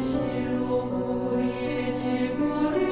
실로 우리의 질고를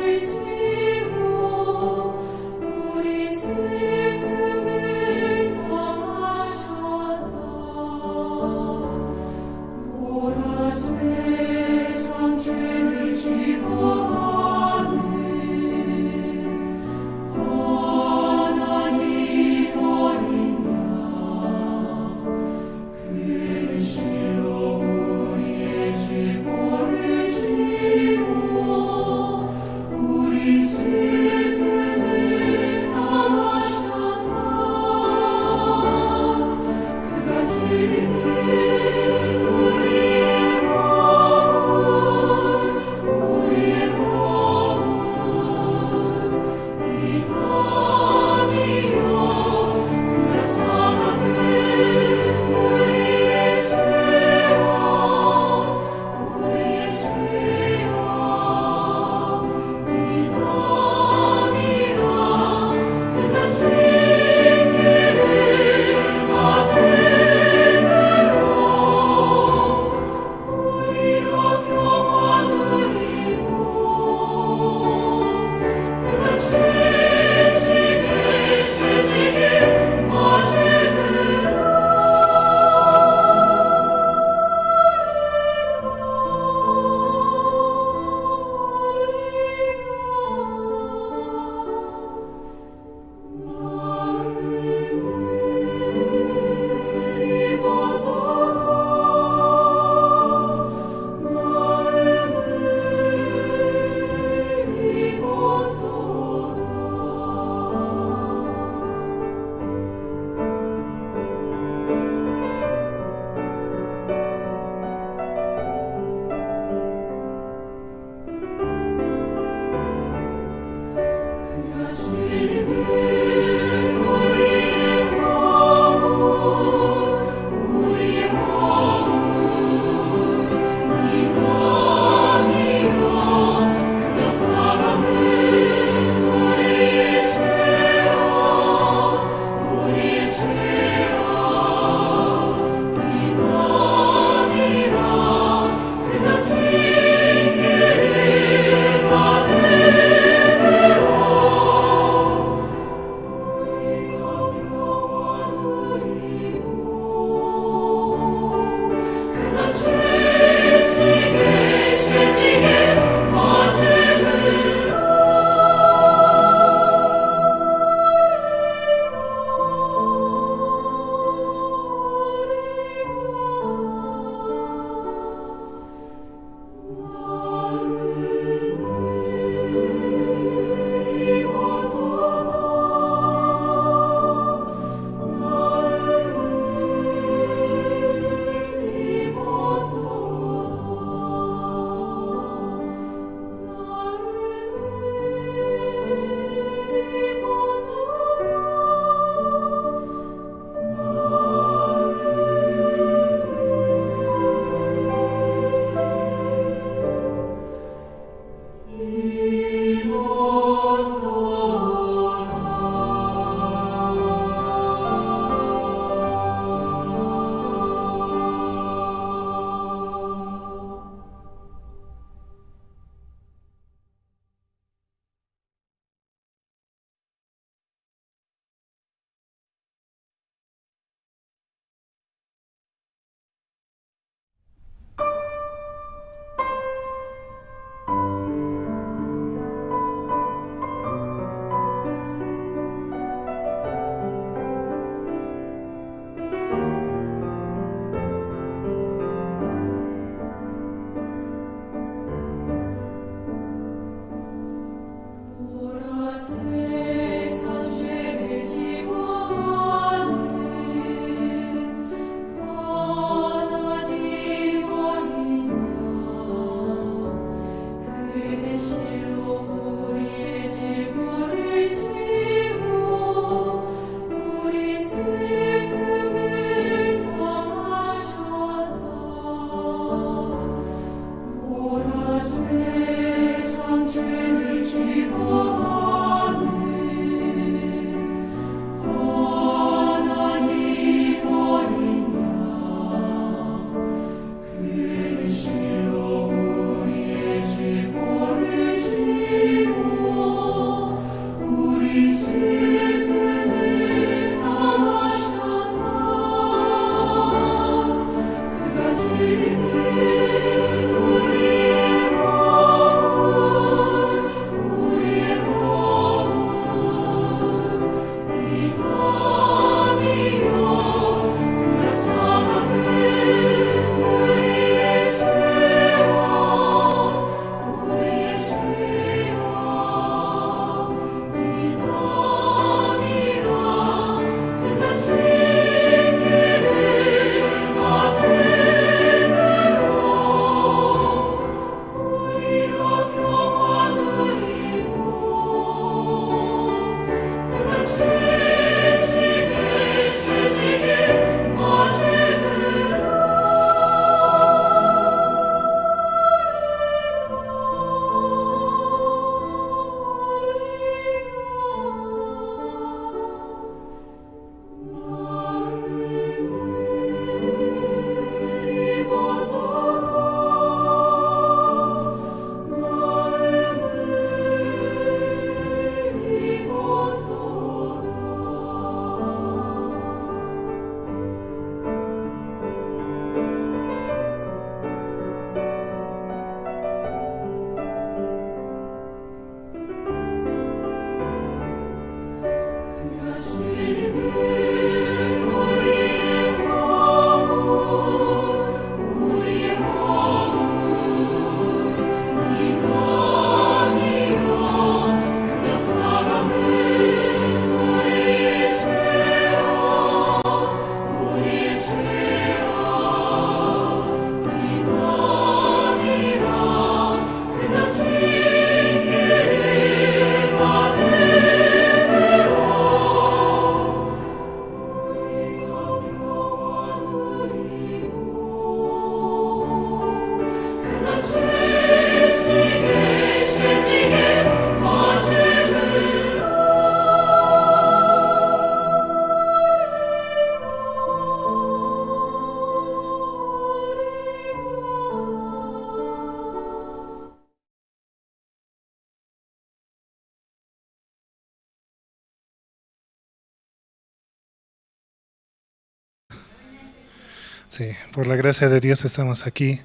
Sí, por la gracia de Dios estamos aquí,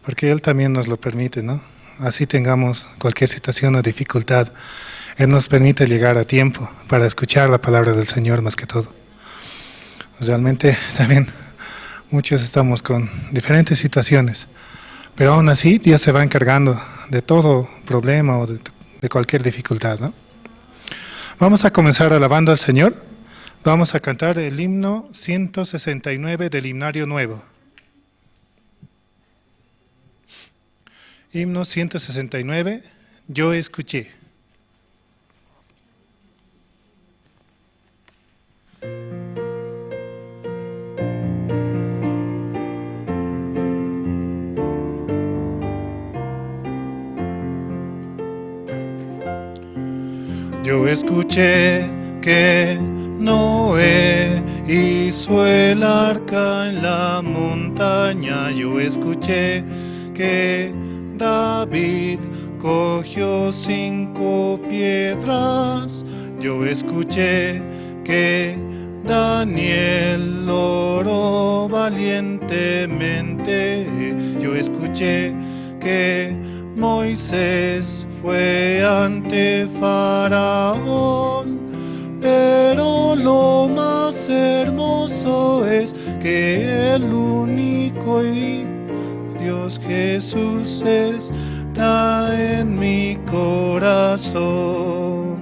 porque Él también nos lo permite, ¿no? Así tengamos cualquier situación o dificultad, Él nos permite llegar a tiempo para escuchar la palabra del Señor más que todo. Realmente también muchos estamos con diferentes situaciones, pero aún así Dios se va encargando de todo problema o de cualquier dificultad, ¿no? Vamos a comenzar alabando al Señor. Vamos a cantar el himno 169 del himnario nuevo. Himno 169, Yo escuché. Yo escuché que Noé hizo el arca en la montaña. Yo escuché que David cogió 5 piedras. Yo escuché que Daniel oró valientemente. Yo escuché que Moisés fue ante Faraón. Pero lo más hermoso es que el único y Dios Jesús está en mi corazón.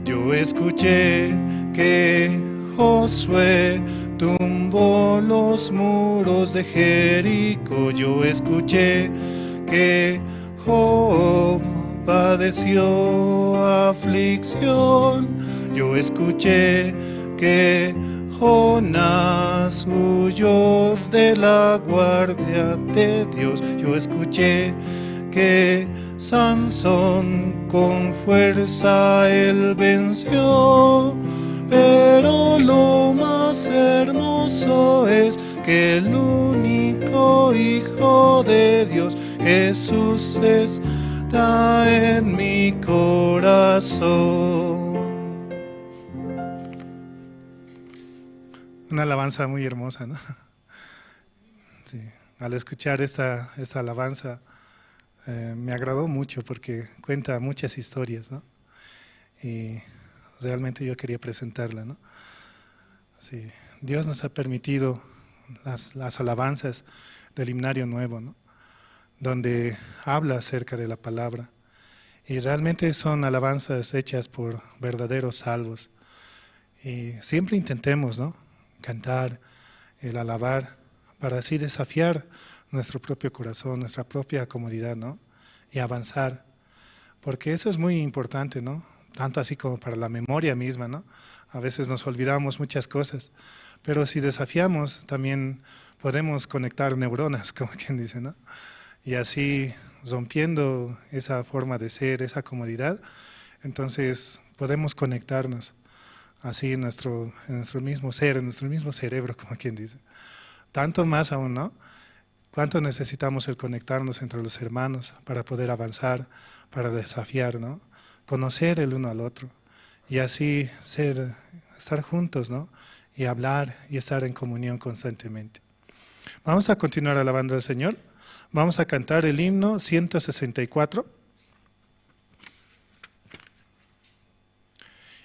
Yo escuché que Josué tumbó los muros de Jericó. Yo escuché que Job padeció aflicción. Yo escuché que Jonás huyó de la guardia de Dios. Yo escuché que Sansón con fuerza él venció. Pero lo más hermoso es que el único Hijo de Dios, Jesús, está en mi corazón. Una alabanza muy hermosa, ¿no? Sí, al escuchar esta alabanza me agradó mucho porque cuenta muchas historias, ¿no? Y realmente yo quería presentarla, ¿no? Sí, Dios nos ha permitido las alabanzas del himnario nuevo, ¿no? Donde habla acerca de la palabra. Y realmente son alabanzas hechas por verdaderos salvos. Y siempre intentemos, ¿no?, cantar, el alabar, para así desafiar nuestro propio corazón, nuestra propia comodidad, ¿no? Y avanzar. Porque eso es muy importante, ¿no? Tanto así como para la memoria misma, ¿no? A veces nos olvidamos muchas cosas, pero si desafiamos también podemos conectar neuronas, como quien dice, ¿no? Y así, rompiendo esa forma de ser, esa comodidad, entonces podemos conectarnos así en nuestro mismo ser, en nuestro mismo cerebro, como quien dice. Tanto más aún, ¿no? ¿Cuánto necesitamos el conectarnos entre los hermanos para poder avanzar, para desafiar, ¿no? Conocer el uno al otro y así estar juntos, ¿no? Y hablar y estar en comunión constantemente. Vamos a continuar alabando al Señor. Vamos a cantar el himno 164.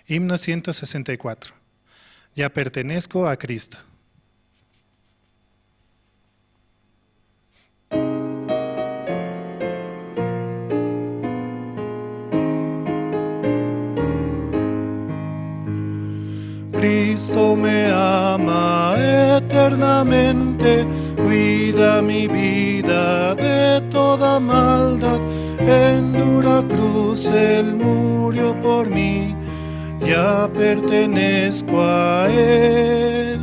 Himno 164. Ya pertenezco a Cristo. Cristo me ama eternamente, cuida mi vida de toda maldad. En dura cruz Él murió por mí, ya pertenezco a Él,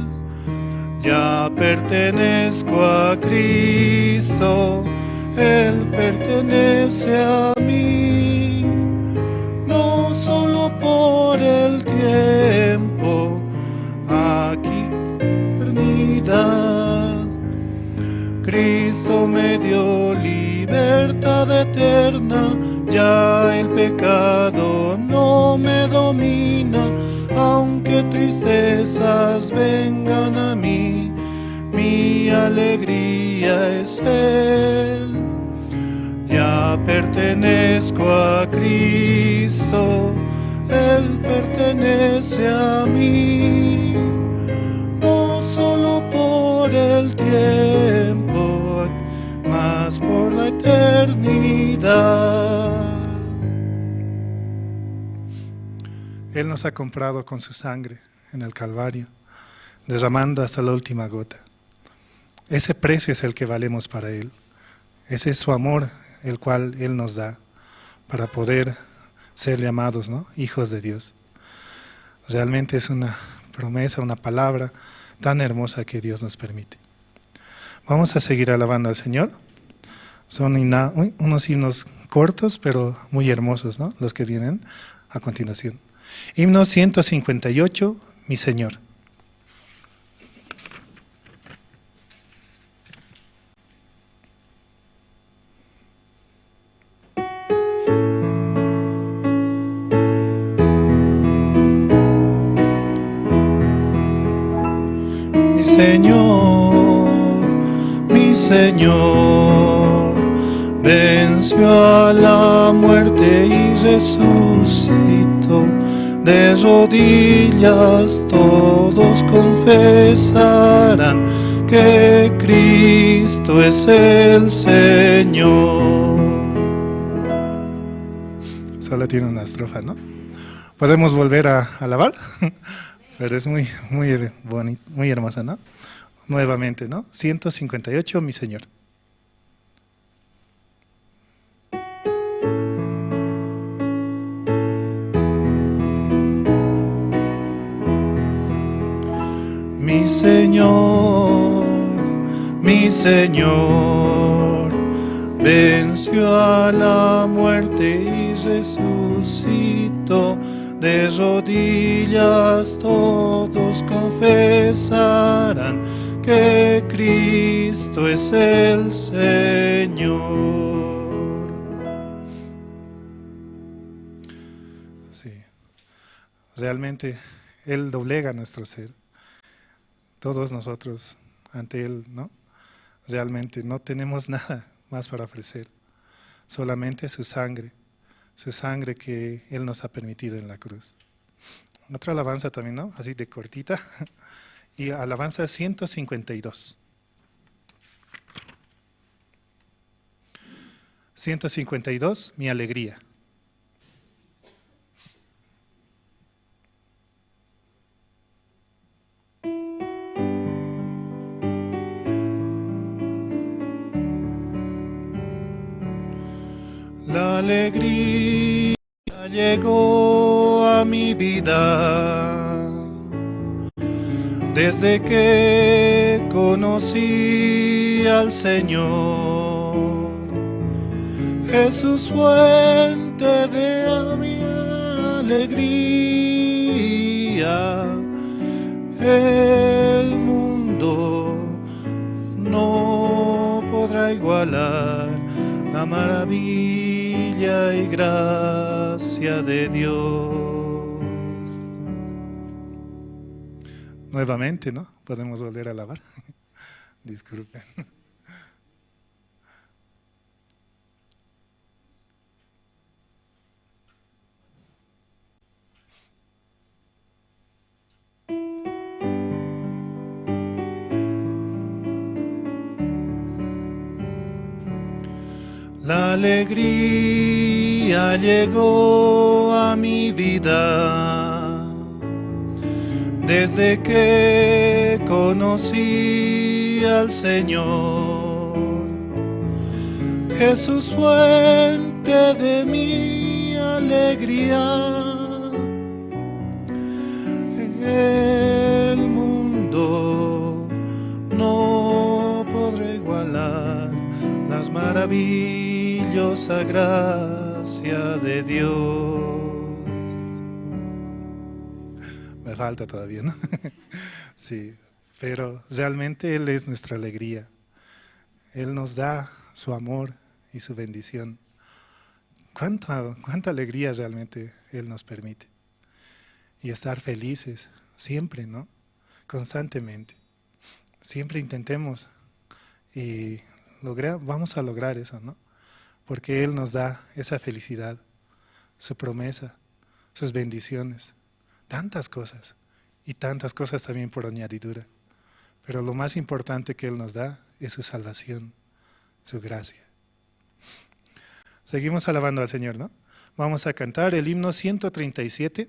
ya pertenezco a Cristo, Él pertenece a mí, no solo por el tiempo, aquí eternidad. Cristo me dio libertad eterna, ya el pecado no me domina, aunque tristezas vengan a mí, Mi alegría es Él. Ya pertenezco a Cristo, Él pertenece a mí, no solo por el tiempo, mas por la eternidad. Él nos ha comprado con su sangre en el Calvario, derramando hasta la última gota. Ese precio es el que valemos para Él. Ese es su amor, el cual Él nos da para poder ser llamados, ¿no?, hijos de Dios. Realmente es una promesa, una palabra tan hermosa que Dios nos permite. Vamos a seguir alabando al Señor. Son unos himnos cortos, pero muy hermosos, ¿no?, los que vienen a continuación. Himno 158, Mi Señor. Mi Señor, mi Señor, venció a la muerte y resucitó. De rodillas todos confesarán que Cristo es el Señor. Solo tiene una estrofa, ¿no? Podemos volver a alabar, pero es muy, muy bonita, muy hermosa, ¿no? Nuevamente, ¿no? 158, Mi Señor. Mi Señor, mi Señor, venció a la muerte y resucitó. De rodillas todos confesarán que Cristo es el Señor. Sí, realmente Él doblega nuestro ser. Todos nosotros ante Él, ¿no? Realmente no tenemos nada más para ofrecer, solamente su sangre que Él nos ha permitido en la cruz. Otra alabanza también, ¿no? Así de cortita, y alabanza 152. 152, Mi alegría. La alegría llegó a mi vida desde que conocí al Señor. Jesús, fuente de mi alegría, el mundo no podrá igualar la maravilla y gracia de Dios. Nuevamente, ¿no? Podemos volver a alabar. Disculpen. La alegría llegó a mi vida desde que conocí al Señor. Jesús, fuente de mi alegría, el mundo no podrá igualar las maravillosa gracia de Dios. Me falta todavía, ¿no? Sí, pero realmente Él es nuestra alegría. Él nos da su amor y su bendición. Cuánta alegría realmente Él nos permite. Y estar felices siempre, ¿no? Constantemente. Siempre intentemos Y vamos a lograr eso, ¿no? Porque Él nos da esa felicidad, su promesa, sus bendiciones, tantas cosas y tantas cosas también por añadidura. Pero lo más importante que Él nos da es su salvación, su gracia. Seguimos alabando al Señor, ¿no? Vamos a cantar el himno 137.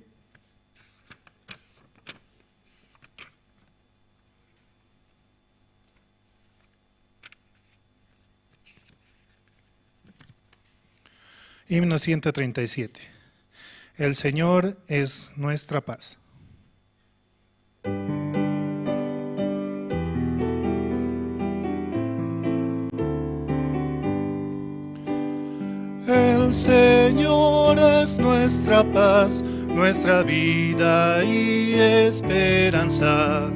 Himno 137. El Señor es nuestra paz. El Señor es nuestra paz, nuestra vida y esperanza.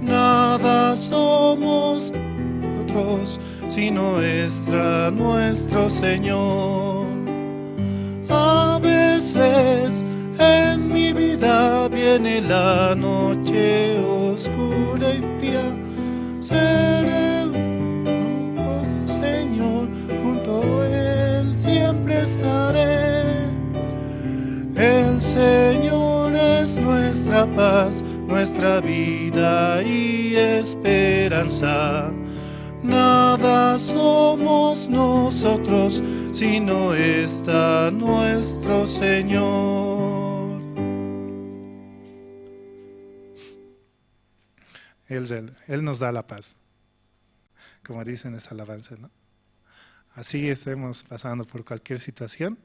Nada somos nosotros, sino nuestro Señor. A veces en mi vida viene la noche oscura y fría. Seré el Señor, junto a Él siempre estaré. El Señor es nuestra paz, nuestra vida y esperanza. Nada somos nosotros, sino está nuestro Señor. Él nos da la paz, como dicen esa alabanza, ¿no? Así estemos pasando por cualquier situación,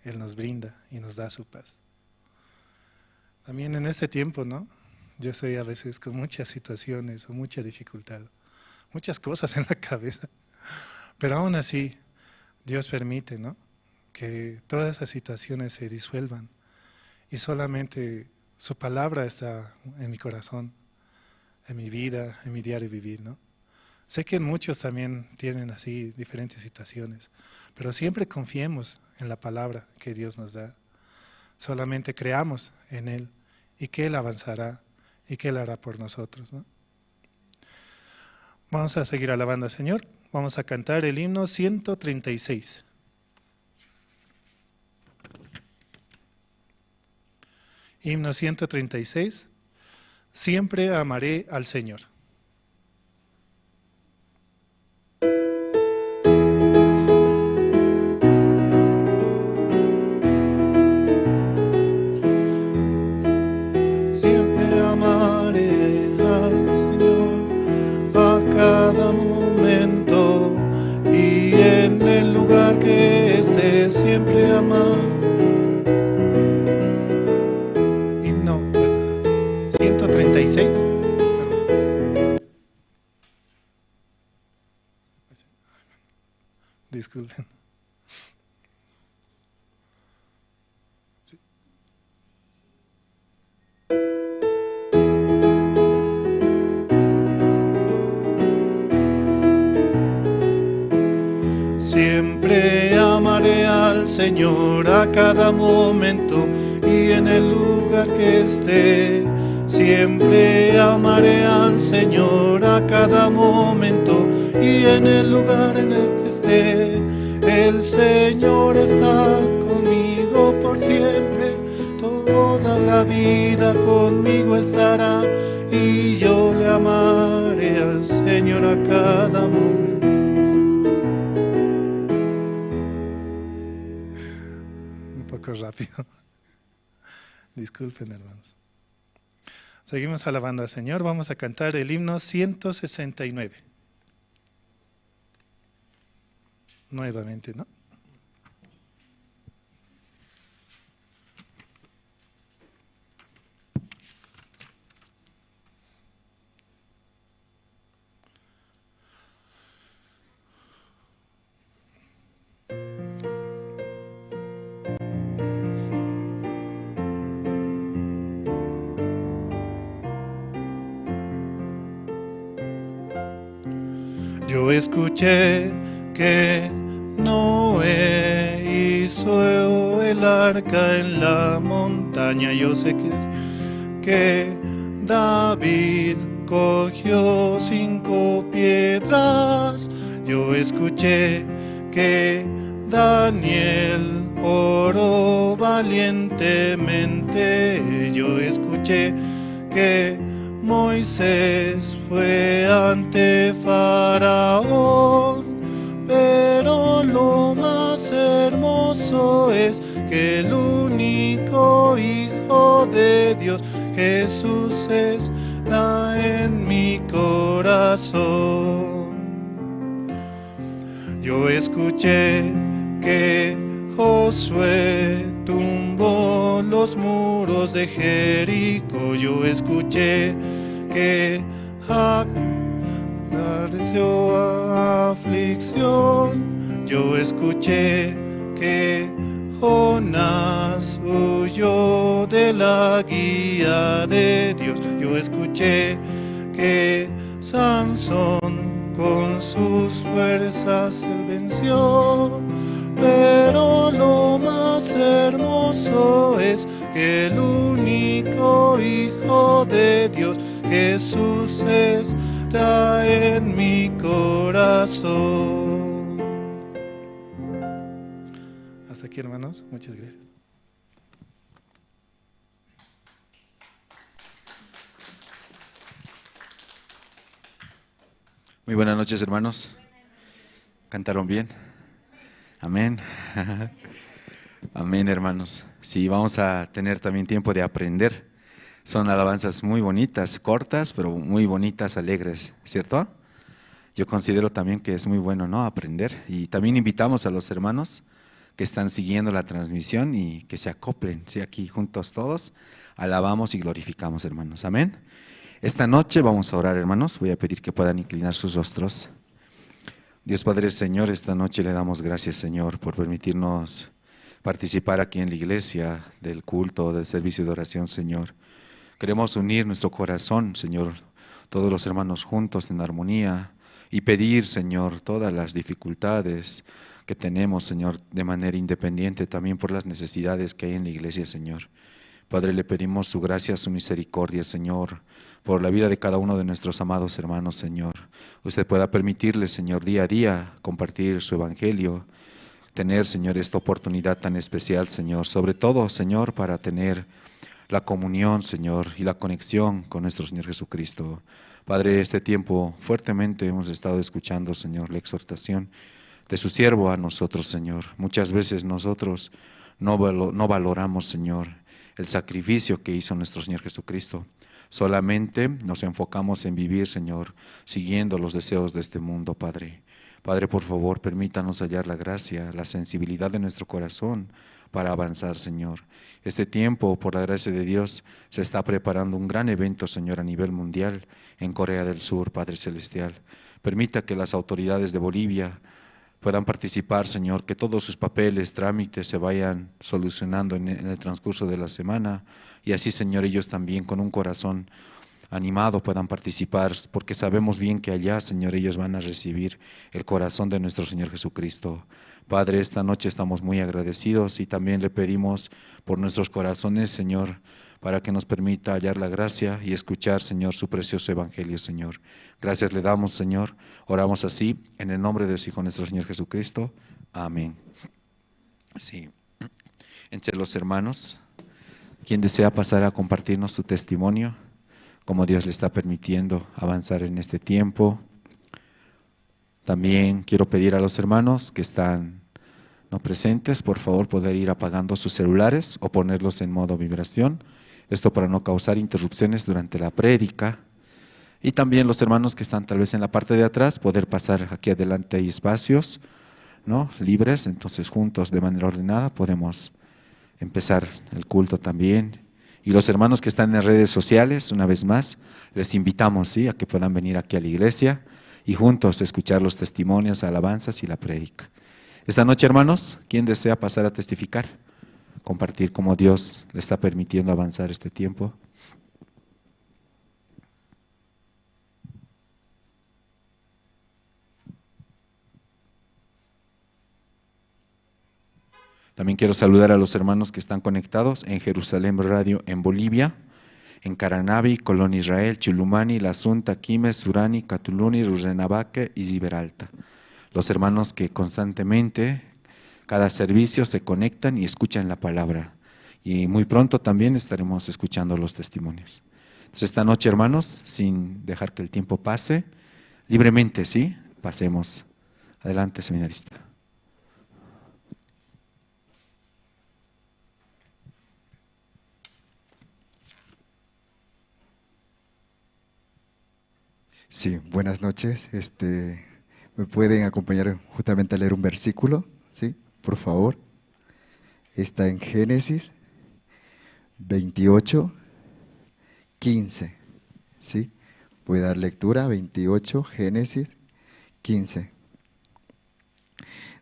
Él nos brinda y nos da su paz. También en este tiempo, ¿no? Yo estoy a veces con muchas situaciones o mucha dificultad, muchas cosas en la cabeza, pero aún así Dios permite, ¿no?, que todas esas situaciones se disuelvan y solamente su palabra está en mi corazón, en mi vida, en mi diario vivir, ¿no? Sé que muchos también tienen así diferentes situaciones, pero siempre confiemos en la palabra que Dios nos da. Solamente creamos en Él y que Él avanzará y que Él hará por nosotros, ¿no? Vamos a seguir alabando al Señor. Vamos a cantar el himno 136. Himno 136. Siempre amaré al Señor. Siempre amaré al Señor a cada momento y en el lugar que esté siempre amar. Himno 136. Perdón. Disculpen. Sí. Siempre amaré al Señor a cada momento y en el lugar que esté. Siempre amaré al Señor a cada momento y en el lugar en el que esté. El Señor está conmigo por siempre, toda la vida conmigo estará y yo le amaré al Señor a cada momento. Un poco rápido. Disculpen, hermanos. Seguimos alabando al Señor. Vamos a cantar el himno 169. Nuevamente, ¿no? Yo escuché que Noé hizo el arca en la montaña. Yo sé que David cogió 5 piedras. Yo escuché que Daniel oró valientemente. Yo escuché que Moisés fue ante Faraón. Pero lo más hermoso es que el único Hijo de Dios, Jesús, está en mi corazón. Yo escuché que Josué tumbó los muros de Jericó. Yo escuché que Jacob padeció aflicción. Yo escuché que Jonás huyó de la guía de Dios. Yo escuché que Sansón con sus fuerzas él venció. Pero lo más hermoso es que el único Hijo de Dios, Jesús, está en mi corazón. Hasta aquí, hermanos. Muchas gracias. Muy buenas noches, hermanos. ¿Cantaron bien? Amén. Amén, hermanos. Sí, vamos a tener también tiempo de aprender. Son alabanzas muy bonitas, cortas, pero muy bonitas, alegres, ¿cierto? Yo considero también que es muy bueno, ¿no?, aprender. Y también invitamos a los hermanos que están siguiendo la transmisión y que se acoplen, ¿sí? Aquí juntos todos, alabamos y glorificamos, hermanos. Amén. Esta noche vamos a orar, hermanos. Voy a pedir que puedan inclinar sus rostros. Dios Padre, Señor, esta noche le damos gracias, Señor, por permitirnos participar aquí en la iglesia del culto, del servicio de oración, Señor. Queremos unir nuestro corazón, Señor, todos los hermanos juntos en armonía y pedir, Señor, todas las dificultades que tenemos, Señor, de manera independiente, también por las necesidades que hay en la iglesia, Señor. Padre, le pedimos su gracia, su misericordia, Señor, por la vida de cada uno de nuestros amados hermanos, Señor. Usted pueda permitirles, Señor, día a día compartir su evangelio, tener, Señor, esta oportunidad tan especial, Señor, sobre todo, Señor, para tener la comunión, Señor, y la conexión con nuestro Señor Jesucristo. Padre, este tiempo fuertemente hemos estado escuchando, Señor, la exhortación de su siervo a nosotros, Señor. Muchas veces nosotros no valoramos, Señor, el sacrificio que hizo nuestro Señor Jesucristo. Solamente nos enfocamos en vivir, Señor, siguiendo los deseos de este mundo, Padre. Padre, por favor, permítanos hallar la gracia, la sensibilidad de nuestro corazón para avanzar, Señor. Este tiempo, por la gracia de Dios, se está preparando un gran evento, Señor, a nivel mundial en Corea del Sur, Padre Celestial. Permita que las autoridades de Bolivia puedan participar, Señor, que todos sus papeles, trámites se vayan solucionando en el transcurso de la semana y así, Señor, ellos también con un corazón animado puedan participar, porque sabemos bien que allá, Señor, ellos van a recibir el corazón de nuestro Señor Jesucristo. Padre, esta noche estamos muy agradecidos y también le pedimos por nuestros corazones, Señor, para que nos permita hallar la gracia y escuchar, Señor, su precioso evangelio, Señor. Gracias le damos, Señor. Oramos así, en el nombre de su Hijo, nuestro Señor Jesucristo. Amén. Sí. Entre los hermanos, quien desea pasar a compartirnos su testimonio, cómo Dios le está permitiendo avanzar en este tiempo. También quiero pedir a los hermanos que están no presentes, por favor, poder ir apagando sus celulares o ponerlos en modo vibración. Esto para no causar interrupciones durante la prédica. Y también los hermanos que están tal vez en la parte de atrás, poder pasar aquí adelante, hay espacios, ¿no?, libres, entonces juntos de manera ordenada podemos empezar el culto también. Y los hermanos que están en redes sociales, una vez más, les invitamos, ¿sí?, a que puedan venir aquí a la iglesia y juntos escuchar los testimonios, alabanzas y la prédica. Esta noche, hermanos, ¿quién desea pasar a testificar? Compartir cómo Dios le está permitiendo avanzar este tiempo. También quiero saludar a los hermanos que están conectados en Jerusalén Radio en Bolivia, en Caranavi, Colón Israel, Chulumani, La Asunta, Quimes, Surani, Catuluni, Rurrenabaque y Riberalta. Los hermanos que constantemente, cada servicio, se conectan y escuchan la palabra. Y muy pronto también estaremos escuchando los testimonios. Entonces esta noche, hermanos, sin dejar que el tiempo pase, libremente, ¿sí? Pasemos. Adelante, seminarista. Sí, buenas noches. ¿Me pueden acompañar justamente a leer un versículo? Sí, por favor. Está en Génesis 28, 15. ¿Sí? Voy a dar lectura, 28, Génesis 15.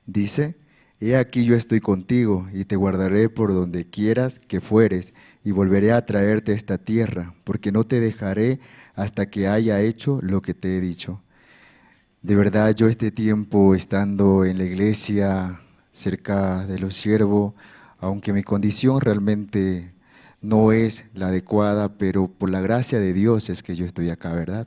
Dice: He aquí yo estoy contigo y te guardaré por donde quieras que fueres y volveré a traerte a esta tierra, porque no te dejaré hasta que haya hecho lo que te he dicho. De verdad, yo este tiempo estando en la iglesia, cerca de los siervos, aunque mi condición realmente no es la adecuada, pero por la gracia de Dios es que yo estoy acá, ¿verdad?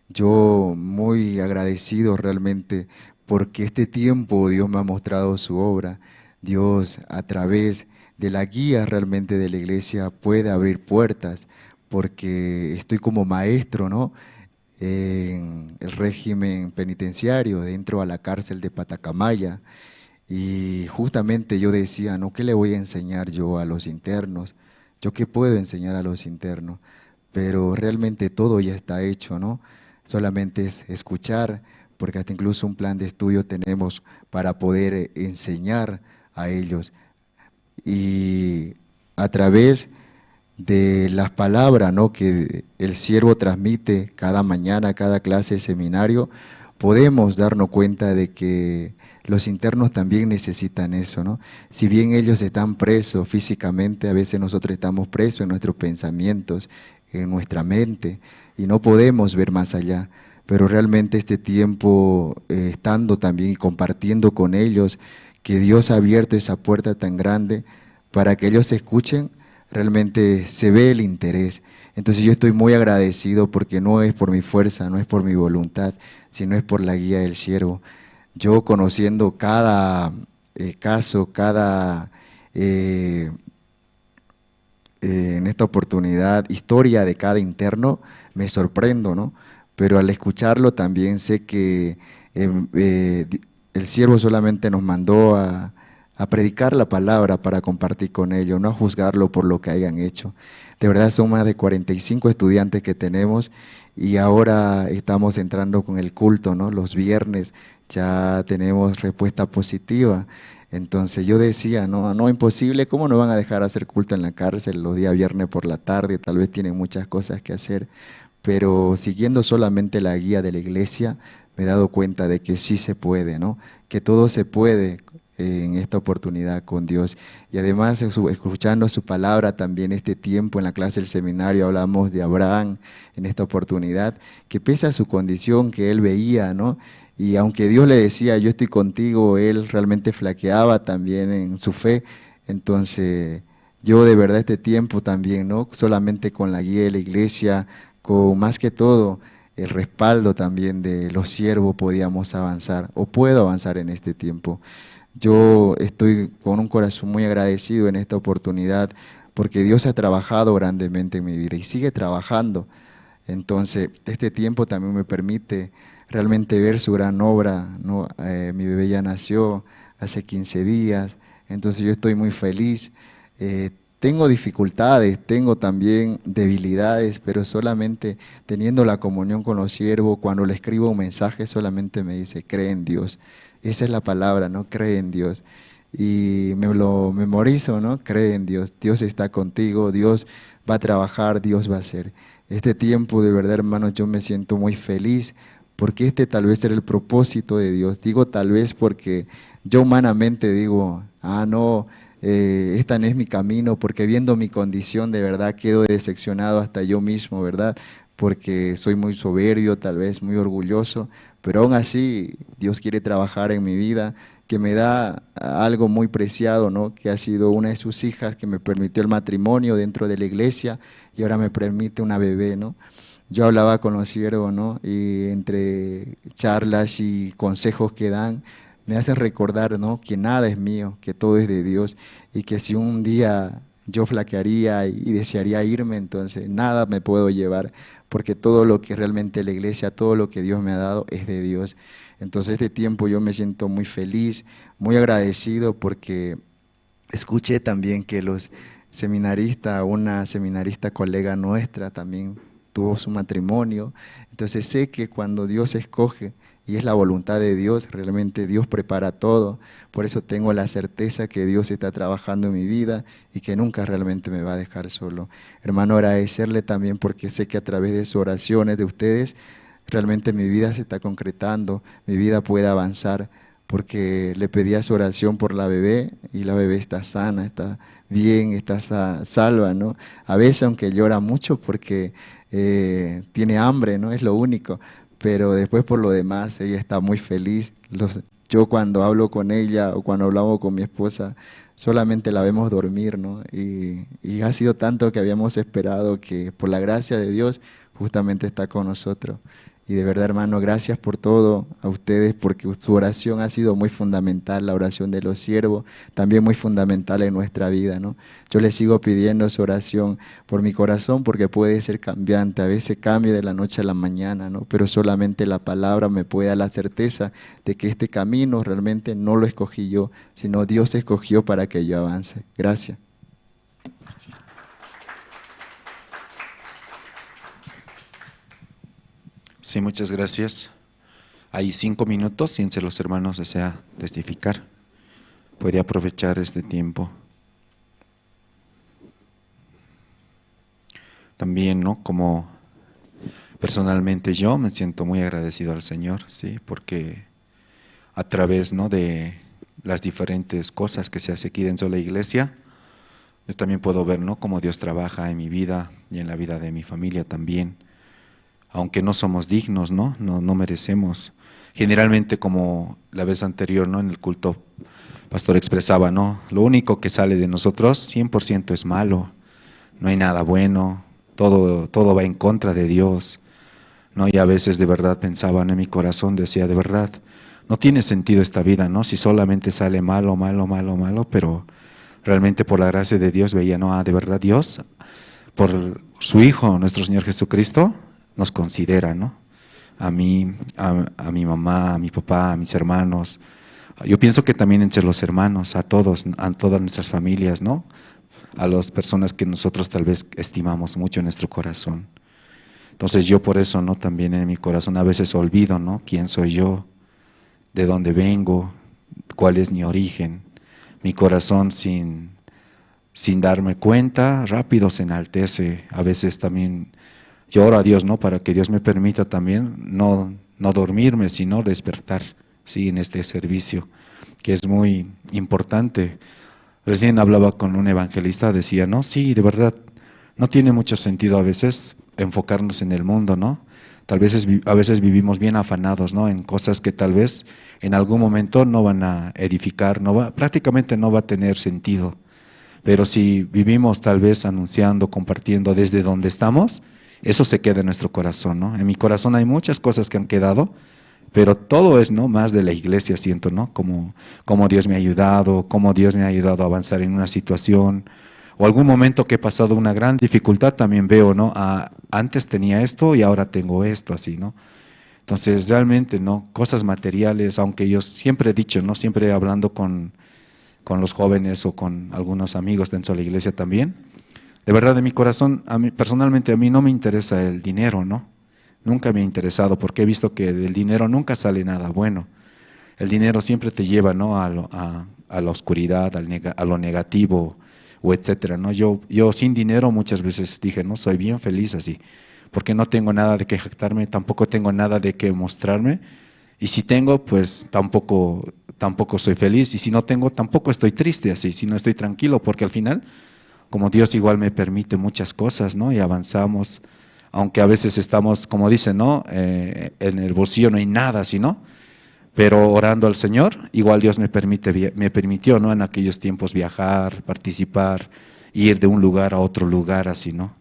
Yo muy agradecido realmente porque este tiempo Dios me ha mostrado su obra. Dios, a través de la guía realmente de la iglesia, puede abrir puertas, porque estoy como maestro, ¿no?, en el régimen penitenciario, dentro a la cárcel de Patacamaya. Y justamente yo decía, ¿no?, ¿qué le voy a enseñar yo a los internos? ¿Yo qué puedo enseñar a los internos? Pero realmente todo ya está hecho, ¿no? Solamente es escuchar, porque hasta incluso un plan de estudio tenemos para poder enseñar a ellos. Y a través de las palabras, ¿no?, que el siervo transmite cada mañana, cada clase de seminario, podemos darnos cuenta de que los internos también necesitan eso, ¿no? Si bien ellos están presos físicamente, a veces nosotros estamos presos en nuestros pensamientos, en nuestra mente, y no podemos ver más allá. Pero realmente este tiempo, estando también y compartiendo con ellos, que Dios ha abierto esa puerta tan grande para que ellos escuchen, realmente se ve el interés. Entonces yo estoy muy agradecido porque no es por mi fuerza, no es por mi voluntad, sino es por la guía del siervo. Yo conociendo cada caso, en esta oportunidad, historia de cada interno, me sorprendo, ¿no? Pero al escucharlo también sé que el siervo solamente nos mandó a predicar la palabra para compartir con ellos, no a juzgarlo por lo que hayan hecho. De verdad son más de 45 estudiantes que tenemos y ahora estamos entrando con el culto, ¿no? Los viernes ya tenemos respuesta positiva. Entonces yo decía, no, no, imposible, ¿cómo no van a dejar hacer culto en la cárcel los días viernes por la tarde? Tal vez tienen muchas cosas que hacer, pero siguiendo solamente la guía de la iglesia, me he dado cuenta de que sí se puede, ¿no? Que todo se puede en esta oportunidad con Dios. Y además, escuchando su palabra también este tiempo en la clase del seminario, hablamos de Abraham en esta oportunidad, que pese a su condición que él veía, ¿no? Y aunque Dios le decía, yo estoy contigo, él realmente flaqueaba también en su fe. Entonces, yo de verdad este tiempo también, ¿no? Solamente con la guía de la iglesia, con más que todo el respaldo también de los siervos podíamos avanzar, o puedo avanzar en este tiempo. Yo estoy con un corazón muy agradecido en esta oportunidad, porque Dios ha trabajado grandemente en mi vida y sigue trabajando. Entonces, este tiempo también me permite realmente ver su gran obra, ¿no? Mi bebé ya nació hace 15 días, entonces yo estoy muy feliz. Tengo dificultades, tengo también debilidades, pero solamente teniendo la comunión con los siervos, cuando le escribo un mensaje, solamente me dice, cree en Dios. Esa es la palabra, ¿no? Cree en Dios. Y me lo memorizo, ¿no? Cree en Dios. Dios está contigo, Dios va a trabajar, Dios va a hacer. Este tiempo, de verdad, hermanos, yo me siento muy feliz, porque este tal vez era el propósito de Dios. Digo tal vez porque yo humanamente digo, ah, no, esta no es mi camino, porque viendo mi condición de verdad quedo decepcionado hasta yo mismo, ¿verdad? Porque soy muy soberbio, tal vez muy orgulloso, pero aún así Dios quiere trabajar en mi vida, que me da algo muy preciado, ¿no? Que ha sido una de sus hijas, que me permitió el matrimonio dentro de la iglesia y ahora me permite una bebé, ¿no? Yo hablaba con los siervos, ¿no? Y entre charlas y consejos que dan, me hacen recordar, ¿no? Que nada es mío, que todo es de Dios y que si un día yo flaquearía y desearía irme, entonces nada me puedo llevar, porque todo lo que realmente la iglesia, todo lo que Dios me ha dado es de Dios. Entonces este tiempo yo me siento muy feliz, muy agradecido, porque escuché también que los seminaristas, una seminarista colega nuestra también tuvo su matrimonio. Entonces sé que cuando Dios escoge, y es la voluntad de Dios, realmente Dios prepara todo. Por eso tengo la certeza que Dios está trabajando en mi vida y que nunca realmente me va a dejar solo. Hermano, agradecerle también porque sé que a través de sus oraciones, de ustedes, realmente mi vida se está concretando, mi vida puede avanzar, porque le pedí a su oración por la bebé y la bebé está sana, está bien, está salva, ¿no? A veces, aunque llora mucho porque tiene hambre, ¿no? Es lo único, pero después por lo demás ella está muy feliz. Yo cuando hablo con ella o cuando hablamos con mi esposa, solamente la vemos dormir, ¿no? Y ha sido tanto que habíamos esperado que por la gracia de Dios justamente está con nosotros. Y de verdad, hermano, gracias por todo a ustedes, porque su oración ha sido muy fundamental, la oración de los siervos, también muy fundamental en nuestra vida, ¿no? Yo les sigo pidiendo su oración por mi corazón, porque puede ser cambiante, a veces cambia de la noche a la mañana, ¿no? Pero solamente la palabra me puede dar la certeza de que este camino realmente no lo escogí yo, sino Dios escogió para que yo avance. Gracias. Sí, muchas gracias. Hay 5 minutos, si entre los hermanos desea testificar, puede aprovechar este tiempo. También, ¿no? Como personalmente yo me siento muy agradecido al Señor, ¿sí? Porque a través, ¿no?, de las diferentes cosas que se hace aquí dentro de la iglesia, yo también puedo ver, ¿no?, cómo Dios trabaja en mi vida y en la vida de mi familia también. Aunque no somos dignos, ¿no? No merecemos. Generalmente, como la vez anterior, ¿no?, en el culto, pastor expresaba, ¿no?, lo único que sale de nosotros 100% es malo, no hay nada bueno, todo va en contra de Dios, ¿no? Y a veces de verdad pensaba, ¿no?, en mi corazón decía, de verdad, no tiene sentido esta vida, ¿no?, si solamente sale malo, malo, malo, malo, pero realmente por la gracia de Dios veía, no, de verdad Dios, por su Hijo, nuestro Señor Jesucristo, nos considera, ¿no? A mí, a mi mamá, a mi papá, a mis hermanos. Yo pienso que también entre los hermanos, a todos, a todas nuestras familias, ¿no? A las personas que nosotros tal vez estimamos mucho en nuestro corazón. Entonces yo por eso, ¿no?, también en mi corazón a veces olvido, ¿no?, quién soy yo, de dónde vengo, cuál es mi origen. Mi corazón sin darme cuenta, rápido se enaltece. A veces también yo oro a Dios, ¿no?, para que Dios me permita también no dormirme, sino despertar, ¿sí?, en este servicio, que es muy importante. Recién hablaba con un evangelista, decía, no, sí, de verdad, no tiene mucho sentido a veces enfocarnos en el mundo, ¿no? Tal vez a veces vivimos bien afanados, ¿no?, en cosas que tal vez en algún momento no van a edificar, prácticamente no va a tener sentido. Pero si vivimos tal vez anunciando, compartiendo desde donde estamos, eso se queda en nuestro corazón, ¿no? En mi corazón hay muchas cosas que han quedado, pero todo es, ¿no?, más de la iglesia, siento, ¿no? Como Dios me ha ayudado, cómo Dios me ha ayudado a avanzar en una situación, o algún momento que he pasado una gran dificultad, también veo, ¿no? Antes tenía esto y ahora tengo esto, así, ¿no? Entonces, realmente, ¿no?, cosas materiales, aunque yo siempre he dicho, ¿no?, siempre hablando con los jóvenes o con algunos amigos dentro de la iglesia también, de verdad, de mi corazón, a mí, personalmente a mí no me interesa el dinero, ¿no? Nunca me ha interesado, porque he visto que del dinero nunca sale nada bueno. El dinero siempre te lleva, ¿no?, a la oscuridad, a lo negativo, o etcétera, ¿no? Yo sin dinero muchas veces dije, no, soy bien feliz así, porque no tengo nada de qué jactarme, tampoco tengo nada de qué mostrarme, y si tengo, pues tampoco soy feliz, y si no tengo, tampoco estoy triste así, si no estoy tranquilo, porque al final, como Dios igual me permite muchas cosas, ¿no?, y avanzamos Aunque a veces estamos, como dicen, ¿no? En el bolsillo no hay nada, ¿sí, no? Pero orando al Señor, igual Dios me permitió, ¿no? En aquellos tiempos viajar, participar, ir de un lugar a otro lugar, así, ¿no?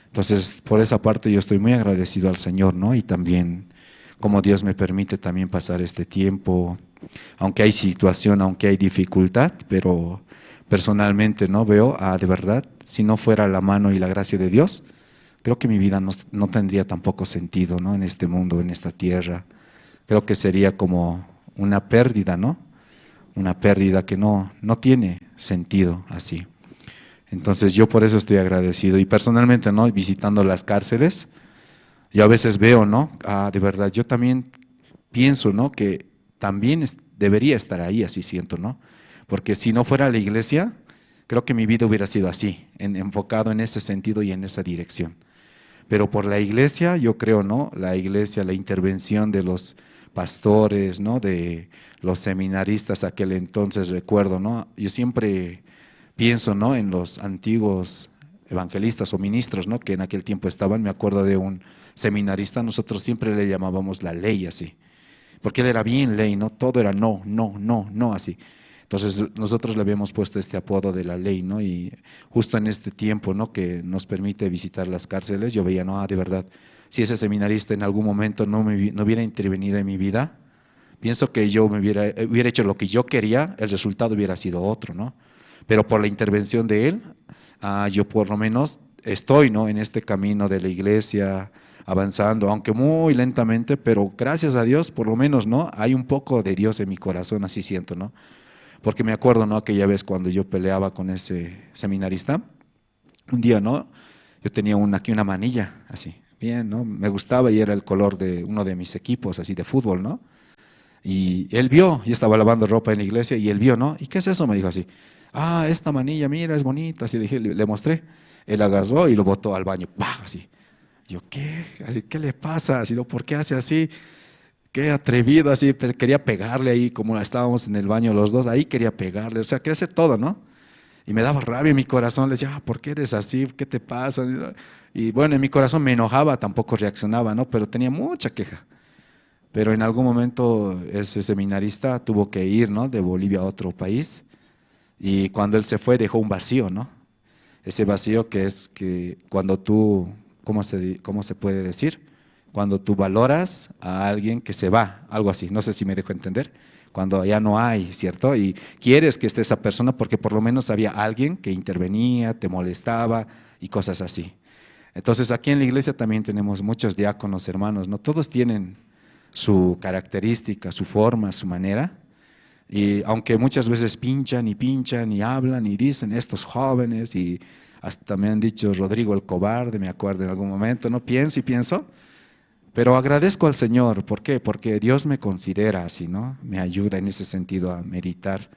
Entonces, por esa parte yo estoy muy agradecido al Señor, ¿no? Y también como Dios me permite también pasar este tiempo, aunque hay situación, aunque hay dificultad, pero personalmente no veo, de verdad, si no fuera la mano y la gracia de Dios, creo que mi vida no tendría tampoco sentido, ¿no? En este mundo, en esta tierra. Creo que sería como una pérdida, ¿no? Una pérdida que no tiene sentido así. Entonces yo por eso estoy agradecido. Y personalmente, ¿no? Visitando las cárceles, yo a veces veo, ¿no? De verdad, yo también pienso, ¿no? Que también debería estar ahí, así siento, ¿no? Porque si no fuera la iglesia, creo que mi vida hubiera sido así, enfocado en ese sentido y en esa dirección. Pero por la iglesia, yo creo, ¿no? La iglesia, la intervención de los pastores, ¿no? De los seminaristas aquel entonces, recuerdo, ¿no? Yo siempre pienso, ¿no? En los antiguos evangelistas o ministros, ¿no? Que en aquel tiempo estaban, me acuerdo de un seminarista, nosotros siempre le llamábamos la ley así, porque él era bien ley, ¿no? Todo era no, no, no, no, así. Entonces nosotros le habíamos puesto este apodo de la ley, ¿no? Y justo en este tiempo, ¿no? Que nos permite visitar las cárceles, yo veía, no, de verdad, si ese seminarista en algún momento no hubiera intervenido en mi vida, pienso que yo me hubiera hecho lo que yo quería, el resultado hubiera sido otro, ¿no? Pero por la intervención de él, yo por lo menos estoy, ¿no? En este camino de la iglesia, avanzando, aunque muy lentamente, pero gracias a Dios, por lo menos, ¿no? Hay un poco de Dios en mi corazón, así siento, ¿no? Porque me acuerdo, ¿no? Aquella vez cuando yo peleaba con ese seminarista, un día, ¿no? Yo tenía aquí una manilla, así, bien, ¿no? Me gustaba y era el color de uno de mis equipos, así de fútbol, ¿no? Y él vio, yo estaba lavando ropa en la iglesia y él vio, ¿no? ¿Y qué es eso? Me dijo así. Ah, esta manilla, mira, es bonita. Así le dije, le mostré. Él agarró y lo botó al baño, ¡pah! Así. Yo, ¿qué? Así, ¿qué le pasa? Así, ¿no? ¿Por qué hace así? Qué atrevido, así, quería pegarle ahí, como estábamos en el baño los dos, ahí quería pegarle, o sea, quería hacer todo, ¿no? Y me daba rabia en mi corazón, le decía, ¿por qué eres así? ¿Qué te pasa? Y bueno, en mi corazón me enojaba, tampoco reaccionaba, ¿no? Pero tenía mucha queja. Pero en algún momento ese seminarista tuvo que ir, ¿no? De Bolivia a otro país, y cuando él se fue dejó un vacío, ¿no? Ese vacío que es que cuando tú, ¿cómo se puede decir? Cuando tú valoras a alguien que se va, algo así, no sé si me dejo entender, cuando ya no hay, ¿cierto? Y quieres que esté esa persona porque por lo menos había alguien que intervenía, te molestaba y cosas así. Entonces aquí en la iglesia también tenemos muchos diáconos, hermanos, ¿no? Todos tienen su característica, su forma, su manera, y aunque muchas veces pinchan y pinchan y hablan y dicen estos jóvenes, y hasta me han dicho Rodrigo el cobarde, me acuerdo en algún momento, ¿no? Pienso y pienso, pero agradezco al Señor, ¿por qué? Porque Dios me considera así, ¿no? Me ayuda en ese sentido a meditar,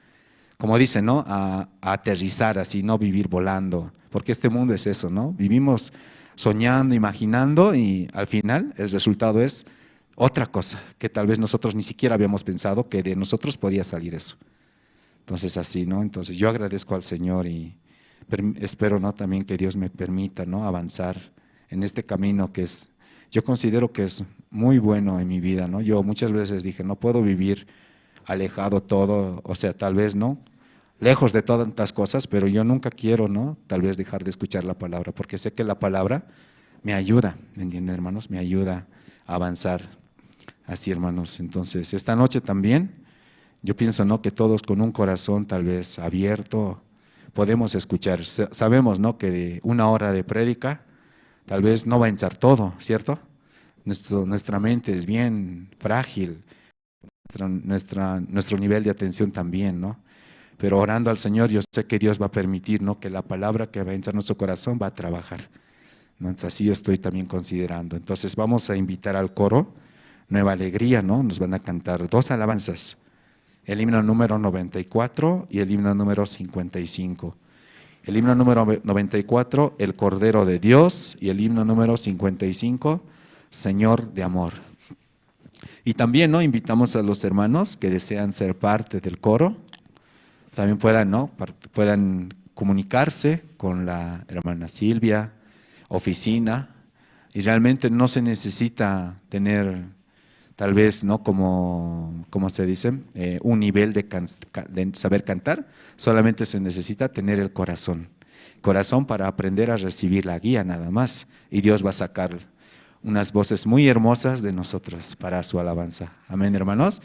como dicen, ¿no? A aterrizar así, no vivir volando, porque este mundo es eso, ¿no? Vivimos soñando, imaginando y al final el resultado es otra cosa, que tal vez nosotros ni siquiera habíamos pensado que de nosotros podía salir eso. Entonces así, ¿no? Entonces yo agradezco al Señor y espero, ¿no? También que Dios me permita, ¿no? Avanzar en este camino que es, yo considero que es muy bueno en mi vida, ¿no? Yo muchas veces dije, no puedo vivir alejado todo, o sea, tal vez, ¿no? Lejos de tantas cosas, pero yo nunca quiero, ¿no? Tal vez dejar de escuchar la palabra, porque sé que la palabra me ayuda, ¿me entienden, hermanos? Me ayuda a avanzar. Así, hermanos, entonces, esta noche también, yo pienso, ¿no? Que todos con un corazón tal vez abierto podemos escuchar. Sabemos, ¿no? Que de una hora de prédica tal vez no va a entrar todo, ¿cierto? Nuestra mente es bien frágil, nuestro nivel de atención también, ¿no? Pero orando al Señor, yo sé que Dios va a permitir, ¿no? Que la palabra que va a entrar en nuestro corazón va a trabajar, ¿no? Entonces, así yo estoy también considerando. Entonces, vamos a invitar al coro Nueva Alegría, ¿no? Nos van a cantar dos alabanzas, el himno número 94 y el himno número 55. El himno número 94, El Cordero de Dios, y el himno número 55, Señor de Amor. Y también, ¿no? Invitamos a los hermanos que desean ser parte del coro, también puedan, ¿no? Puedan comunicarse con la hermana Silvia, oficina, Y realmente no se necesita tener, tal vez, ¿no? Como se dice, un nivel de saber cantar, solamente se necesita tener el corazón. Corazón para aprender a recibir la guía nada más. Y Dios va a sacar unas voces muy hermosas de nosotros para su alabanza. Amén, hermanos.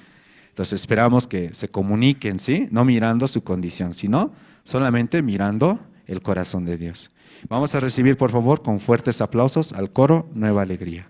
Entonces esperamos que se comuniquen, ¿sí? No mirando su condición, sino solamente mirando el corazón de Dios. Vamos a recibir, por favor, con fuertes aplausos al coro Nueva Alegría.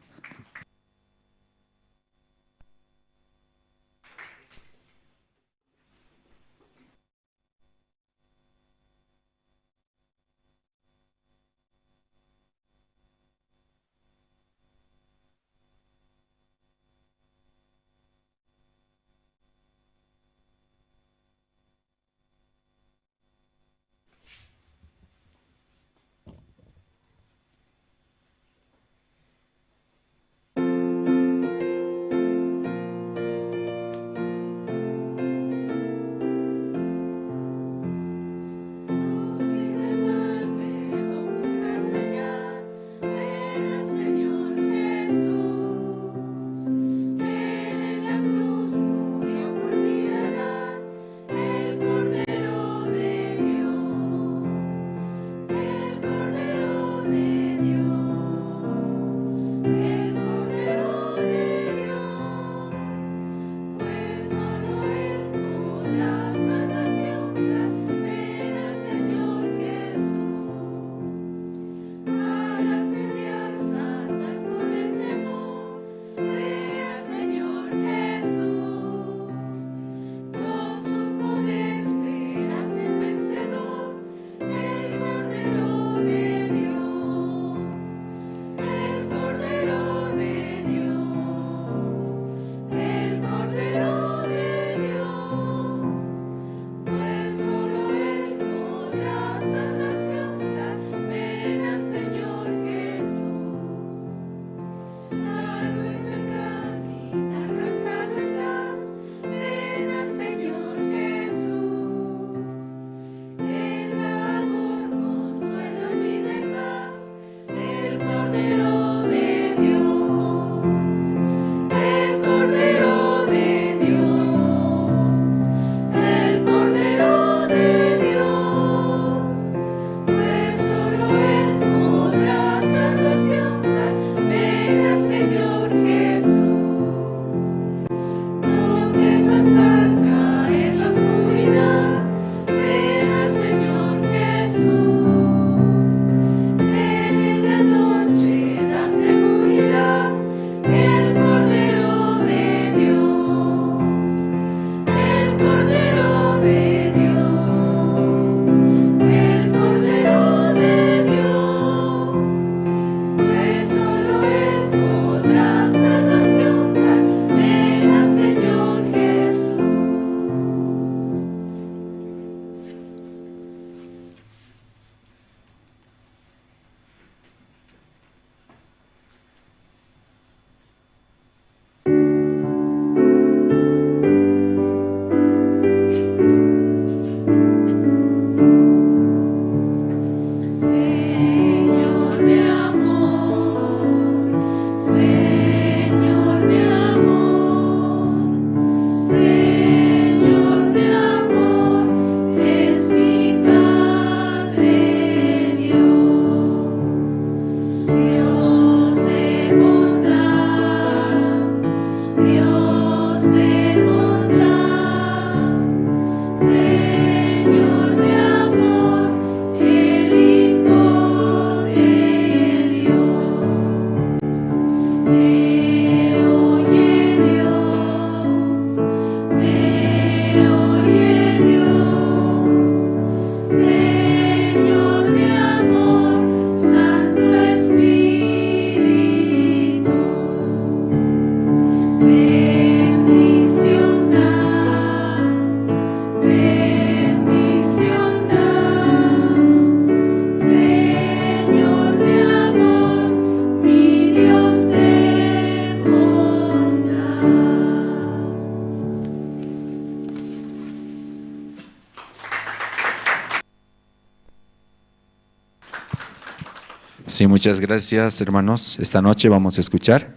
Sí, muchas gracias, hermanos. Esta noche vamos a escuchar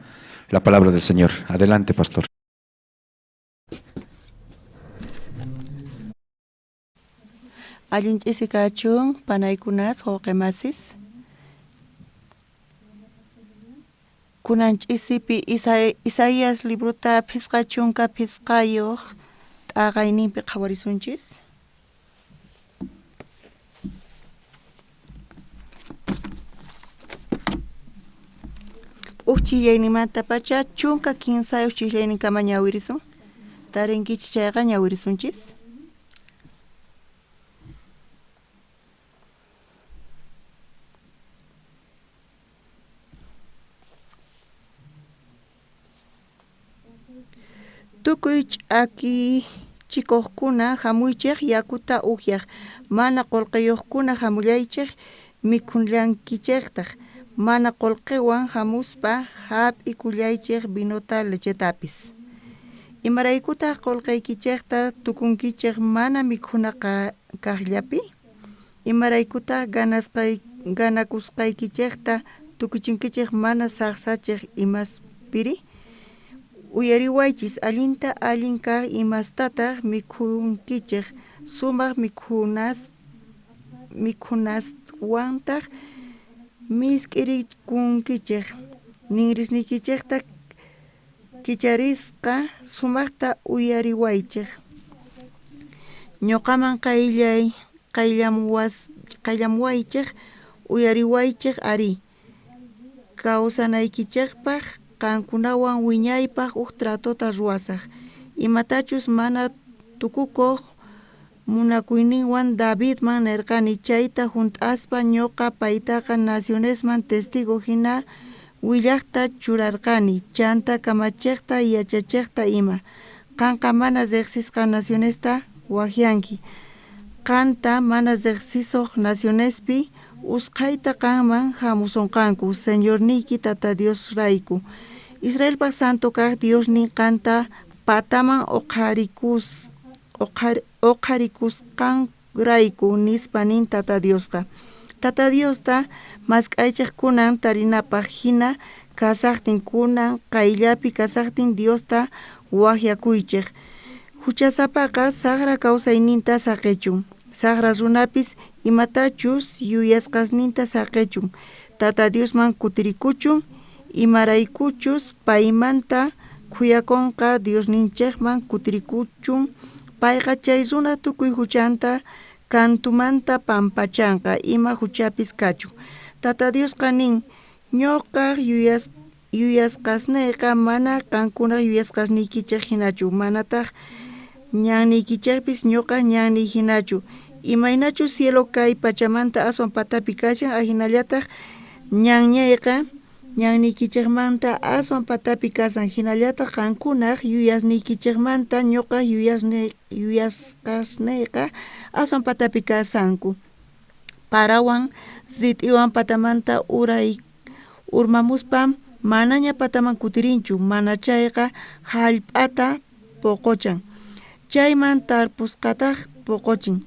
la palabra del Señor. Adelante, pastor. Allin ch'isi kachun panaykunas wawqimasis. Kunan ch'isipi Isaías librota 55 t'aqayninpi qhawarisunchis. Uj chillayninmantapacha 13 chillayninkama ñawirisun. Tarinkichis chayqa ñawirisunchis. Tukuy ch'akichikojkuna hamuychej yakuta ujyaj, mana qolqeyojkuna hamullaychej mikhullankichejtaj, mana qolqewan hamuspa hap'ikullaychej vinota lechetapis. Imaraykutaj qolqeykichejta tukunkichej mana mikhuna kajllapi? Imaraykutaj ganakusqaykichejta tukuchinkichej mana sajsachej imaspiri? Uyariwaychis allinta allin kaj imastataj mikhunkichej, sumaj mikhunaswantaj misk'irikunkichej, ninrisniykichejta kicharisqa sumajta uyariwaychej. Ñuqaman qayllamuwaychej, uyariwaychej ari, kawsanaykichejpaj qankunawan wiñaypaj uj tratota ruwasaj, imatachus mana tukukoj munakuyninwan Davidman nerqani chayta junt'aspa ñuqa paytaqa nacionesman testigo hina willajta churarqani, chanta kamachejta yachachejta ima. Qanqa mana riqsisqa nacionesta wajyanki, qanta mana riqsisuq nacionespi usqhayta qanman hamusonqanku, Señorniyki Tata Diosrayku. Israelpaj santo kaj Diosnin qanta pataman oqharikusqanrayku nispa nin Tata Diosqa. Tata Diosta mask'aychej kunan tarinapaj hina kasajtin, kunan qayllapi kasajtin Diosta wajyakuychej. Huchasapaqa sajra kawsayninta saqechun, sajra runapis imatachus yuyasqasninta saqechun, Tata Diosman kutirikuchun, imaraykuchus paymanta khuyakonqa Diosninchejman kutirikuchun, payqa chay runa tukuy huchanta kantumanta pampachanqa ima huchapis kachun. Tata Diosqa nin, ñuqaj yuyasqasniyqa mana qankunaj yuyasqasniykichej hinachu, manataj ñanniykichejpis ñuqaj ñanniy hinachu. Imaynachus cielo kay pachamanta aswan patapi kashan, ajinallataj ñanñayqa ñanniykichejmanta aswan patapi kasan, hinallataj qankunaj yuyasniykichejmanta ñuqaj yuyasqasniyqa aswan patapi kasanku. Parawan rit'iwan patamanta uray urmamuspa manaña pataman kutirinchu, mana chayqa hallp'ata poqochan, chayman tarpusqataj poqochin,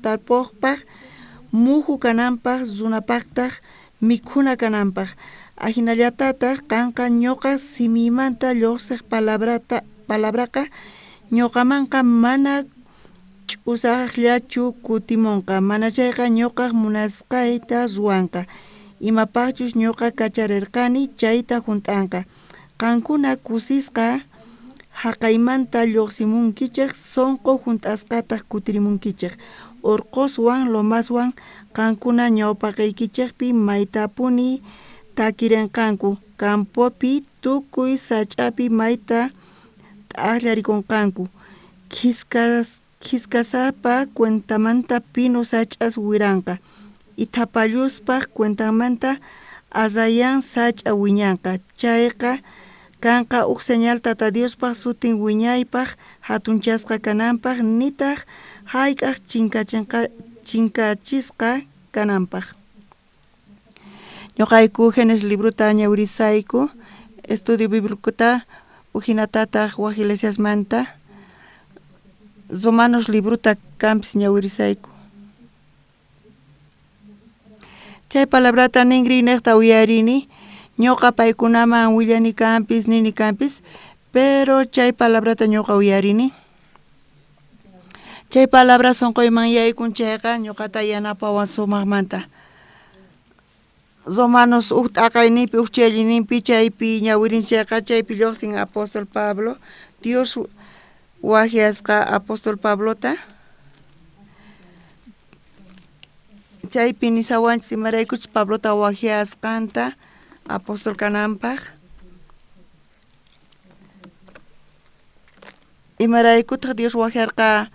tarpojpaj muju kananpaj, runapajtaj mikhuna kananpaj. Ajinallatataj qanqa ñuqa simiymanta lluqsiq palabraqa ñuqamanqa mana ch'usaqllachu kutimunqa, mana chayqa ñuqaj munasqayta ruwanqa, imapajchus ñuqa kacharerqani chayta junt'anqa. Qankuna kusisqa haqaymanta lluqsimunkichej, sunqu junt'asqataj kutirimunkichej, urquswan lomaswan qankuna ñawpaqeykichejpi maytapuni takirenqanku, campopi tukuy sach'api mayta t'aqllarikunqanku, khiskasapa cuentamanta pino sach'as wiranqa, ithapalluspaj cuentamanta arrayan sach'a wiñanqa, chayqa kanqa uj señal Tata Diospaj sutin wiñaypaj hatunchasqa kananpaj, nitaj hayk'aj chinkachisqa kananpaj. Ñuqayku Génesis librota ñawirisayku, estudio bíblico ujinatataj waj iglesiasmanta, Romanos librota kanpis ñawirisayku. Chay palabrata ningrinejta uyarini, ñuqa paykunaman willani kanpis nini kanpis, pero chay palabrata ñuqa uyarini. Chay palabra sunquyman yaykun chayqa ñuqata yanapawan sumaqmanta. Romanos uj t'aqayninpi uj chaylliyninpi chaypi ñawirin chayqa chaypi lluqsin apóstol Pablo, Dios wajyasqa apóstol Pablota. Chaypi nisawanchis imaraykuchus Pablota wajyasqanta apóstol kananpaq. Imaraykutaq Dios wajyarqa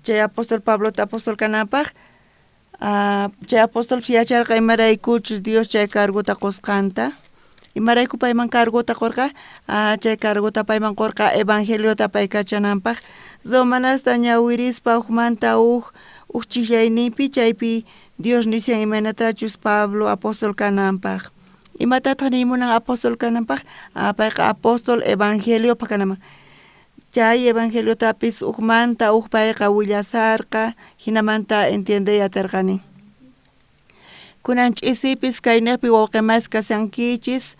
chay apóstol Pablota apóstol kananpaq? Chay apóstolpis yacharqa imaraykuchus Dios chay cargota qusqanta. Imarayku payman cargota qurqa? Chay cargota payman qurqa evangeliota apaykachananpaq. Romanasta ñawirispa ujmanta uj chijllayninpi chaypi Dios nishan imaynatachus Pablo apóstol kananpaq. Imatataq niy munan apóstol kananpaq? Payqa apóstol evangeliopaq kanaman. Chay evangeliotapis ujmanta uj payqa willasarqa, jinamanta entiendey aterqani. Kunan ch'isipis kaynejpi wawqimas kasankichis,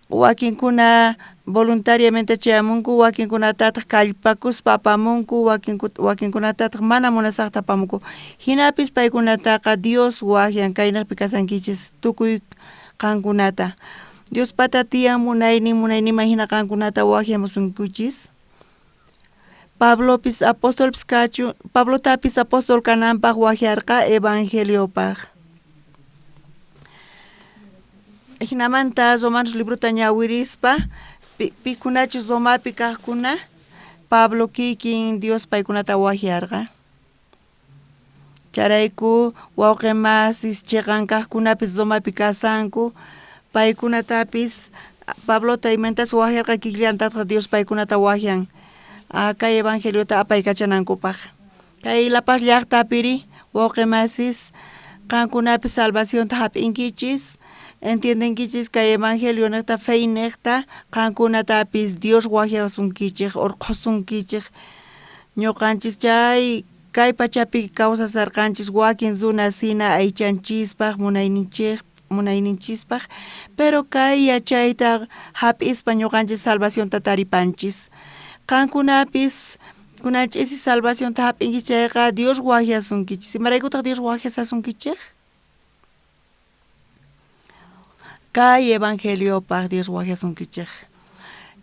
wakinkuna voluntariamente chayamunku, wakinkunatataq kallpakuspa apamunku, wakinkunatataq mana munasaqta apamunku. Jinapis paykunataqa Dios wajyan kaynejpi kasankichis tukuy qankunata. Diospata tiyan munaynin munayninman jina qankunata wajyamusunkichis. Pablopis apostolpis kachu, Pablotapis apóstol kananpaq wajyarqa evangeliopaq. Jinamanta Romanos librota ñawirispa pikunachus Romapi kaqkuna Pablo kikin Dios paykunata wajyarqa. Chayrayku wawqi masis chiqan kaqkunapis Romapi kasanku, paykunatapis Pablota imantas wajyarqa kikillantataq Dios paykunata wajyan kay evangeliota apaykachanankupaq. Kay La Paz llaqtapiri wawqi masis qankunapis salvacionta hap'inkichis, entiendenkichis kay evangelio niqta fe niqta qankunatapis Dios wajyasunkichik urqhusunkichik. Ñuqanchis chay kay pachapi kawsasarqanchis wakin runas hina aychanchispaq munayninchispaq, pero kay yachayta hap'ispa ñuqanchis salvacionta taripanchis. Qankunapis kunan ch'isi salvacionta hap'inkichis chayqa Dios wajyasunkichis. Imaraykutaq Dios wajyasasunkichik? Kay evangeliopaq Dios wajyasunkichik.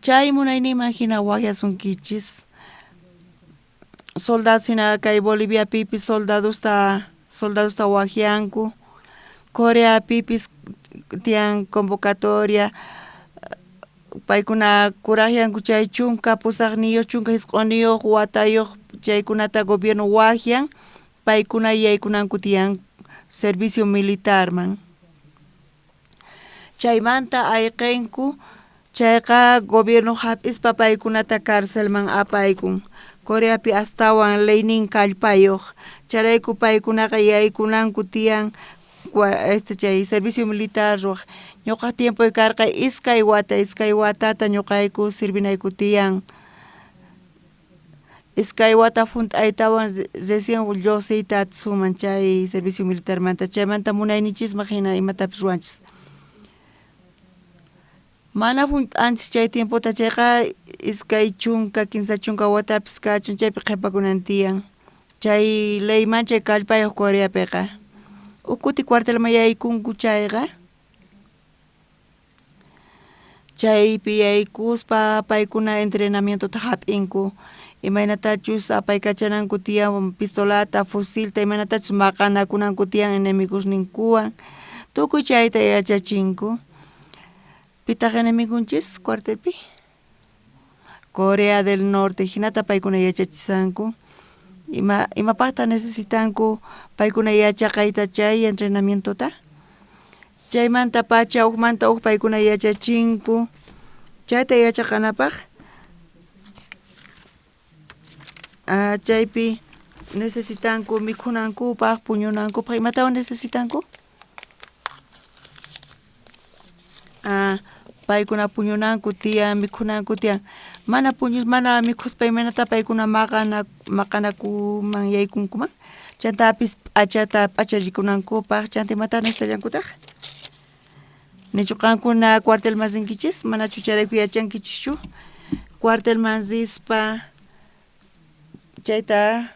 Chay munayninman hina wajyasunkichis. Soldados hina kay Boliviapipis soldadosta wajyanku. Coreapipis tiyan convocatoria paykuna kurajyanku chay 18 19 watayuq chaykunata gobierno wajyan paykuna yaykunanku tiyan servicio militarman. Chaymanta ayqinku chayqa gobierno hap'ispa paykunata carcelman apaykun. Coreapi astawan leynin kallpayuq chayrayku paykunaqa yaykunanku tiyan chay servicio militar ruwaq. Ñuqa tiempoy karqa iskay watata ñuqayku sirvinayku tiyan. Iskay wata junt'aytawan recién lluqsiyta atisunman chay servicio militarmanta. Chaymanta munayninchisman hina imatapis ruwanchis. Mana junt'anchis chay tiempota chayqa 20 30 watapis kachun chaypi qhipakunan tiyan. Chay leyman chay kallpayuq Coreapiqa. Uj kuti cuartelman yaykunku chayqa chaypi yaykuspa paykuna entrenamientota hap'inku. Imaynatachus apaykachananku tiyan pistolata, fusilta, imaynatachus maqanakunanku tiyan enemigosninkuwan. Tukuy chayta yachachinku. Pitaq enemigunchis cuartelpi? Corea del Norte hinata paykuna yachachisanku. Imapaqta necesitanku paykuna yachaqayta chay entrenamientota? Chaymanta pacha ujmanta uj paykuna yachachinku. Chayta yachaqanapaq chaypi necesitanku mikhunankupaq, puñunankupaq. Imatawan necesitanku? Paykuna puñunanku tiyan, mikhunanku tiyan. Mana puñus, mana mikhuspa imaynata paykuna maqanakuman yaykunkuman. Chantapis p'achata p'acharikunankupaj, chanta imata necesitallankutaj? Nichu qankuna cuartelman rinkichis? Manachu chayrayku yachankichischu? Cuartelman rispa chayta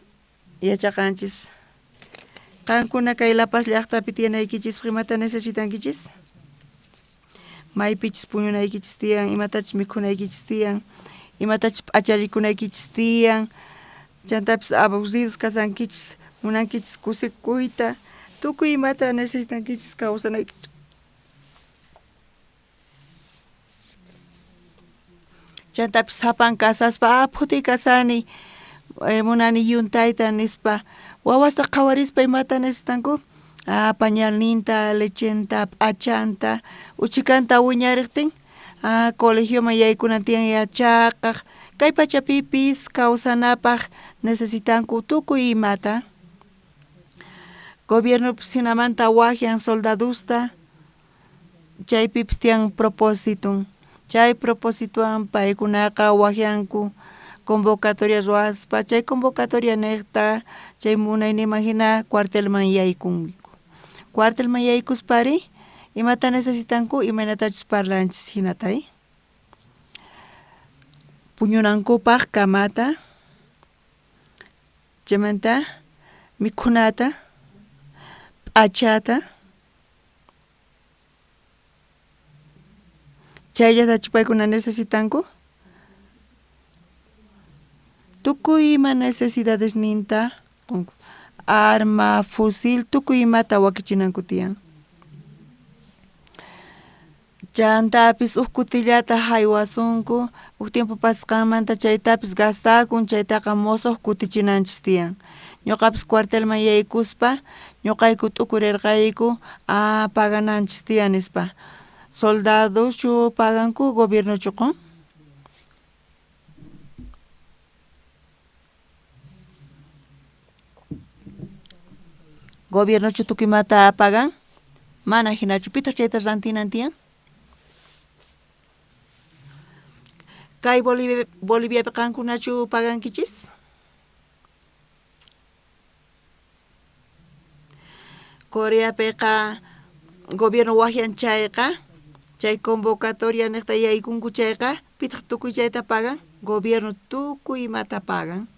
yachaqanchis. Qankuna kay La Paz llaqtapi tiyanaykichispaq imata necesitankichis? Maypichus puñunaykichis tiyan, imatachus mikhunaykichis tiyan, imatachus p'achallikunaykichis tiyan, chantapis aburridos kashankichis, munankichis kusikuyta, tukuy imata necesitankichis kawsanaykichis. Chantapis sapan kasaspa, phutiy kasani, munani yuntayta nispa, wawasta qhawarispa imata necesitanku? Pañalninta, lechenta, p'achanta, uchikanta wiñariqtin, colegioman yaykunan tiyan yachaqaj, kay pachapipis kawsanapaj necesitanku tukuy imata. Gobiernopis jinamanta wajyan soldadusta, chaypipis tiyan propositon, chay propositowan paykunaqa wajyanku convocatoria ruwaspa, chay convocatoria nejta chay munayninman jina cuartelman yaykunku. Cuartelman yaykuspari imata necesitanku imaynatachus parlanchis jinata, Puñunankupaj kamata, chaymanta mikhunata, p'achata, chayllatachu paykuna necesitanku? Tukuy ima necesidadesninta qonku, arma, fusil, tukuy imata wakichinanku tiyan. Chantapis uj kutillata jaywasunku, uj tiempo pasasqanmanta chaytapis gastakun, chaytaqa mosoj kutichinanchis tiyan. Ñuqapis cuartelman yaykuspa ñuqayku t'ukurirqayku, pagananchis tiyan nispa. Soldadoschu paganku, gobiernochu qon? Gobiernochu tukuy imata pagan? Mana jinachu, pitaq chayta rantinan tiyan? Kay Boliviapi qankunachu pagankichis? Coreapiqa gobierno wajyan chayqa, chay convocatoria nejta yaykunku chayqa, pitaq tukuy chayta pagan? Gobierno tukuy imata pagan.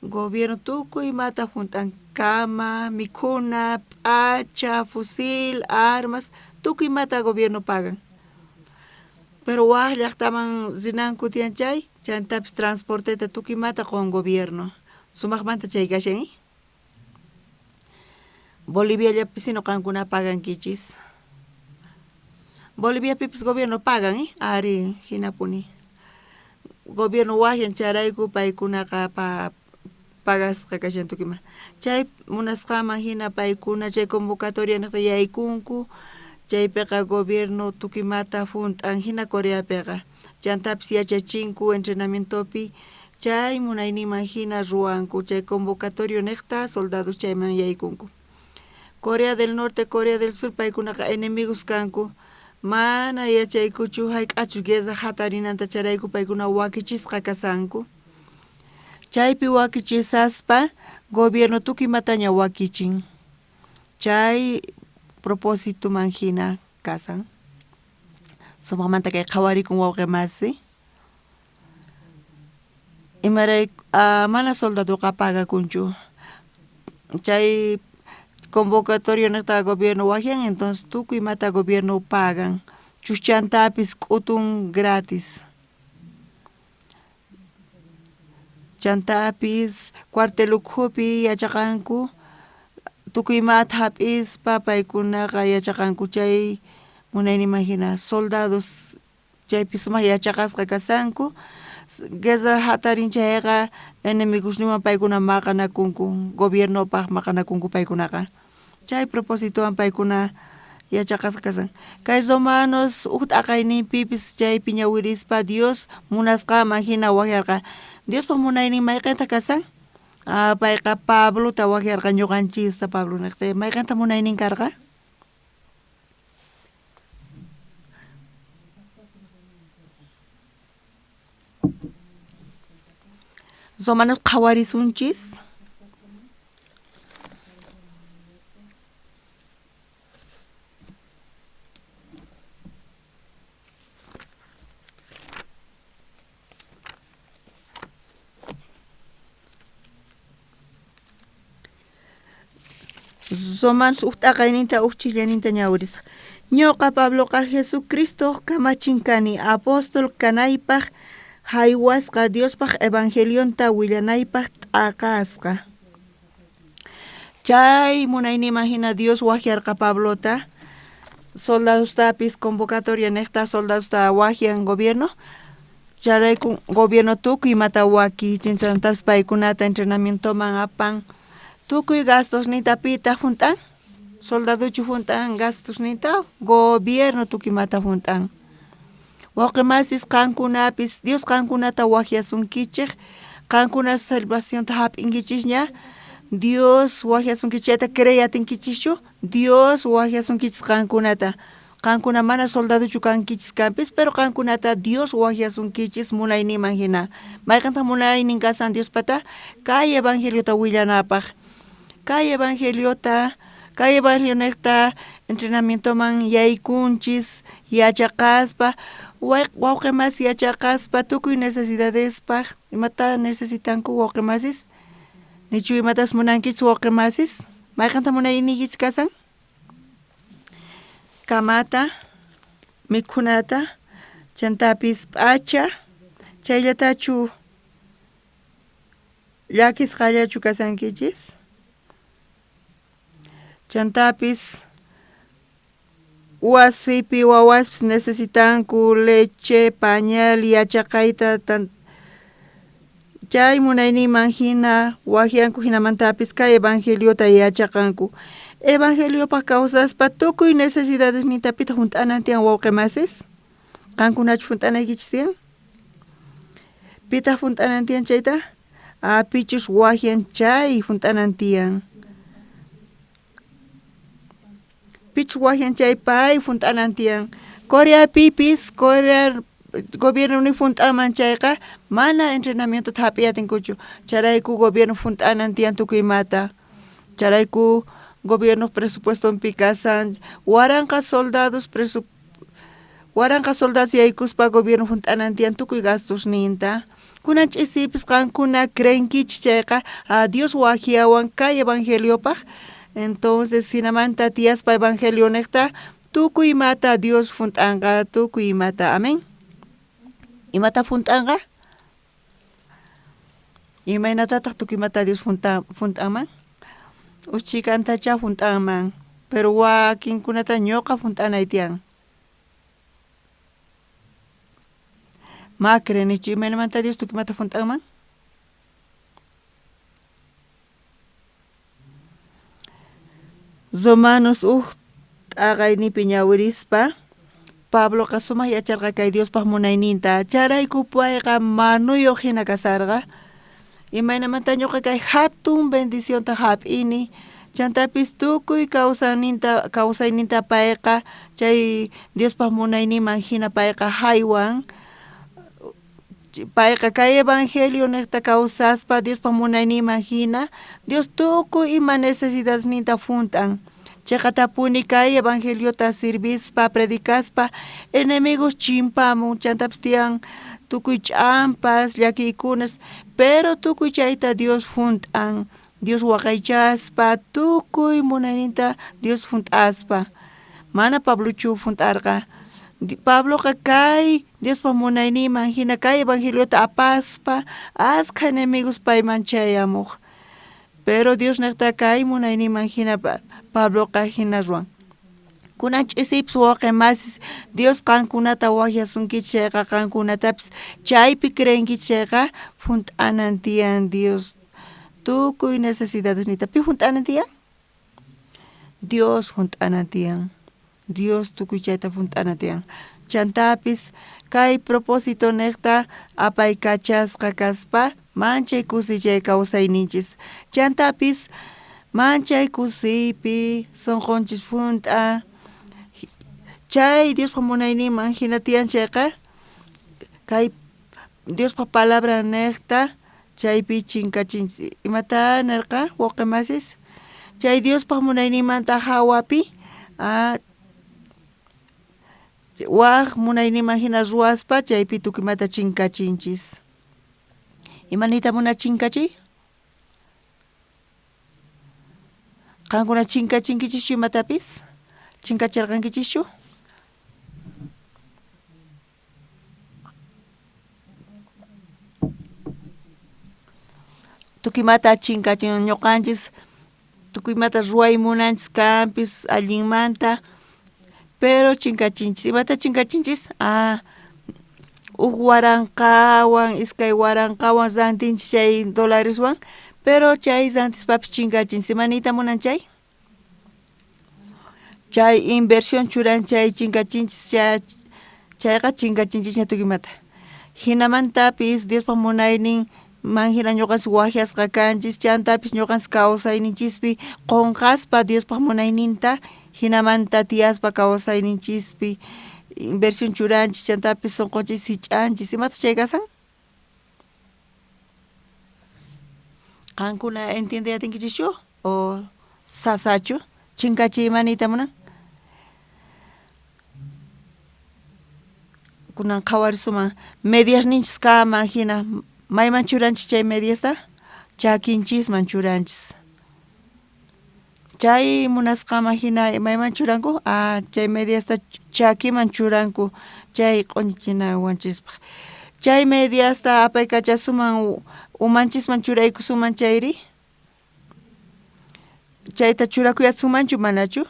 Gobierno tukuy imata junt'an, kama, mikhuna, p'acha, fusil, armas, tukuy imata gobierno pagan. Pero waj llaqtaman rinanku tiyan chay, chantapis transporteta tukuy imata qon gobierno. Sumaqmanta chay kashan, Boliviallapi sino qankuna pagankichis. Boliviapipis gobierno pagan, Ari, jinapuni. Gobierno wajyan chayrayku paykunaqa pagasqa kashan tukuy ima. Chay munasqaman jina paykuna chay convocatoria nejta yaykunku, chaypiqa gobierno tukuy imata junt'an jina Coreapiqa. Chantapis yachachinku entrenamientopi, chay munayninman jina ruwanku, chay convocatorio nejta soldados chayman yaykunku. Corea del Norte, Corea del Sur paykunaqa enemigos kanku, mana yachaykuchu jayk'achus guerra jatarinanta chayrayku paykuna wakichisqa kasanku. Chaypi wakichisaspa gobierno tukuy imataña wakichin, chay propositoman jina kasan. Sumaqmanta kay qhawarikun wawqi masi. Imarayku mana soldadoqa pagakunchu, chay convocatoria nejta gobierno wajyan, entonces tukuy imata gobierno pagan, chuschantapis k'utun gratis. Chantapis cuartel ukhupi yachaqanku, tukuy imata jap'ispa paykunaqa yachaqanku chay munayninman jina soldados chaypi sumaq yachaqasqa kasanku, guerra jatarin chayqa enemigosninwan paykuna maqanakunku, gobiernopaj maqanakunku paykunaqa. Chay propositowan paykuna yachaqasqa kasan. Kay romanos uj t'aqayninpipis chaypi ñawirispa Dios munasqaman jina wajyarqa. Diospaj munaynin mayqinta kasan? Payqa Pablota wajyarqa ñuqanchista Pablo nejta, mayqinta munaynin karqa? Romanos qhawarisunchis. Romanos uj t'aqayninta uj chillaninta ñawirisaq. Ñuqa Pabloqa Jesucristo kamachin kani apóstol kanaypaq haywasqa Diospaq evangelionta willanaypaq t'aqasqa. Chay munayniman hina Dios wajyarqa Pablota soldadostapis convocatoria niqta soldadosta wajyan gobierno chayrayku gobierno tukuy imata wakichin chantapis paykunata entrenamientoman apan tukuy gastosninta pitaq junt'an soldadochu junt'an gastosninta gobierno tukuy imata junt'an. Wawqimasis qankunapis Dios qankunata wajyasunkichej qankuna salvacionta hap'inkichisña Dios wajyasunkichis chayta creyatinkichishchu Dios wajyasunkichis qankunata qankuna mana soldadochu kankichis kanpis pero qankunata Dios wajyasunkichis munayninman hina mayqintaq munaynin kasan Diospata kay evangeliota willanapaq kay evangeliota kay evangelionejta entrenamientoman yaykunchis yachaqaspa wawqimasis yachaqaspa tukuy necesidadespaq imata necesitanku wawqimasis nichu imatas munankichis wawqimasis mayqinta munayniykichis kasan kamata mikhunata chantapis p'acha chayllatachu llakisqallachu kasankichis chantapis wasipi wawaspis necesitanku leche pañal yachaqayta chay munayninman hina wajyanku hinamantapis kay evangeliota yachaqanku evangeliopaq kawsaspa tukuy necesidadesninta pitaq junt'anan tiyan wawqimasis qankunachu junt'anaykichis tiyan pitaq junt'anan tiyan chayta pichus wajyan chay junt'anan tiyan pichus wajyan chay pay junt'anan tiyan Coreapipis Corea gobierno ni junt'aman chayqa mana entrenamientota hap'iyatinkuchu chayrayku gobierno junt'anan tiyan tukuy imata chayrayku gobierno presupuestonpi kasan waranqa soldados yaykuspa gobierno junt'anan tiyan tukuy gastosninta kunan ch'isipis qankuna creenkichis chayqa Dios wajyawan kay evangeliopaq entonces hinamanta tiyaspa evangelionejta tukuy imata Dios junt'anqa tukuy imata amén imata junt'anqa imaynatataq tukuy imata Dios junt'anman uchikantachá junt'anman pero wakinkunata ñuqa junt'anay tiyan ma creenichu imaynamanta Dios tukuy imata junt'anman Romanos uj t'aqaynipi ñawirispa Pabloqa sumaq yacharqa kay Diospaq munayninta chayrayku payqa manuyuq hina kasarqa imaynamanta ñuqa kay hatun bendicionta hap'ini chantapis tukuy kawsayninta payqa chay Diospaq munayninman hina payqa haywan payqa kay evangelio niqta kawsaspa Diospaq munayninman hina Dios tukuy ima necesidadesninta junt'an chayqatapuni kay evangeliota sirvispa predicaspa enemigos chimpamun chantapis tiyan tukuy ch'ampas llakiykunas pero tukuy chayta Dios junt'an Dios waqaychaspa tukuy munayninta Dios junt'aspa mana Pablochu junt'arqa Pabloqa kay Diospaq munayninman hina kay evangeliota apaspa askha enemigos payman chayamuq pero Dios niqta kay munayninman hina Pabloqa hina ruwan kunan ch'isipis wawqimasis Dios qankunata wajyasunkichis chayqa qankunatapis chaypi creenkichis chayqa junt'anan tiyan Dios tukuy necesidadesninta pi junt'anan tiyan Dios junt'anan tiyan Dios tukuy chayta junt'anan tiyan chantapis kay propósito niqta apaykachasqa kaspa manchay kusiy chay kawsayninchis chantapis manchay kusiypi sunqunchis junt'a chay Diospaq munayninman hina tiyan chayqa kay Diospaq palabra niqta Chaypi chinkachinchis. Imata nerqa wawqi masis? Chay Diospaj munayninmanta hawapi waj munayninman hina ruwaspa chaypi tukuymata chinkachinchis. Imaniyta muna chinkachiy? Qankuna chinkachinkichishchu imatapis? Chinkachirqankichischu? Tukuymata chinkachin ñuqanchis tukuymata ruway munanchis kanpis allinmanta, pero chinkachinchis. Imata chinkachinchis? Uj waranqawan 2000wan rantinchis chay dolareswan, pero chay rantispapis chinkachinchis. Imaniyta munan chay? Chay inversión churan chay chinkachinchis chayqa chinkachinchisña tukuymata. Hinamantapis Diospaj munaynin man hina ñuqanchis wajyasqa kanchis, chantapis ñuqanchis kawsayninchispi qunqaspa Diospaj munayninta hinamanta tiyaspa kawsayninchispi inversión churanchis, chantapis sunqunchis sich'anchis. Imataq chay kasan? Qankuna entiende atinkichischu o sasachu? Chinkachiy imaniyta munan? Kunan qhawarisuman mediasninchis kaman hina mayman churanchis chay mediasta? Chakinchisman churanchis. Chay munasqaman hina mayman churanku? Chay mediasta chakiman churanku chay q'uñichinawanchispaq. Chay mediasta apaykachasuman umanchisman churaykusuman chayri? Chayta churakuyatsumanchu manachu?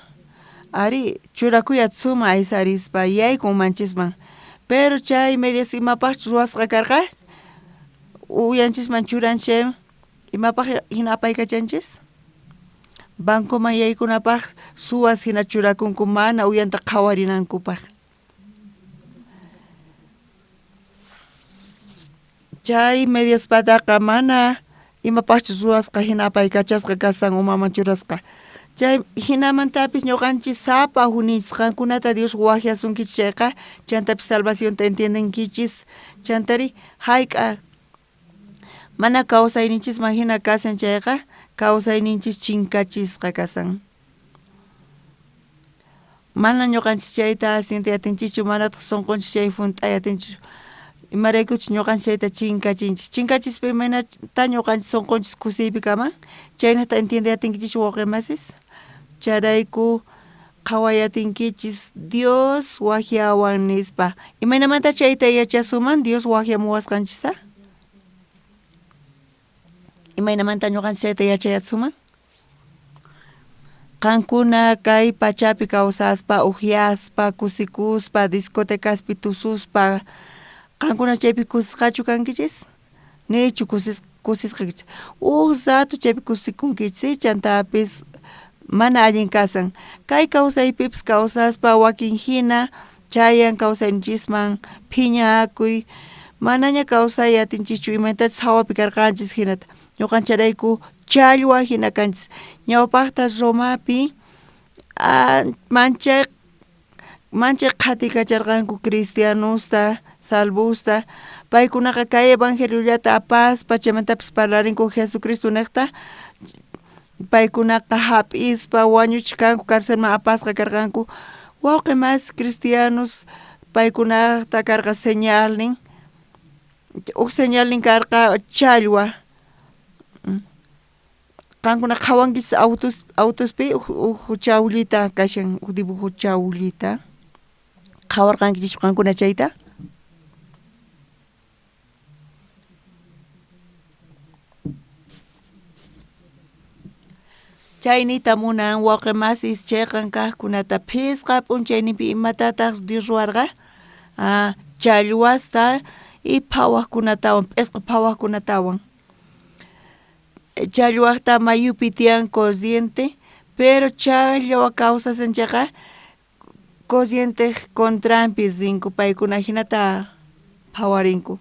Ari churakuyatsuman aysarispa yaykun umanchisman. Pero chay medias imapaqchus ruwasqa karqa? Uyanchisman churanchis chay imapaq hina apaykachanchis? Bancoman yaykunapaq suwas hina churakunku mana uyanta qhawarinankupaq. Chay mediaspataqa mana imapaqchus ruwasqa hina apaykachasqa kasan umaman churasqa. Chay hinamantapis ñuqanchis sapa huninchis qankunata Dios wajyasunkichis chayqa chantapis salvacionta entiendenkichis chantari hayk'a mana kawsayninchisman hina kasan chayqa kawsayninchis chinkachisqa kasan. Mana ñuqanchis chayta siente atinchischu, manataq sunqunchis chay hunt'ay atinchischu. Imaraykuchus ñuqanchis chayta chinkachinchis. Chinkachispa imaynata ñuqanchis sunqunchis kusiypi kaman? Chaynata entiende atinkichischu wawqi masis? Chayrayku qhaway atinkichis Dios wajyawan nispa. Imaynamanta chayta yachasuman Dios wajyamuwasqanchista? Imaynamanta ñuqanchis chayta yachayatsuman? Qankuna kay pachapi kawsaspa, uhyaspa, kusikuspa, discotecaspi tususpa, qankuna chaypi kusisqachu kankichis? Nichu kusisqa kankichis? Uj rato chaypi kusikunkichis, chantapis mana allin kasan. Kay kawsaypipis kawsaspa wakin hina chayan kawsayninchisman phiñakuy, manaña kawsay atinchischu imaynatachus hawapi karqanchis hinata. Ñuqancharayku challwa hina kanchis. Ñawpaqta Romapi manchay qhatikacharqanku cristianosta, salvosta, paykunaqa kay evangeliollata apaspa chaymantapis parlarinku Jesucristo niqta, paykunaqa hap'ispa wañuchikanku carcelman apasqa karqanku. Wawqi mas cristianos paykunata karqa señalnin, uj señalnin karqa challwa. Qankuna qhawankichis autospi uj chawllita kashan, uj dibujo chawllita. Qhawarqankichischu qankuna chayta? Chaynita munan wawqi masis chayqan kaqkunata phisqa p'unchayninpi imatataq Dios ruwarqa? Challwasta y phawaqkunatawan, p'isqu phawaqkunatawan. Challwaqta mayupi tiyan corriente, pero challwa kawsasan chayqa corrientej contranpi rinku paykuna hinata phawarinku.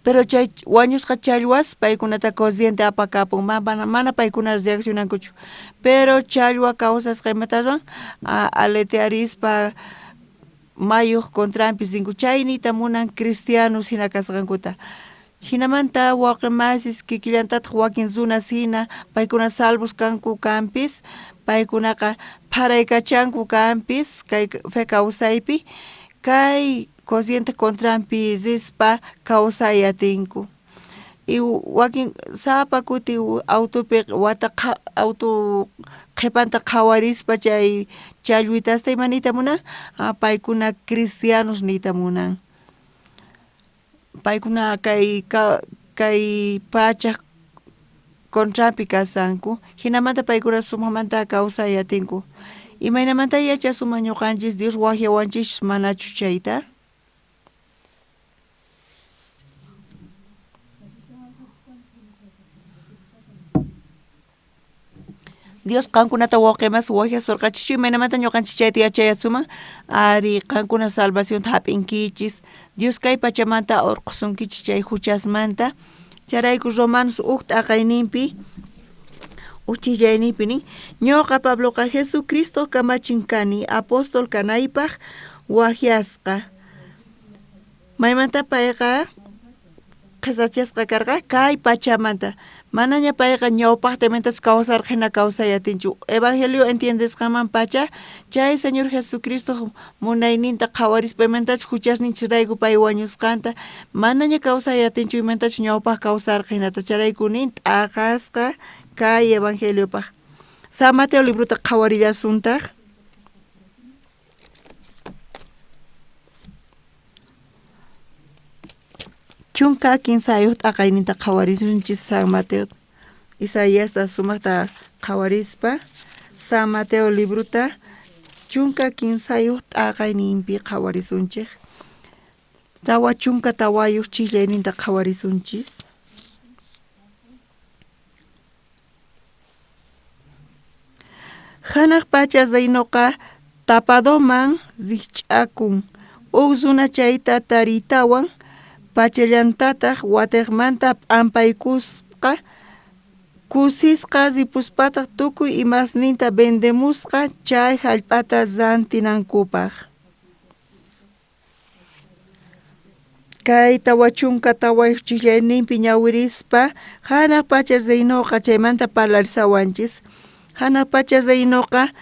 Pero chay wañusqa challwas paykunata corriente apakapun, mana paykuna reaccionankuchu. Pero challwa kawsasqa imata ruwan? Aletearispa mayuq contranpi rinku. Chaynita munan cristianos hina kasqankuta. Jinamanta wawqimasis kikillantataq wakin runas hina paykuna salvos kanku kanpis, paykunaqa pharaykachanku kanpis kay fe kawsaypi, kay corriente contranpi rispa kawsay atinku. Y wakin sapa kuti autopi wata auto qhipanta qhawarispa chay challwitasta ima niyta munan, paykuna cristianos niyta munan. Paykuna kay kay pachaj contranpi kashanku, jinamanta paykuna sumaqmanta kawsay atinku. Imaynamanta yachasuman ñuqanchis Dios waqyawanchis manachu chayta? Dios qankunata wawqimas waqyasurqachischu imaynamanta ñuqanchis chayta yachayatsuman ari qankuna salvacionta hap'inkichis Dios kay pachamanta urqhusunkichis chay huchasmanta chayrayku Romanos uj t'aqayninpi uj ch'illayninpi nin ñuqa Pabloqa Jesucristo kamachin kani apóstol kanaypaq waqyasqa maymanta payqa qhisachasqa karqa kay pachamanta manaña payqa ñawpaqta imaynatachus kawsarqa hina kawsay atinchu evangelio entiendesqanman pacha chay Señor Jesucristo munayninta qhawarispa imaynatachus huchasninchikrayku pay wañusqanta manaña kawsay atinchu imaynatachus ñawpaq kawsarqa hinata chayrayku nin t'aqasqa kay evangeliopaq. San Mateo librota qhawarillasuntaq. Chunka kinsayuq t'aqayninta qhawarisunchis San Mateo Isaiasta sumaqta qhawarispa San Mateo librota chunka kinsayuq t'aqayninpi qhawarisunchik 44 ch'illayninta qhawarisunchis. Hanaq pacha reynoqa tapadoman rikch'akun uj runa chayta tariytawan pachallantataq watiqmanta p'ampaykusqa kusisqa ripuspataq tukuy imasninta vendemusqa chay hallp'ata rantinankupaq. Kay 44 ch'illayninpi ñawirispa hanaq pacha reynoqa chaymanta parlarisawanchis. Hanaq pacha reynoqa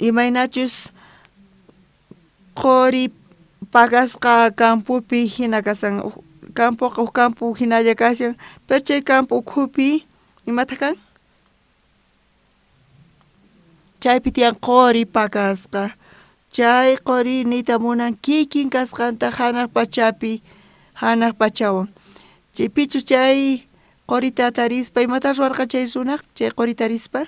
imaynachus qori pakasqa campopi hina kashan campoqa huk campo hinalla kashan pero chay campo ukhupi imataq kan chaypi tiyan qori pakasqa chay qori niyta munan kikin kasqanta hanaq pachapi hanaq pachawan chaypichus chay qorita tarispa imata ruwarqa chay runaq chay qori tarispa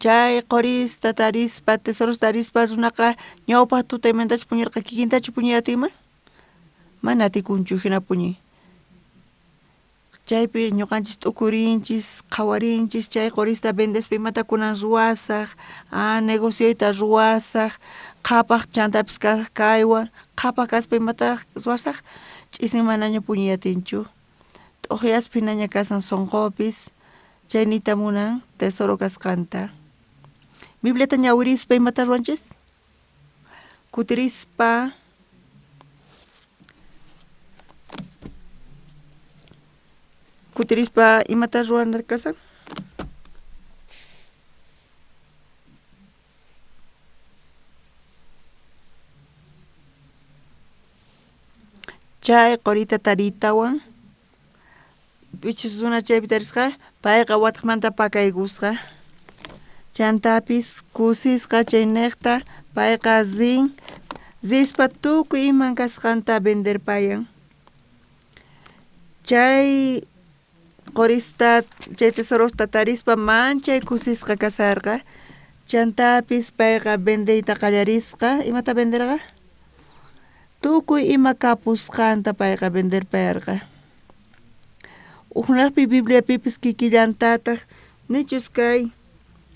chay qorista tarispa tesoros tarispa runaqa ñawpaq tuta imaynatachu puñurqa kikintachu puñuy atinman mana atikunchu hina puñuy chaypi ñuqanchis t'ukurinchis qhawarinchis chay qorista vendespa imata kunan ruwasaq negocioyta ruwasaq qhapaq chantapis kaywan qhapaq kaspa imata ruwasaq ch'isin manaña puñuy atinchu t'uqyaspa hinaña kasan sunqupis chay niyta munan tesoro kasqanta. Bibliata ñawirispa imata ruwanchis kutirispa kutirispa imata ruwana kasan chay qorita tariytawan pichus runa chaypi tarisqa payqa watiqmanta pakaykusqa chantapis kusisqa chayniqta payqa rin rispa tukuy iman kasqanta venderpayan chay qorista chay tesorosta tarispa manchay kusisqa kasarqa chantapis payqa vendeyta qallarisqa imata venderqa tukuy ima kapusqanta payqa venderpayarqa ujnaqpi Bibliapipis kikillantataq nichus kay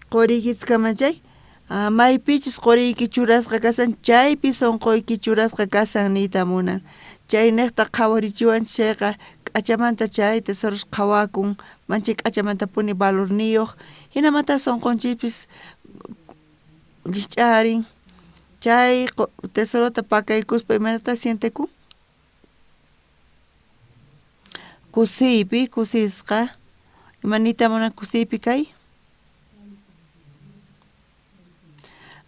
qoriykitskaman chay maypichus qoriyki churasqa kasan chaypi sunquyki churasqa kasan niyta munan chayniqta qhawarichiwanchis chayqa k'achamanta chay tesoros qhawakun manchay k'achamantapuni valorniyuq hinamanta sunqunchikpis Rijch'arin chay tesorota pakaykuspa imaynata sientekun? Kusiypi, kusisqa. Ima niyta munan kusiypi kay?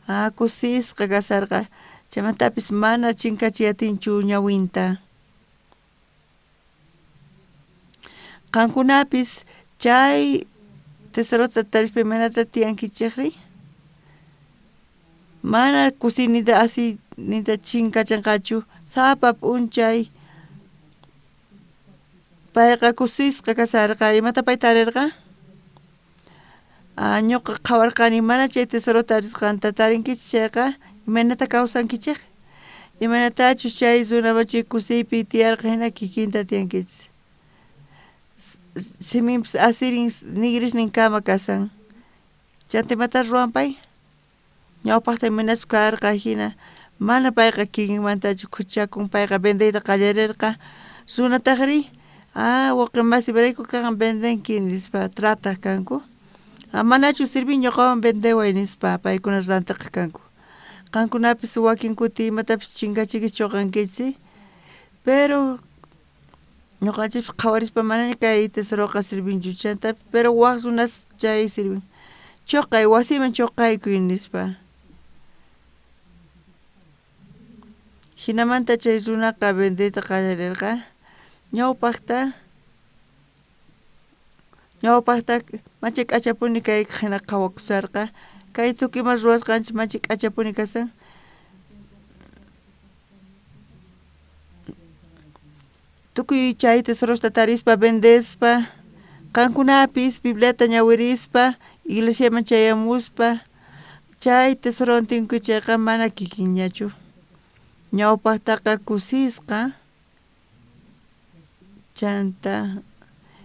Ah, kusisqa kasarqa. Chaymantapis mana chinkachiy atinchu ñawinta. Qankunapis chay tesorota tarispa imaynata tiyankichikri? Mana kusiynita asiyninta chinkachinqachu sapa p'unchay payqa kusisqa kasarqa. Imata pay tarirqa? Ah, ñuqa qhawarqani mana chay tesorota tarisqanta tarinkichik chayqa imaynata kawsankichik? Imaynatachus chay runa chay kusiypi tiyarqa hina kikinta tiyankichik. Siminpis asirin nigrisninkama kasan. Chanta imata ruwan pay? Ñawpaqta imaynachus karqa hina mana payqa kikinmantachu khuchakun payqa vendeyta qallarirqa. Runatajri ah wawqi masi imarayku kaqan vendenki nispa trataq kanku. Ah manachu sirvin ñuqawan vendeway nispa paykuna rantiqaq kanku. Qankunapis wakin kuti imatapis chinkachinkichik chuqankichik pero ñuqanchikpis qhawarispa manaña kay tesoroqa sirvinchu chanta pero wak runas chay sirvin. Chuqay wasiman chuqaykuy nispa. Hinamanta chay runaqa vendeyta qallarirqa. Ñawpaqta manchay k'achapuni kay hina qhawakusarqa. Kay tukuy ima ruwasqanchik manchay k'achapuni kasan. Tukuy chay tesorosta tarispa vendespa qankunapis Bibliata ñawirispa iglesiaman chayamuspa chay tesorowan tinkuy chayqa mana kikinñachu. Ñawpaqtaqa kusisqa chanta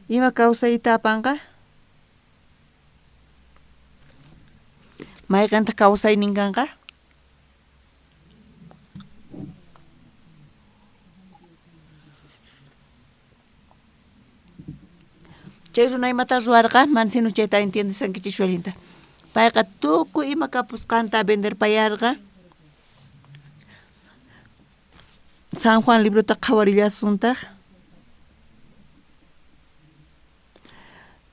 ima kawsayta apanqa? Mayqintaq kawsaynin kanqa? Chay runa imata ruwarqa? Mana sino chayta entiendesankichik allinta. Payqa tukuy ima kapusqanta venderpayarqa. San Juan librota qhawarillasuntaq.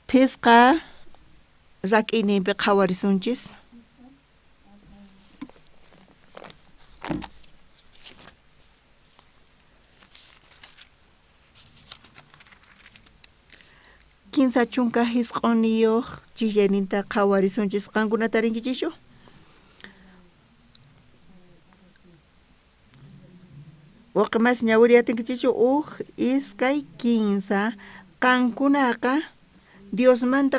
Phisqa rak'iyninpi qhawarisunchis. Kinsa chunka hisq'uniyuq chikchayninta qhawarisunchis. Qankuna tarinkichischu? Wawqi masi ñawiri atinkichischu? Uj, iskay, kinsa. Qankunaqa Diosmanta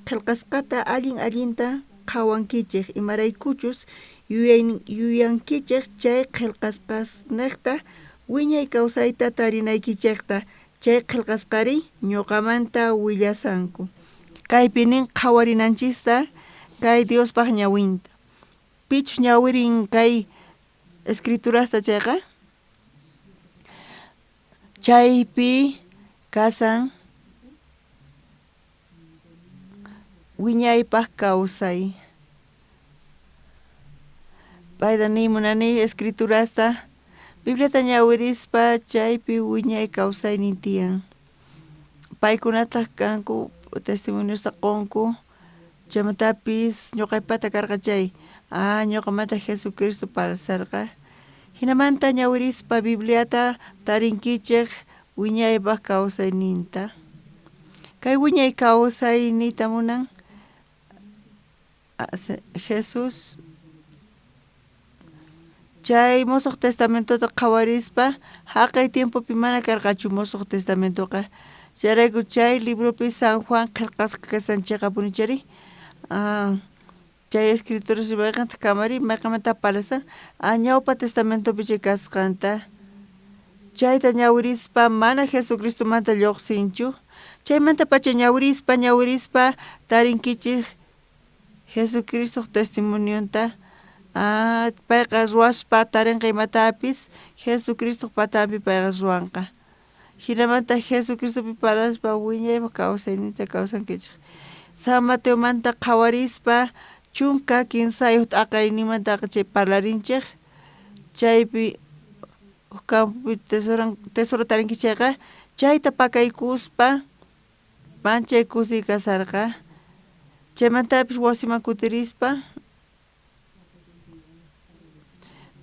qillqasqata allin allinta qhawankichik imaraykuchus yuyankichik chay qillqasqasniqta wiñay kawsayta tarinaykichikta. Chay qillqasqari ñuqamanta willasanku. Kaypi nin qhawarinanchista kay Diospaq ñawinta. Pichus ñawirin kay escriturasta chayqa chaypi kasan wiñaypaq kawsay. Payta niy munani escriturasta Bibliata ñawirispa chaypi wiñay kawsaynin tiyan. Paykunataq kanku testimoniosta qunku chaymantapis ñuqaypata karqa chay ah ñuqamanta Jesucristo parlasarqa. Hinamanta ñawirispa Bibliata tarinkichik wiñaypaq kawsayninta. Kay wiñay kawsayniyta munan Jesús chay Musuq Testamentota qhawarispa haqay tiempopi mana karqachu Musuq Testamentoqa. Chayrayku chay libropi San Juan qillqasqa kashan chiqapuni chayri chay escrituras mayqintaq kamari mayqinmanta parlasan ñawpa testamentopi chay kasqanta. Chayta ñawirispa mana Jesucristomanta lluqsinchu. Chaymantapacha ñawirispa tarinkichik Jesucristoq testimonionta. Payqa ruwaspa tarinqa imatapis Jesucristoq patanpi payqa ruwanqa. Hinamanta Jesucristopi parlaspa wiñaypaq kawsayninta kawsankichik. San Mateomanta qhawarispa 13 t'aqayninmantaqa chay parlarinchej chaypi uj campopi tesoro tarinki chayqa chayta pakaykuspa manchay kusiy kasarqa chaymantapis wasiman kutirispa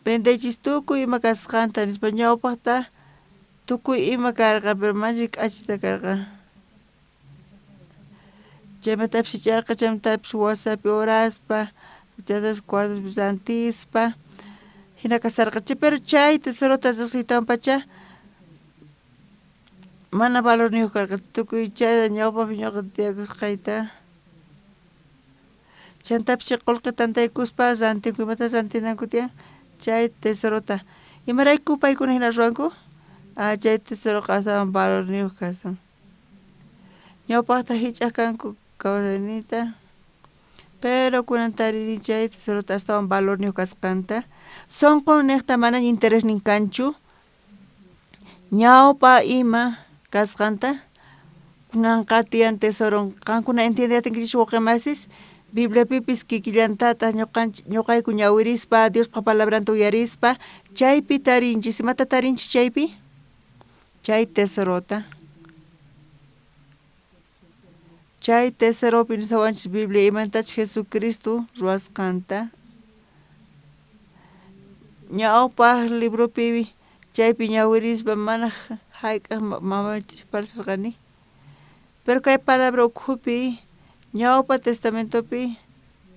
vendeychis tukuy ima kasqanta nispa ñawpaqta tukuy ima karqa pero manchay k'achita karqa chaymantapis hich'arqa chaymantapis wasapi oraspa chaytapis cuadropi rantispa jina kasarqa pero chay tesorota riqsiytawanpacha mana valorniyuq karqa tukuy chay ñawpaqpi ñuqa tiyakusqayta chantapis chay qullqi tantaykuspa rantinku imata rantinanku tiyan chay tesorota imarayku paykuna jina ruwanku chay tesoroqa aswan valorniyuq kasan ñawpaqta hich'aq kanku kawsayniyta pero kunan tarini chay tesorota astawan valorniyuq kasqanta sunqun niqta manaña interesnin kanchu ñawpa ima kasqanta kunanqa tiyan tesoron qankuna entiendeyatinkichis wawqi Bibliapipis kikillantataq ñuqayku ñawirispa Diospa palabranta uyarispa chaypi tarinchis imata tarinchis chaypi chay tesorota chay tesoropi nisawanchis Biblia imantachus Jesucristo ruwasqanta ñawpaq libropi chaypi ñawirispa mana hayk'aq mamaychis parlarqani pero kay palabra ukhupi ñawpa testamentopi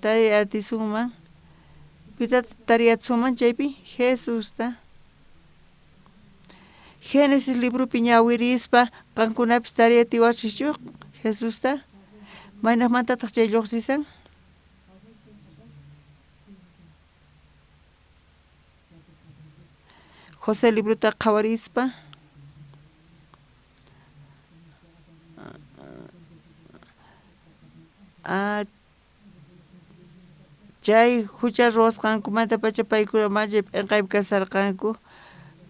tariy atisunman pitataq tariyasunman chaypi Jesusta Génesis libropi ñawirispa qankunapis tariyatiwachikchu Jesusta maynaqmantataq chay lluqsisan José librota qhawarispa chay hucha ruwasqankumantapacha paykuna manchay p'inqaypi kasarqanku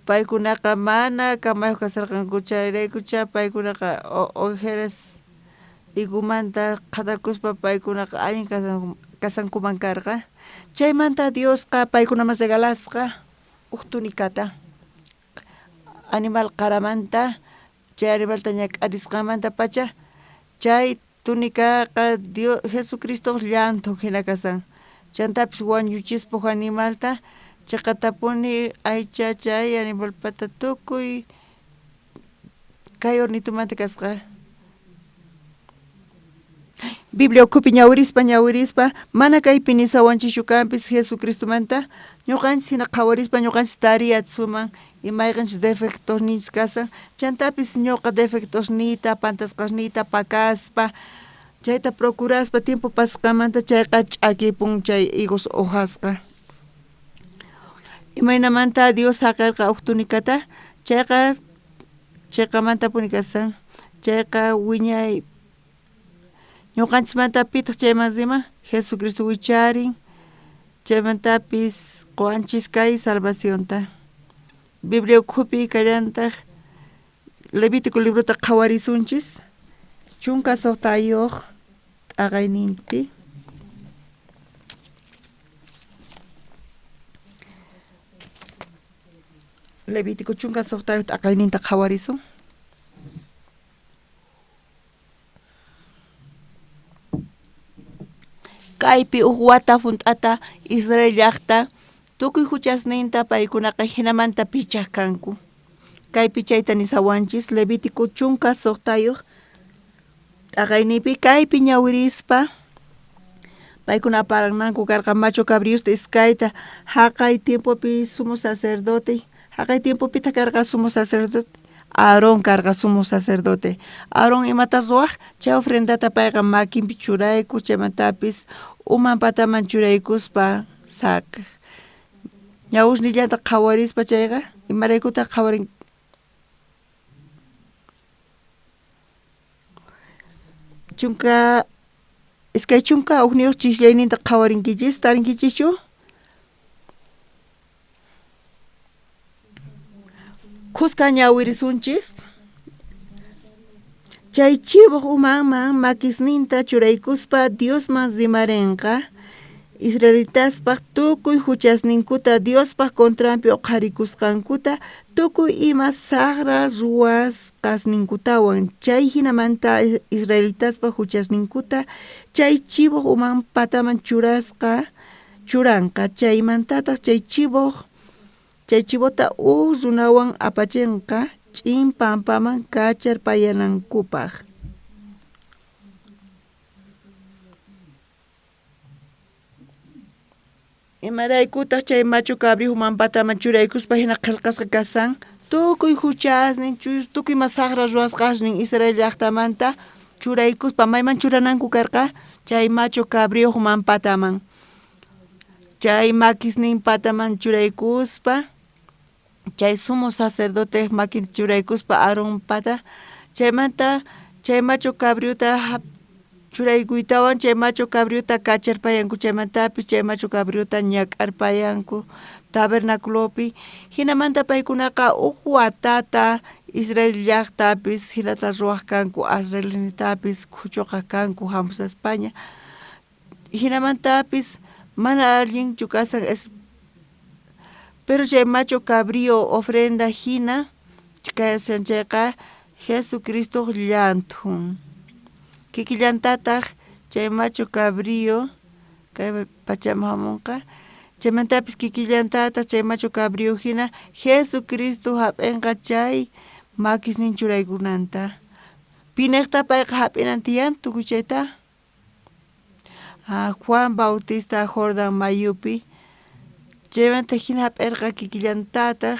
paykunaqa mana kamayuq kasarqanku chayraykucha paykunaqa ojeras higomanta qhatakuspa paykunaqa allin kasankuman karqa chaymanta Diosqa paykunaman regalasqa uj tunicata animal qaramanta chay animalta ñak'arisqanmantapacha chay tunikaqa Dios Jesucristoq llanthu hina kasan chantapis wañuchispa uj animalta chiqatapuni aycha chay animalpata tukuy kay hornitumanta kasqa Biblia ukhupi ñawirispa ñawirispa mana kaypi nisawanchischu kanpis Jesucristomanta ñuqanchis hina qhawarispa ñuqanchis tariyatsuman imayqanchus defectosninchis kasan chantapis ñuqa defectosniyta pantasqasniyta pakaspa chayta procuraspa tiempo pasqanmanta chayqa ch'akipun chay higos hojasqa imaynamanta Dios saqirqa uj tunicata chayqa chiqamantapuni kasan chayqa wiñay ñuqanchismanta pitaq chayman riman Jesucristo wicharin chaymantapis quwanchis kay salvacionta Biblia ukhupi kallantaq Levítico librota qhawarisunchis 16 t'aqayninpi Levítico 16 t'aqayninta qhawarisun kaypi uj wata junt'ata Israel llaqta tukuy huchasninta paykunaqa jinamanta pichaq kanku kaypi chayta nisawanchis Levítico 16 t'aqayninpi kaypi ñawirispa paykuna aparananku karqa macho cabriosta iskayta jaqay tiempopi sumo sacerdote jaqay tiempopitaq karqa sumo sacerdote Aarón karqa sumo sacerdote Aarón imata ruwaq chay ofrendata payqa makinpi churaykuq chaymantapis uman pataman churaykuspa saqej ñawusnillanta qhawarispa chayqa imaraykutaq qhawarin 21 chisllayninta qhawarinkichis tarinkichischu khuska ñawirisunchis chay chivoq umanman makisninta churaykuspa Diosman rimarinqa Israelitaspaj tukuy juchasninkuta Diospaj contranpi uqharikusqankuta tukuy ima sajra ruwasqasninkutawan. Chay jinamanta israelitaspaj juchasninkuta chay chivoj uman pataman churanqa. Chaymantataj chay chivota uj runawan apachenqa ch'in pampaman kacharpayanankupaj. Imaraykutaq chay machu cabriyoj uman pataman churaykuspa hina qillqasqa kasan tukuy juchasnin tukuy ima sajra ruwasqasnin Israel llaqtamanta churaykuspa mayman churananku karqa chay machu cabriyoj uman pataman. Chay makisnin pataman churaykuspa chay sumo sacerdote makinta churaykuspa Aarón pata chaymanta chay machu cabriyota churaykuytawan chay machu cabriyota kacharpayanku chaymantapis chay machu cabriyota ñak'arpayanku tabernaculopi. Jinamanta paykunaqa uj watata Israel llaqtapis jinata ruwaj kanku israelitapis khuchuqaj kanku hamusaspaña. Jinamantapis mana allinchu kasan pero chay machu cabrío ofrenda hina kasan chayqa Jesucristoj llanthun. Kikillantataj chay machu cabrío kay pachaman hamunqa chaymantapis kikillantataj chay machu cabrío hina Jesucristo hap'inqa chay makisnin churaykunanta. Pinejta payqa hap'inan tiyan tukuy chayta Juan Bautista Jordan mayupi chaymanta hina hap'irqa kikillantataj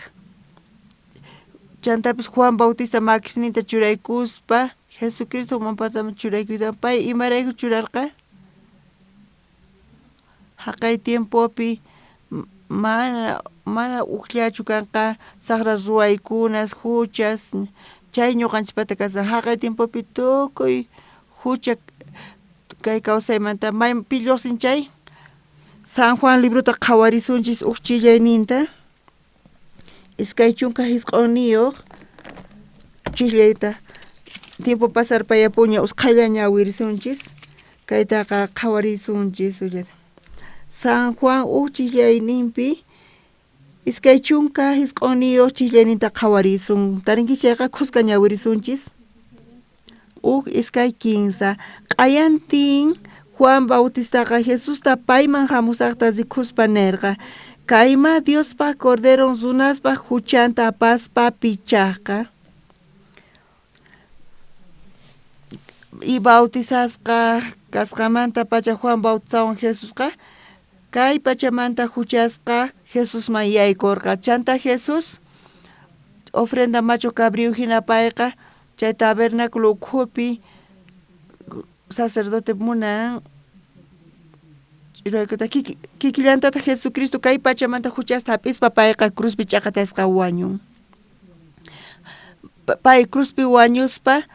chantapis Juan Bautista makisninta churaykuspa Jesucristo uman pataman churaykuyta pay imarayku churarqa jaqay tiempopi mana ujllachu kanqa sajra ruwaykunas juchas chay ñuqanchispata kasan jaqay tiempopi tukuy jucha kay kawsaymanta may pi lluqsin chay San Juan librota qhawarisunchis uj chillayninta 29 chillayta tiempo pasarpayapuña usqhaylla ñawirisunchis kaytaqa qhawarisunchis San Juan uj chillayninpi 29 chillayninta qhawarisun tarinkichis chayqa khuska ñawirisunchis uj 2 15 q'ayantin Juan Bautistaqa Jesusta payman hamusaqta rikuspa nerqa kayma Diospaj Corderon runaspaj juchanta apaspa pichajqa. Y bautizasqa kasqamanta pacha Juan Bautizawan Jesusqa kay pachamanta juchasqa Jesusman yaykurqa. Chanta Jesús ofrenda machu cabrío hina payqa chay tabernáculo ukhupi sacerdote munan churaykuta kikillantata Jesucristo kay pachamanta juchasta hap'ispa payqa cruzpi ch'aqatasqa wañun. Pay cruzpi wañuspa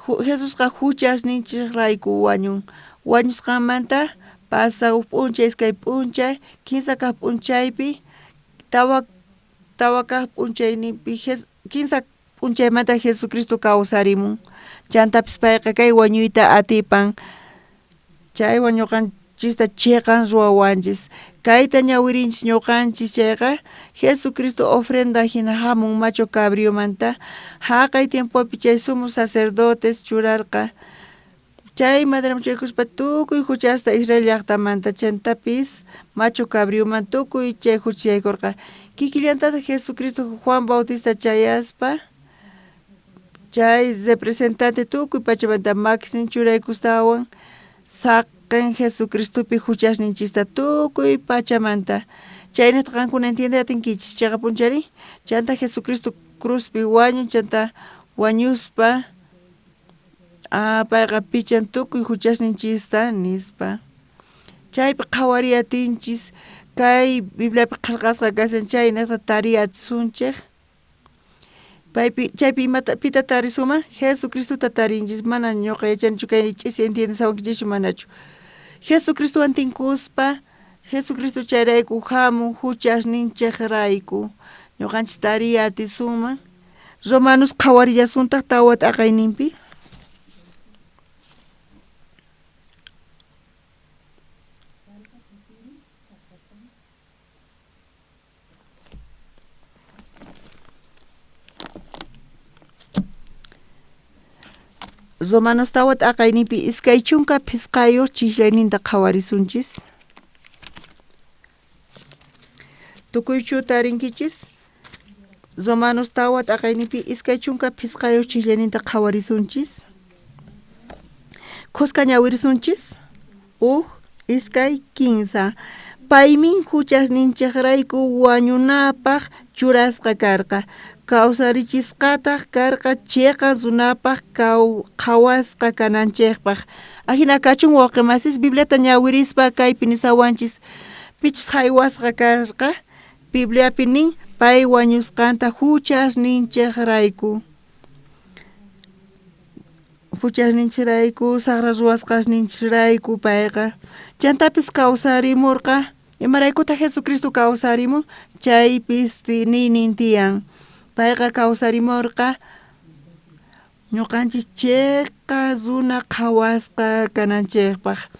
Jesusqa juchasninchejrayku wañun. Wañusqanmanta pasa uj p'unchay iskay p'unchay kinsa kaq p'unchaypi tawa kaq p'unchayninpi kinsa p'unchaymanta Jesucristo kawsarimun. Chantapis payqa kay wañuyta atipan chaywan ñuqanchista chiqan ruwawanchis kayta ñawirinchis ñuqanchis chayqa Jesucristo ofrenda hina hamun machu cabriomanta jaqay tiempopi chay sumo sacerdotes churarqa chay maderaman churaykuspa tukuy juchasta Israel llaqtamanta chantapis machu cabrioman tukuy chay juchaykurqa kikillantataq Jesucristo Juan Bautista chayaspa chay representante tukuy pachamanta makisnin churaykustawan saqen Jesucristopi juchasninchista tukuy pachamanta chaynata qankuna entiende atinkichis chayqa p'unchari chanta Jesucristo cruzpi wañun chanta wañuspa payqa pichan tukuy juchasninchista nispa chaypi qhawariy atinchis kay Bibliapi qillqasqa kashan chaynata tariy atisunchej paypi chaypi imata pita tarisuma Jesucristota tarinchis mana ñuqa yachanichu kay ch'isi entiendesawankichischu manachu Jesucristowan tinkuspa Jesucristo chayrayku hamun juchasninchejrayku ñuqanchis tariy atisunman Romanos qhawarillasuntaq 4 t'aqayninpi. Romanos 4 t'aqayninpi 25 chiqllayninta qhawarisunchis. Tukuychu tarinkichis? Romanos 4 t'aqayninpi 25 chiqllayninta qhawarisunchis. Khuska ñawirisunchis. 1, 2, 3. Paymin huchasninchejrayku wañunapaj churasqa karqa, kawsarichisqataq karqa chiqa runapaj qhawasqa kananchejpaj. Ajina kachun wawqimasis Bibliata ñawirispa kaypi nisawanchis pichus jaywasqa karqa Bibliapi nin pay wañusqanta huchasninchejrayku. Huchasninchejrayku, saqra ruwasqasninchejrayku payqa. Chantapis kawsarimurqa. Imaraykutaq Jesucristo kawsarimun? Chaypis niynin tiyan. Payqa kawsarimurqa ñuqanchis chiqa runa qhawasqa kananchikpaq.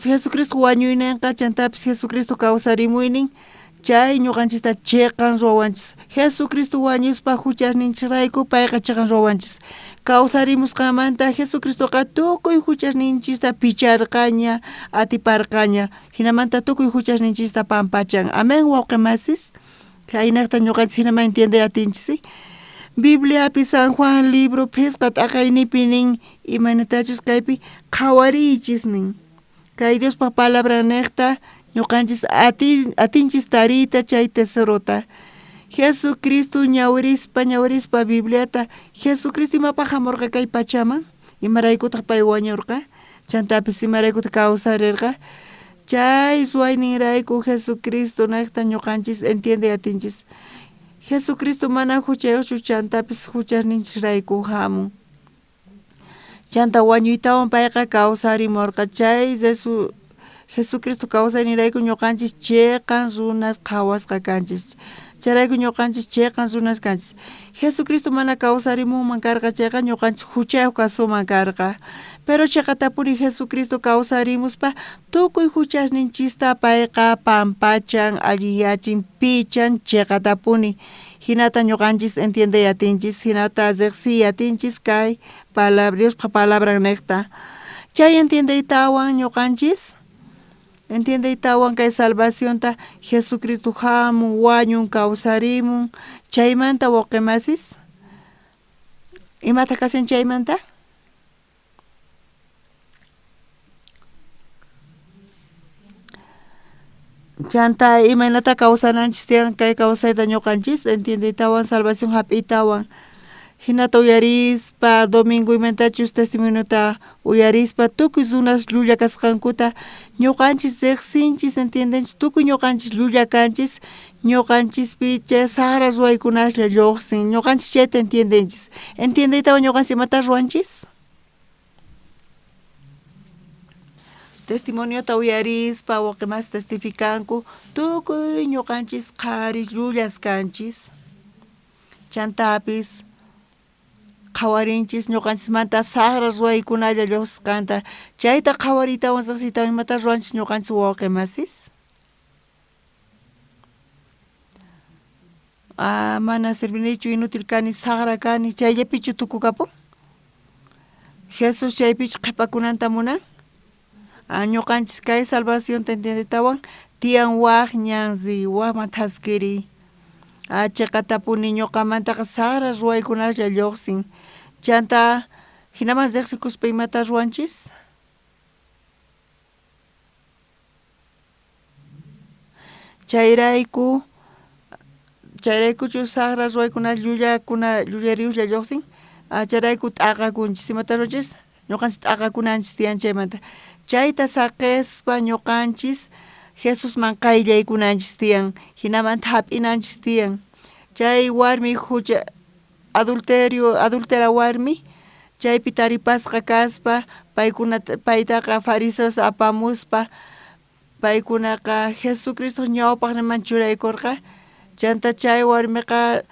Jesucristo wañuyninqa chantapis Jesucristo kawsarimuynin chay ñuqanchista chiqan ruwawanchis. Jesucristo wañuspa huchasninchejrayku payqa chiqan ruwawanchis. Kawsarimusqanmanta Jesucristoqa tukuy huchasninchista picharqaña, atiparqaña. Hinamanta tukuy huchasninchista pampachan. Amén, wawqimasis. Khaynaqta ñuqanchis hinaman entiende atinchis. Bibliapi San Juan libro phisqa t'aqaynipi nin imaynatachus kaypi qhawariychis nin. Kay Diospaq palabra niqta ñuqanchis atinchis tariyta chay tesorota. Jesucristo ñawirispa ñawirispa Bibliata Jesucristo imapaq hamurqa kay pachaman? Imaraykutaq pay wañurqa? Chantapis imaraykutaq kawsarirqa? Chay ruwayninrayku Jesucristo niqta ñuqanchis entiende atinchis. Jesucristo mana huchayuqchu chantapis huchasninchikrayku hamun. Chanta wañuytawan payqa kawsarimurqa. Chay Jesucristo kawsayninrayku ñuqanchis chiqan runas qhawasqa kanchis. Chayrayku ñuqanchis chiqan runas kanchis. Jesucristo mana kawsarimunman karqa chayqa ñuqanchis huchayuq kasuman karqa. Pero chiqatapuni Jesucristo kawsarimuspa tukuy huchasninchista payqa pampachan, alliyachin, pichan chiqatapuni. Hinata ñuqanchis entiende atinchis, hinata riqsiy atinchis kay palabra Diospa palabran niqta. Chay entiendeytawan ñuqanchis entiendeytawan kay salvacionta Jesucristo hamun, wañun, kawsarimun. Chaymanta wawqimasis imata kasan chaymanta? Chanta imaynata kawsananchis tiyan kay kawsayta ñuqanchis entiendeytawan salvación hap'iytawan. Hinata uyarispa domingo imatachus testimoniota uyarispa tukuy runas llulla kasqankuta ñuqanchis riqsinchis entiendenchis tukuy ñuqanchis llulla kanchis ñuqanchispi chay saqra ruwaykunaslla lluqsin ñuqanchis chayta entiendenchis. Entiendeytawan ñuqanchis imata ruwanchis? Testimoniota uyarispa wawqimasis testificanku tukuy ñuqanchis qharis llullas kanchis. Chantapis qhawarinchis ñuqanchismanta saqra ruwaykunalla lluqsisqanta. Chayta qhawariytawan riqsiytawan imata ruwanchis ñuqanchis wawqimasis? Mana sirvinichu, inútil kani, saqra kani, chayllapichu tukukapun? Jesús chaypichu qhipakunanta munan? Ñuqanchis kay salvacionta entiendetawan tiyan waq ñan riy, waqman thaskiriy. Chiqatapuni ñuqamantaqa saqra ruwaykunaslla lluqsin. Chanta hinaman riqsikuspa imata ruwanchis? Chayrayku chayraykuchu saqra ruwaykuna llullakuna llullariyuslla lluqsin? Chayrayku t'aqakunchis. Imata ruwanchis? Ñuqanchis t'aqakunanchis tiyan chaymanta. Chayta saqispa ñuqanchis Jesusman qayllaykunanchis tiyan, hinamanta hap'inanchis tiyan. Chay warmi hucha adulterio, adultera warmi chaypi taripasqa kaspa paykunata paytaqa fariseos apamuspa paykunaqa Jesucristo ñawpaqninman churaykurqa. Chanta chay warmiqa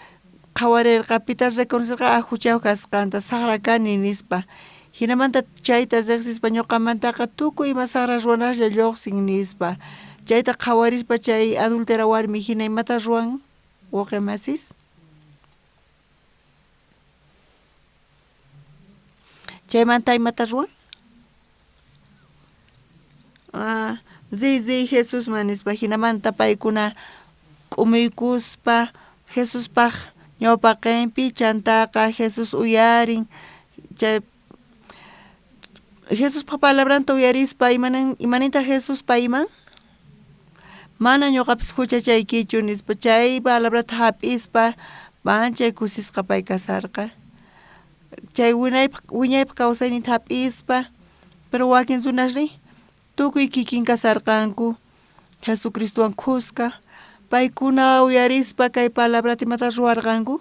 qhawarirqa pita reconocerqa huchayuq kasqanta saqra kani nispa. Hinamanta chayta riqsispa ñuqamantaqa tukuy ima saqra ruwanaslla lluqsin nispa. Chayta qhawarispa chay adultera warmi hina imata ruwan wawqimasis? Chaymanta imata ruwan? Riy riy Jesusman nispa, jinamanta paykuna k'umuykuspa Jesuspaj ñawpaqenpi, chantaqa Jesús uyarin, chay Jesuspaj palabranta uyarispa imanintaj Jesús payman? Mana ñuqapis huchachaykichu nispa, chay palabrata hap'ispa manchay kusisqa pay kasarqa. Chay wiñaypaq kawsayninta hap'ispa, pero wakin runasri tukuy kikin kasarqanku Jesucristowan khuska, paykuna uyarispa kay palabrata imata ruwarqanku?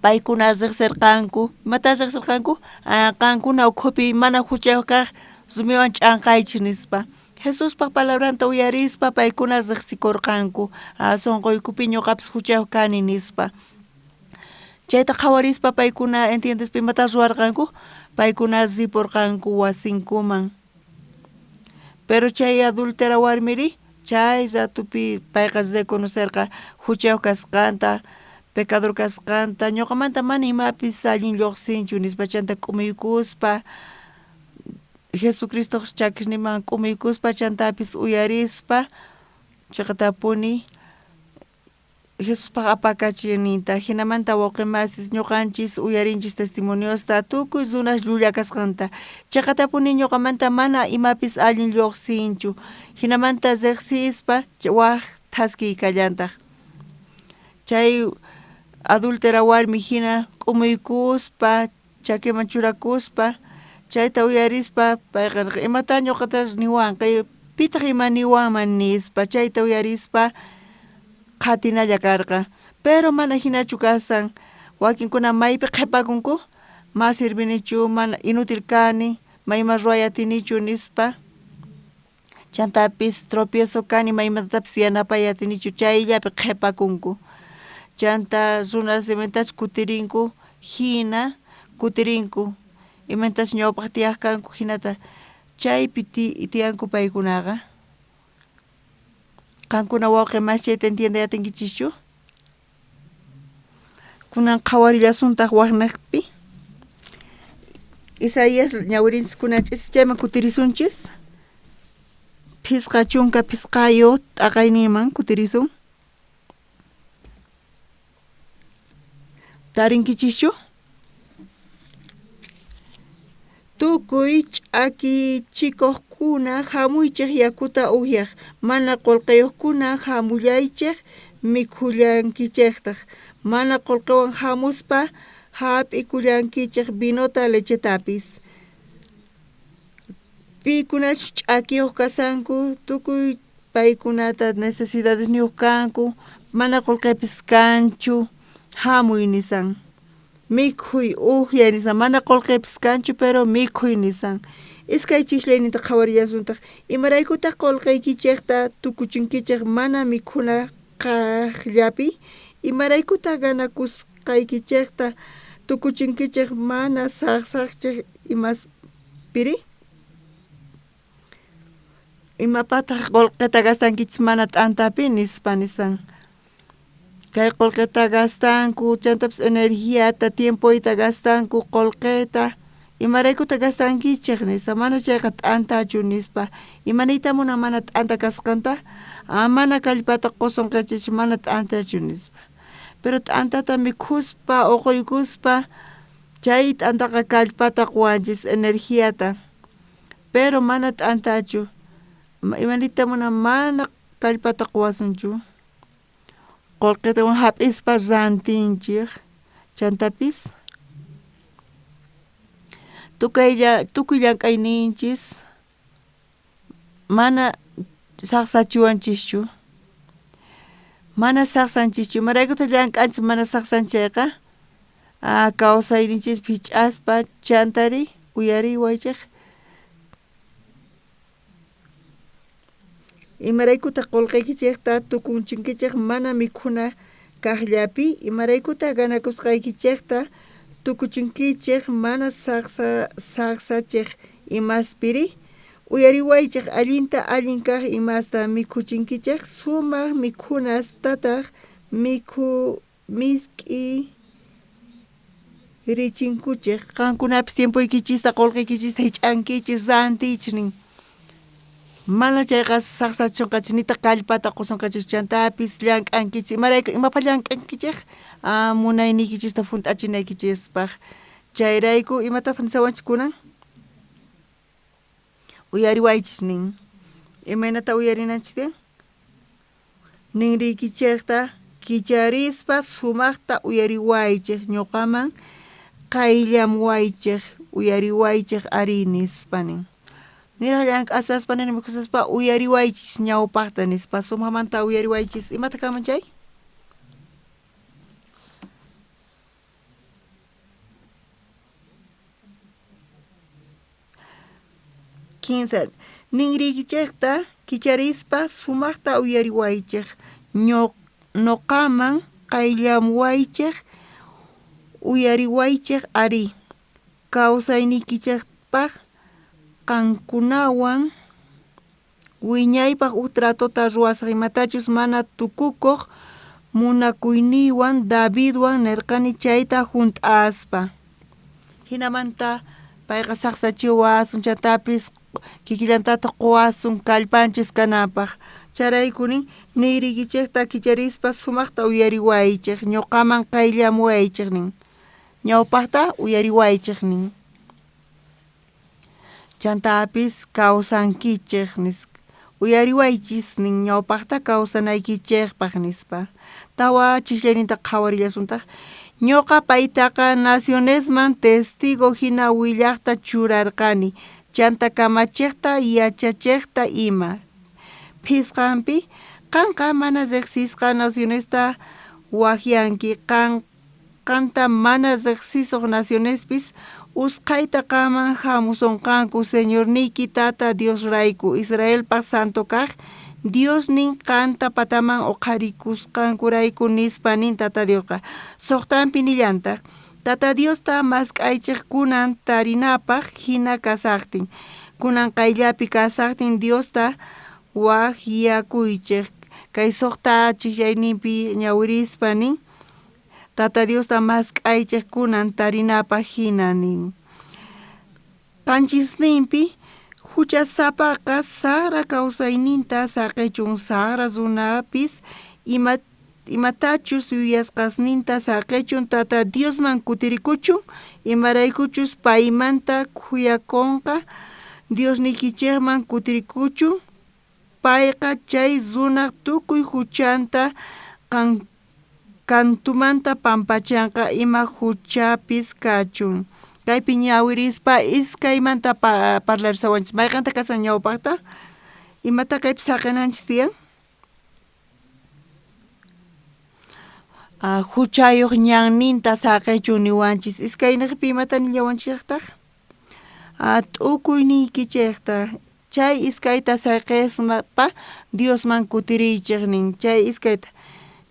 Paykuna riqsirqanku, imata riqsirqanku? Qankuna ukhupi mana huchayuq kaq rumiwan ch'anqaychik nispa. Jesuspaq palabranta uyarispa paykuna riqsikurqanku, sunquykupi ñuqapis huchayuq kani nispa. Chayta qhawarispa paykuna entiendespa imata ruwarqanku? Paykuna ripurqanku wasinkuman. Pero chay adúltera warmiri chay ratupi payqa reconocerqa huchayuq kasqanta, pecador kasqanta, ñuqamanta mana imapis allin lluqsinchu nispa, chanta k'umuykuspa Jesucristoq chakisninman k'umuykuspa chantapis uyarispa chayqatapuni Jesuspaq apakachiyninta. Jinamanta wawqimasis ñuqanchis uyarinchis testimoniosta tukuy runas llulla kasqanta, chayqatapuni ñuqamanta mana imapis allin lluqsinchu, jinamanta riqsispa waj thaskiy kallantaq. Chay adúltera warmi hina k'umuykuspa chakiman churakuspa chayta uyarispa payqa nirqa imata ñuqata niwanqa, pitaq ima niwanman nispa, chayta uyarispa qhatinalla karqa. Pero mana hinachu kasan, wakinkuna maypi qhipakunku, ma sirvinichu, mana inútil kani, mayman ruway atinichu nispa, chantapis tropiezo kani, maymantatapis yanapay atinichu, chayllapi qhipakunku. Chanta runas imatachus kutirinku hina kutirinku, imatachus ñawpaq tiyaq kanku hinata chaypi tiyanku paykunaqa. Qankuna wawqi mas chayta entiende atinkichischu? Kunan qhawarillasuntaq waqnaqpi. Isaías ñawirinchis kunan ch'isi chayman kutirisunchis. 55 t'aqayninman kutirisun. Tarinkichischu? Tukuy ch'akichikuqkuna hamuychik yakuta ukyaq, mana qullqiyuqkuna hamullaychik mikhullankichiktaq, mana qullqiwan hamuspa hap'ikullankichik vinota lechetapis. Pikunachus ch'akiyuq kasanku, tukuy paykunata necesidadesniyuq kanku, mana qullqipis kanchu, hamuy nisan. Mikhuy ukyay nisan, mana qullqipis kanchu pero mikhuy nisan. Iskay chiqllayninta qhawarillasuntaq, imaraykutaq qullqiykichikta tukuchinkichik mana mikhuna kaqllapi, imaraykutaq ganakusqaykichikta tukuchinkichik mana saqsaqchik imaspiri? Imapataq qullqita gastankichis mana t'antapi nispa nisan. Kay qullqita gastanku, chantapis energiata, tiempoyta gastanku, qullqita, imaraykutaq gastankichik nispa, mana chayqa t'antachu nispa. Imaniyta munan mana t'anta kasqanta? Mana kallpata qusunqanchik mana t'antachu nispa. Pero t'antata mikhuspa, uquykuspa, chay t'antaqa kallpata quwanchis, energiata, pero mana t'antachu. Imaniyta munan mana kallpata quwasunchu. Qullqitawan hap'ispa rantinchik, chantapis tukuy llank'ayninchis mana saqsachiwanchischu, mana saqsanchischu. Imaraykutaq llank'anchis mana saqsanchayqa? Kawsayninchis phich'aspa chantari uyariwaychik. Imaraykutaq qullqiykichikta tukuchinkichik mana mikhuna kaqllapi, imaraykutaq ganakusqaykichikta tukuchinkichik mana saqsachiq imaspiri? Uyariwaychik allinta allin kaq imasta mikhuchinkichik, sumaq mikhunastataq misk'i richinkuchej qankunapis tiempoykichista qolqeykichista jich'ankichis rantiychis nin. Mana chayqa saqsachunqachis nitaq kallpata qosonqachis chantapis llank'ankichis imarayku imapaq llank'ankichej munayniykichista junt'achinaykichispaq chayrayku imatataq nisawanchis kunan uyariwaychis nin. Imaynata uyarinanchis tiyan ninriykichejta kicharispa sumaqta uyariwaychej ñuqaman qayllamuwaychej uyariwaychej ari nispa nin. Niraj llank'asaspa niraj mikhusaspa uyariwaychis ñawpaqta nispa sumaqmanta uyariwaychis imata kanman chay? Kinsa ninriykichejta kicharispa sumaqta uyariwaychej ñuqaman qayllamuwaychej uyariwaychej ari kawsayniykichejpaq qankunawan wiñaypaq uj tratota ruwasaq imatachus mana tukukuq munakuyniywan Davidwan nerqani chayta junt'aspa. Jinamanta payqa saqsachiwasun chantapis kikillantataq quwasun kallpanchis kanapaq chayrayku nin ninriykichejta kicharispa sumaqta uyariwaychej ñuqaman qayllamuwaychej nin ñawpaqta uyariwaychej nin. Chantapis kawsankichej nispa uyariwaychis nin ñawpaqta kawsanaykichejpaq nispa. Tawa chijllayninta qhawarillasuntaq ñuqa paytaqa nacionesman testigo hina willaqta churarqani chanta kamachejta yachachejta ima. Phisqanpi qanqa mana riqsisqa nacionesta waqyanki qanta mana riqsisuq nacionespis usqhayta qaman hamusonqanku Señorniyki Tata Diosrayku Israelpaq santo kaq Diosnin qanta pataman uqharikusqankurayku nispa nin Tata Diosqa. Suqtanpi nillantaq Tata Diosta mask'aychej kunan tarinapaq hina kasaqtin kunan qayllapi kasaqtin Diosta waqyakuychej kay suqta chijllayninpi ñawirispa nin Tata Diosta mask'aychej kunan tarinapaq hina nin. Qanchisninpi huchasapaqa saqra kawsayninta saqichun saqra runapis imatachus yuyasqasninta saqichun Tata Diosman kutirikuchun imaraykuchus paymanta khuyakonqa Diosniykichejman kutirikuchun payqa chay runaq tukuy huchanta kantumanta pampachanqa ima huchapis kachun. Kaypi ñawirispa iskaymanta parlarisawanchis mayqanta kasan ñawpaqta imata kaypi saqinanchis tiyan huchayuq ñanninta saqichun niwanchis iskayniqpi imata nillawanchiktaq t'ukuyniykichejta chay iskayta saqispa Diosman kutiriychej nin chay iskayta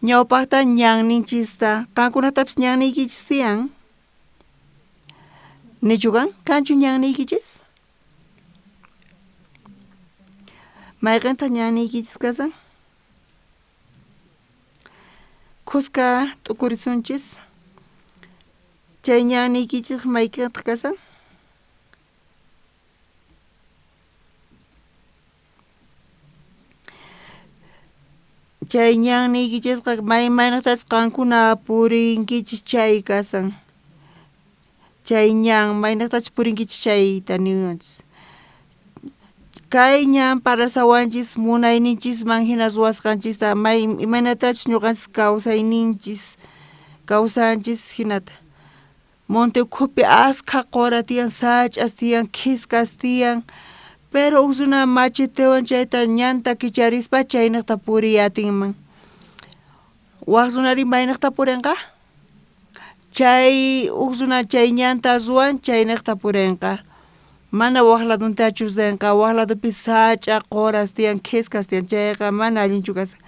ñawpaqta ñanninchista qankunatapis ñanniykichis tiyan nichu kan kanchu ñanniykichis mayqintaq ñanniykichis kasan khuska t'ukurisunchis chay ñanniykichis mayqintaq kasan chay ñanniykichisqa maymanaqtachus qankuna purinkichis chay kasan chay ñan maynaqtachus purinkichis chayta niwanchis kay ñan parlasawanchis munayninchisman hina ruwasqanchista imaynatachus ñuqanchis kawsayninchis kawsanchis hinata monte ukhupi askha qura tiyan sach'as tiyan khiskas tiyan pero huk runa machetewan chayta ñanta kicharispa chayniqta puriy atinman waq runari mayniqta purinqa chay huk runa chay ñanta ruwan chayniqta purinqa mana waq laduntachu rinqa waq ladupi sach'a quras tiyan khiskas tiyan chayqa mana allinchu kasan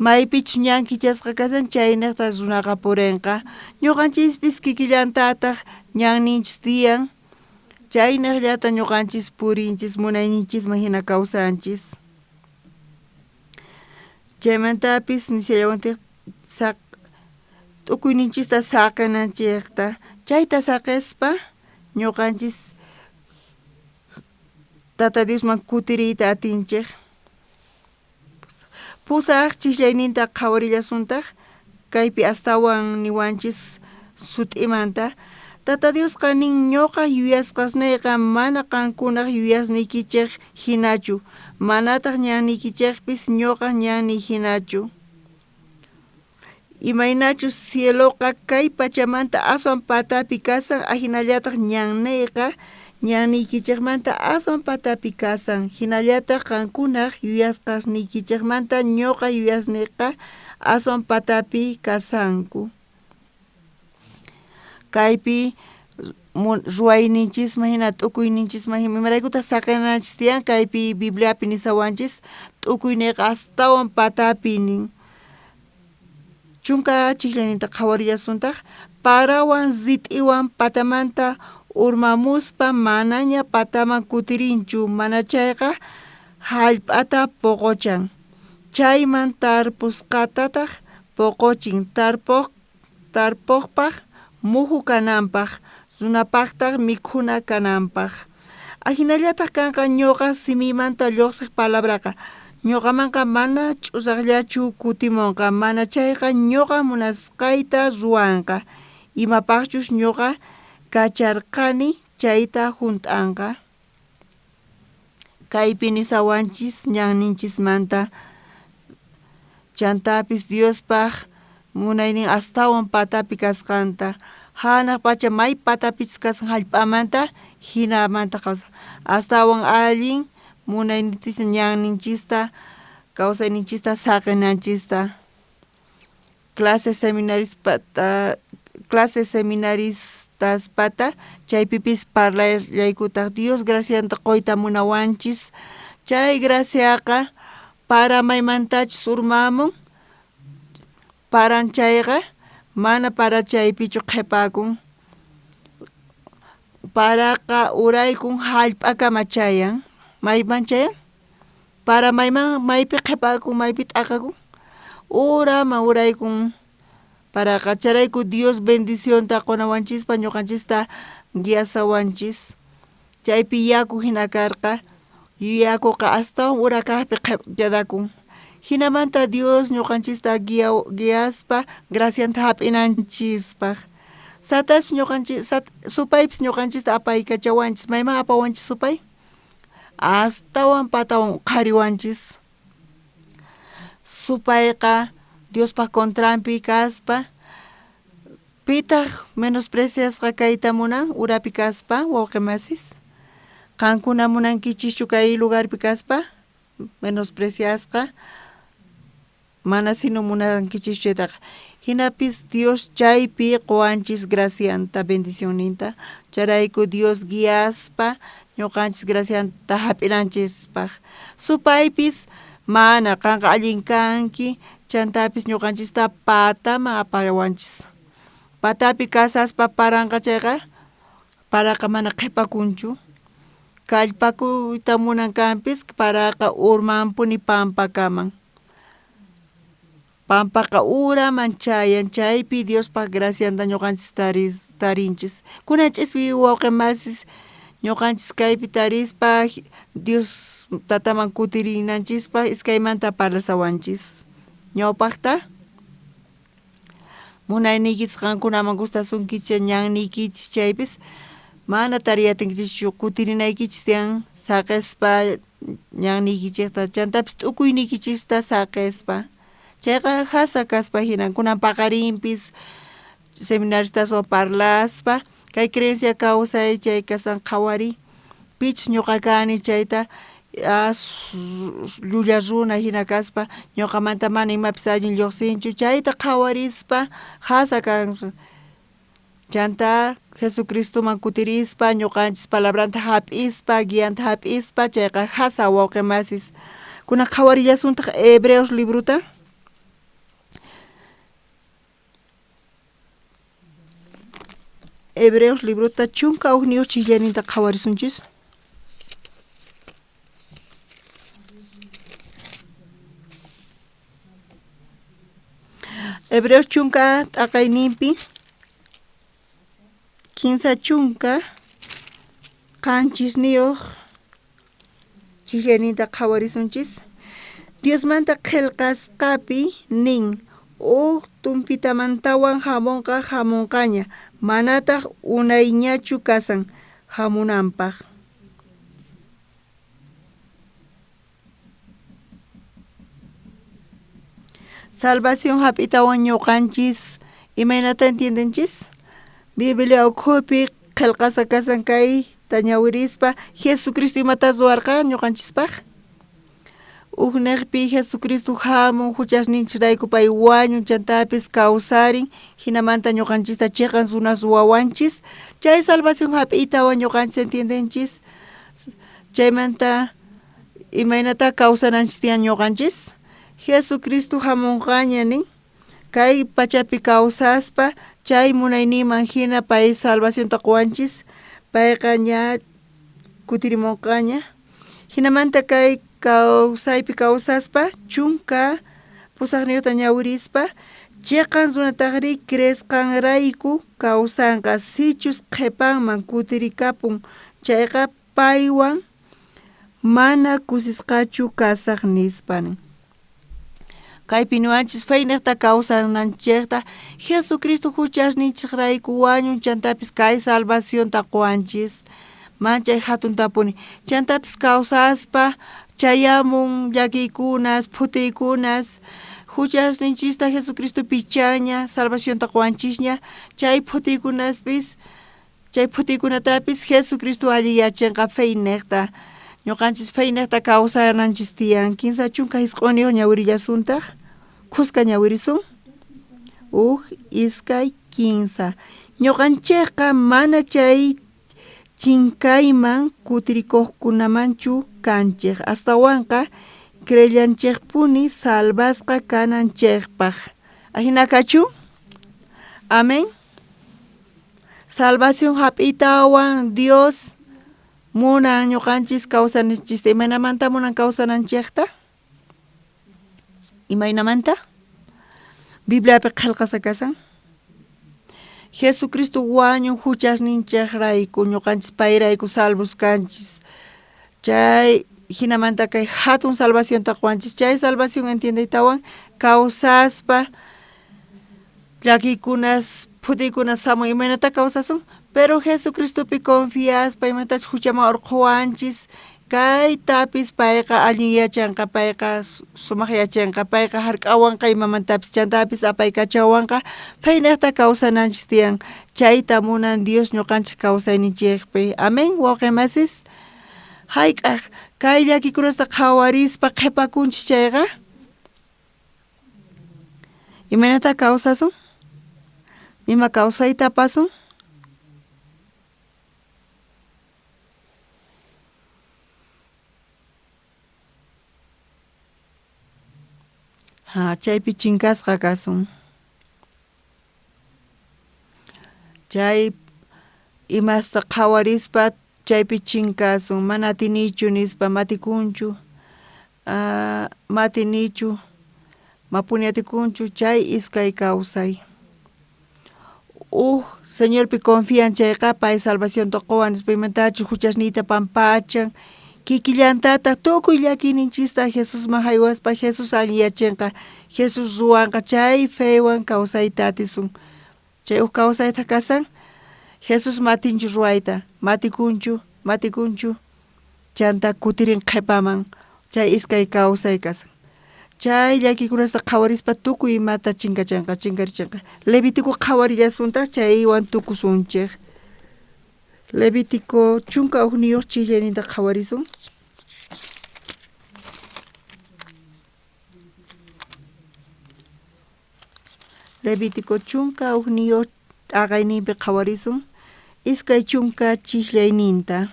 maypichus ñan kichasqa kasan chayniqta runaqa purinqa ñuqanchispis kikillantataq ñanninchis tiyan chayniqllata ñuqanchis purinchis munayninchisman hina kawsanchis chaymantapis nishallawantaq T'ukuyninchista saqenanchejta, chayta saqespa ñuqanchis Tata Diosman kutiriyta atinchej. Pusaj chisllayninta qhawarillasuntaj, kaypi astawan niwanchis sut'imanta. Tata Diosqa nin ñuqa yuyasqasneyqa mana qankunaj yuyasniykichej hinachu, manataj ñanniykichejpis ñuqaj ñanniy hinachu. Imaynachus cieloqa kay pachamanta aswan patapi kasan, ajinallataj ñanneyqa ñanniykichejmanta aswan patapi kasan, jinallataj qankunaj yuyasqasniykichejmanta ñuqa yuyasniyqa aswan patapi kasanku. Kaypi ruwayninchisman hina t'ukuyninchisman hina imaraykutaq saqenanchis tiyan kaypi Bibliapi nisawanchis t'ukuyniyqa astawan patapi nin. Chunka chijllayninta qhawarillasuntaq parawan rit'iwan patamanta urmamuspa manaña pataman kutirinchu, mana chayqa jallp'ata poqochan, chayman tarpusqatataq poqochin tarpojpaj muju kananpaj, runapajtaj mikhuna kananpaj. Ajinallataq kanqa ñuqa simiymanta lluqsiq palabraqa, ñuqamanqa mana ch'usaqllachu kutimunqa, mana chayqa ñuqa munasqayta ruwanqa, imapaqchus ñuqa kacharqani chayta junt'anqa. Kaypi nisawanchis ñanninchismanta, chantapis Diospaj munaynin astawan patapi kasqanta, hanaq pacha may patapichus kasqan jallp'amanta jinamanta kawsan, astawan allin munayninchista ñanninchista kawsayninchista saqenanchista. Clase seminaristaspata chaypipis parlallaykutaq Dios gracianta qoyta munawanchis, chay graciaqa para maymantachus urmamun paran chayqa mana para chaypichu qhepakun, paraqa uraykun jallp'akama chayan, mayman chayan para mayman maypi qhepakun maypi t'aqakun uraman uraykun paraqa, chayrayku Dios bendicionta qonawanchispa ñuqanchista guiasawanchis. Chaypi yaku hina karqa, yakuqa astawan urakaqpi quedakun. Jinamanta Dios ñuqanchista guiaspa gracianta hap'inanchispaj. Satas ñuqanchis supaypis ñuqanchista apaykachawanchis, mayman apawanchis supay? Astawan patawan qhariwanchis. Supayqa Diospaj contranpi kaspa, pitaq menospreciasqa kayta munan urapi kaspa wawqi masis? Qankuna munankichischu kay lugarpi kaspa menospreciasqa? Mana sino munankichischu chaytaqa. Jinapis Dios chaypi qowanchis gracianta bendicionninta, chayrayku Dios guiaspa ñuqanchis gracianta hap'inanchispaj. Supaypis mana qanqa allin kanki, chantapis ñuqanchista pataman apawanchis. Patapi kasaspa paranqa chayqa paraqa mana qhipakunchu, kallpakuyta munan kanpis paraqa urmanpuni pampakaman. Pampaqa uraman chayan, chaypi Diospaj gracianta ñuqanchis tarinchis. Kunan ch'ispi wawqi masis ñuqanchis kaypi tarispa Dios tataman kutirinanchispaj iskaymanta parlasawanchis. Ñawpaqta munayniykichis qankunaman gustasunkichis ñanniykichis chaypis mana tariyatinkichishchu kutirinaykichis tiyan saqespa ñanniykichejta, chantapis t'ukuyniykichista saqespa. Chayqa jasa kaspa hinan kunan paqarinpis seminaristaswan parlaspa kay creencia kawsay chay kasan qhawariy pichus ñuqa kani chayta llulla runa hina kaspa ñuqamanta mana imapis allin lluqsinchu chayta qhawarispa jasa kan. Chanta Jesucristoman kutirispa ñuqanchis palabranta hap'ispa guianta hap'ispa chayqa jasa wawqi masis. Kunan qhawarillasuntaq Hebreos libruta. Hebreos libruta 11 chijllaninta qhawarisunchis. Hebreos chunka t'aqayninpi 37 chijllayninta qhawarisunchis. Diosmanta qhelqasqapi nin uj tumpitamantawan hamunqa hamunqaña manataq unayñachu kasan hamunanpaq. Salvación hap'itawan ñuqanchis imaynata entiendenchis? Biblia ukhupi qhelqasqa kasan kay tañawirispa Jesucristo imata ruwarqa ñuqanchispaq. Ujnejpi Jesucristo hamun huchasninchirayku pay wañun chantapis kawsarin hinamanta ñuqanchista chiqan runas ruwawanchis chay salvación hap'iytawan ñuqanchis entiendenchis chaymanta imaynata kawsananchis tiyan ñuqanchis. Jesucristo hamunqaña nin kay pachapi kawsaspa chay munayninman hina pay salvacionta quwanchis payqa ña kutirimunqaña hinamanta kay kawsaypi kawsaspa 18 ñawirispa chiqan runatajri creesqanrayku kawsanqa sichus qhipanman kutirikapun chayqa paywan mana kusisqachu kasaq nispa nin. Kaypi nuwanchis fayniqta kawsananchikta Jesucristo huchasninchikrayku wañun chantapis kay salvacionta quwanchis manchay hatuntapuni chantapis kawsaspa chayamun llakiykunas phutiykunas huchasninchista Jesucristo pichaña salvacionta quwanchisña chay phutiykunaspis chay phutiykunatapis Jesucristo alliyachinqa fayniqta ñuqanchis fayniqta kawsananchis tiyan 39 ñawirillasuntaq khuska ñawirisun 1 2 3 ñuqanchikqa mana chay chinkayman kutirikuqkunamanchu kanchik astawanqa creellanchikpuni salvasqa kananchikpaq ajinakachu. Amén. Salvación hap'itawan Dios munan ñuqanchis kawsananchista imaynamanta munan kawsananchikta imaynamanta Bibliapi qhelqasqa kasan Jesucristo wañun huchasninchikrayku ñuqanchis payrayku salvos kanchis chay hinamanta kay hatun salvacionta quwanchis chay salvación entiendeytawan kawsaspa llakiykunas phutiykunas hamun imaynata kawsasun pero Jesucristopi confiaspa imatachus huchaman urqhuwanchis kaytapis payqa allin yachanqa payqa sumaq yachanqa payqa hark'awanqa imamantapis chantapis apaykachawanqa phayniqta kawsananchis tiyan chayta munan Dios ñuqanchik kawsayninchikpi. Amén wawqimasis. Hayk'aq kay llakikunasta qhawarispa qhipakunchis chayqa imaynata kawsasun ima kawsayta apasun. Ha, chaypi chinkasqa kasun. Chay imasta qhawarispa chaypi chinkasun mana atinichu nispa matikunchu matinichu mapuni atikunchu chay iskay kawsay. Uj Señorpi confian chayqa pay salvacionta quwan nispa imantachu huchasniyta pampachan kikillantataq tukuy llakiyninchista Jesusman haywaspa Jesús alliyachinqa Jesús ruwanqa chay feywan kawsayta atisun chay uj kawsayta kasan Jesús matinchu ruwayta matikunchu matikunchu chanta kutirin qhipaman chay iskay kawsay kasan chay llakikunasta qhawarispa tukuy imata chinkachanqa chinkarichanqa. Levítico qhawarillasuntaq chaywan tukusunchik. Levítico 11 chillayninta qhawarisun. Levítico 11 t'aqayninpi qhawarisun 20 chillayninta.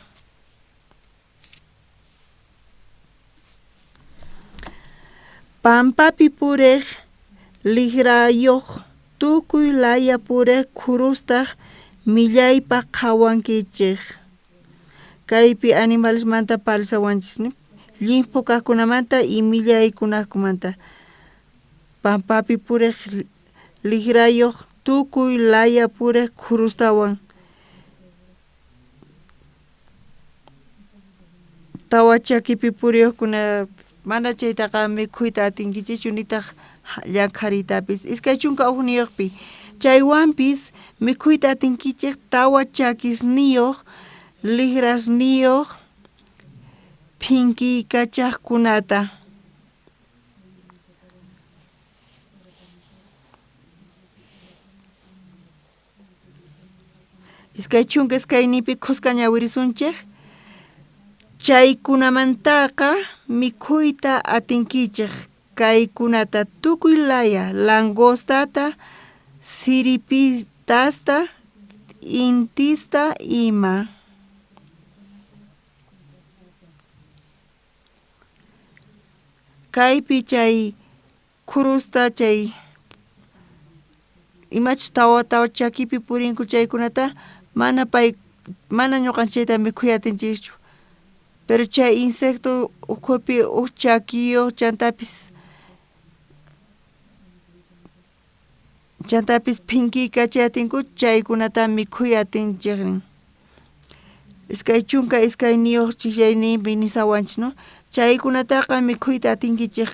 Pampapi purej lijrayuq tukuy laya purej khurustaq millaypaq qhawankichik. Kaypi animalesmanta palsawanchis llimphu kaqkunamanta y millaykunaqkumanta. Pampapi purej lijrayoj tukuy laya purej khurustawan. Tawa chakipi puriyojkuna mana chaytaqa mikhuyta atinkichikchu nitaq llankharitapis. 21yojpi chaywanpis mikhuyta atinkichej tawa chakisniyoj lijrasniyoj phinkikachajkunata. 22nipi khuska ñawirisunchej chaykunamantaqa mikhuyta atinkichej kaykunata tukuy laya langostata, siripitasta, intista ima. Kaypi chay khurusta chay imachus tawa tawa chakipi purinku chaykunata mana pay mana ñuqanchik chayta mikhuy atinchikchu. Pero chay insecto ukhupi uj chakiyuq chantapis phinkikachay atinku chaykunata mikhuy atinchik nin. 22 chikllayninpi nisawanchik no chaykunataqa mikhuyta atinkichik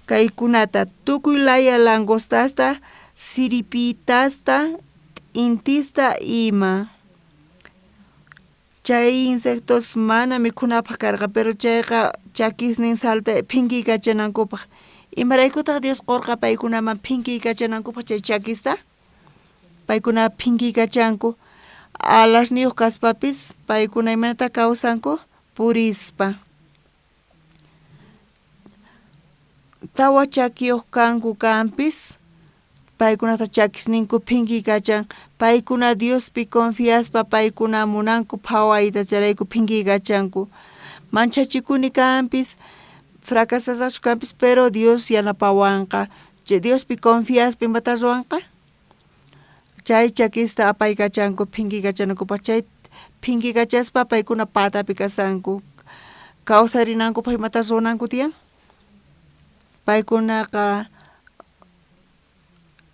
kaykunata tukuy laya langostasta, siripitasta, intista ima. Chay insectos mana mikhunapaq karqa pero chayqa chakisnin salta phinkikachanankupaq. Imaraykutaq Dios qurqa paykunaman phinkikachanankupaq chay chakista? Paykuna phinkikachanku alasniyuq kaspapis paykuna imaynata kawsanku purispa. Tawa chakiyuq kanku kanpis paykunata chakisninku phinkikachan paykuna Diospi confiaspa paykuna munanku phawayta chayrayku phinkikachanku. Manchachikuni kanpis fracasasaqchu kanpis pero Dios yanapawanqa chay Diospi confiaspa imata ruwanqa chay chakista apaykachanku phinkikachanankupaq chay phinkikachaspa paykuna patapi kasanku kawsarinankupaq imata ruwananku tiyan paykunaqa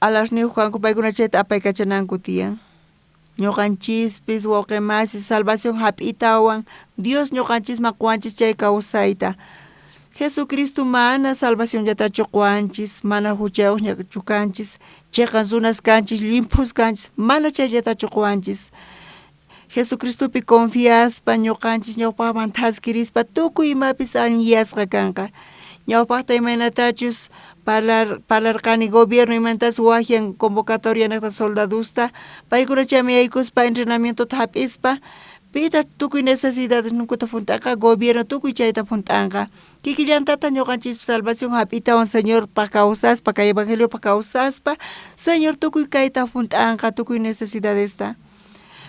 alasniyuq kanku paykuna chayta apaykachananku tiyan. Ñuqanchispis wawqi masi salvación hap'itawan Dios ñuqanchisman quwanchis chay kawsayta. Jesucristo mana salvacionllatachu quwanchis mana huchayuqñachu kanchis chiqan runas kanchis llimphus kanchis mana chayllatachu quwanchis. Jesucristopi confiaspa ñuqanchis ñawpaqman thaskirispa tukuy imapis allinyasqa kanqa. Ñawpaqta imaynatachus parlarqani gobierno imaynatachus waqyan convocatoria niqta soldadusta paykuna chayman yaykuspa entrenamientota hap'ispa pitaq tukuy necesidades ninkuta hunt'anqa gobierno tukuy chayta hunt'anqa. Kikillantata ñuqanchispis salvación hap'itawan Señorpaq kawsaspa kay evangeliopaq kawsaspa Señor tukuy kayta hunt'anqa tukuy necesidadesta.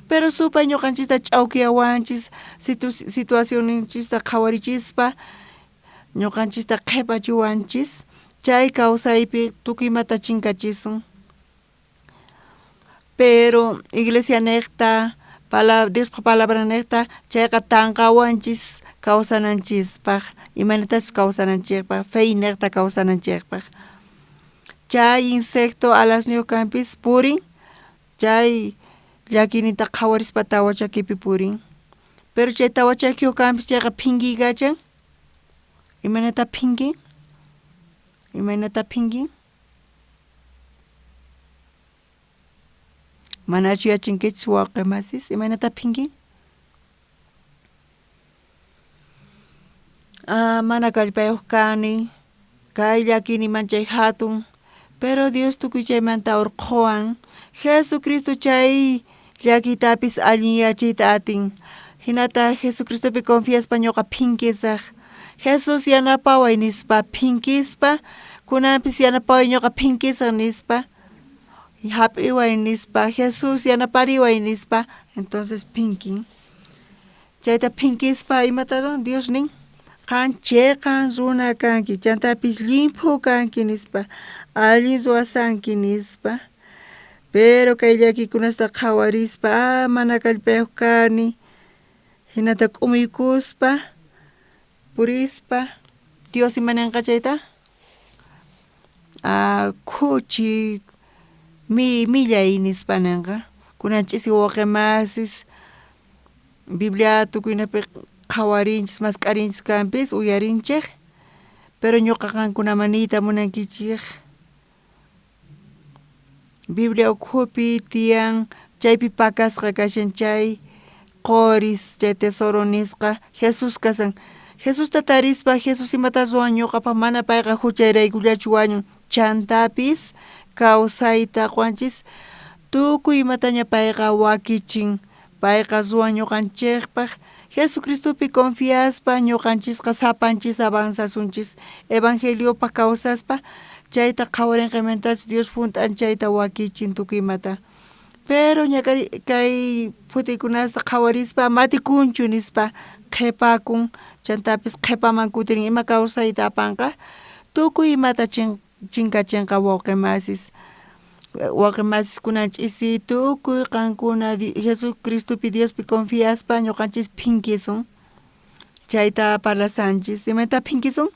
Pero supay ñuqanchista ch'awkiyawanchis situacionninchista qhawarichispa ñuqanchista qhipachiwanchis chay kawsaypi tukuy imata chinkachisun. Pero iglesia niqta Diospaq palabra niqta chayqa tanqawanchis kawsananchispaq imaynatachus kawsananchikpaq fe niqta kawsananchikpaq. Chay insecto alasniyuq kanpis purin chay llakiyninta qhawarispa tawa chakipi purin. Pero chay tawa chakiyuq kanpis chayqa phinkikachan imaynata phinkin imaynata phinkin manachu yachankichis wawqi masis imaynata phinkin? Mana kallpayuq kani kay llakiyni manchay hatun pero Dios tukuy chaymanta urqhuwan Jesucristo chay llakiytapis allinyachiyta atin. Hinata Jesucristopi confiaspa ñuqa phinkisaq Jesús yanapaway nispa phinkispa kunanpis yanapaway ñuqa phinkisaq nispa hap'iway nispa Jesús yanapariway nispa entonces phinkin. Chayta phinkispa imata ruwan Dios nin qan chiqan runa kanki chantapis llimphu kanki nispa allin ruwasanki nispa. Pero kay llakikunasta qhawarispa mana kallpayuq kani hinata k'umuykuspa purispa Dios ima ninqa chayta khuchi Millay nispa nenqa. Kunan ch'isi wawqe masis Biblia tukuynapi qhawarinchis mask'arinchis kanpis uyarinchej pero ñuqa qankunaman niyta munankichej Biblia ukhupi tiyan chaypi pakasqa kashan chay qoris chay tesoro nisqa Jesús kasan Jesusta tarispa Jesús imata ruwan ñuqapaj mana payqa juchayraykullachu wañun chantapis kawsayta qowanchis tukuy imataña payqa wakichin payqa ruwan ñuqanchejpaj Jesucristopi confiaspa ñuqanchisqa sapanchis avanzasunchis evangeliopaj kawsaspa chayta qhawarinqaymantachus Dios junt'an chayta wakichin tukuy imata pero ñak'ari kay phutiykunasta qhawarispa matikunchu nispa qhepakun chantapis qhepaman kutirin ima kawsayta apanqa tukuy imata chinkachinqa wawqe masis wawqe masis kunan ch'isi tukuy qankuna Jesucristopi Diospi confiaspa ñuqanchis phinkisun chayta parlasanchis imaynata phinkisun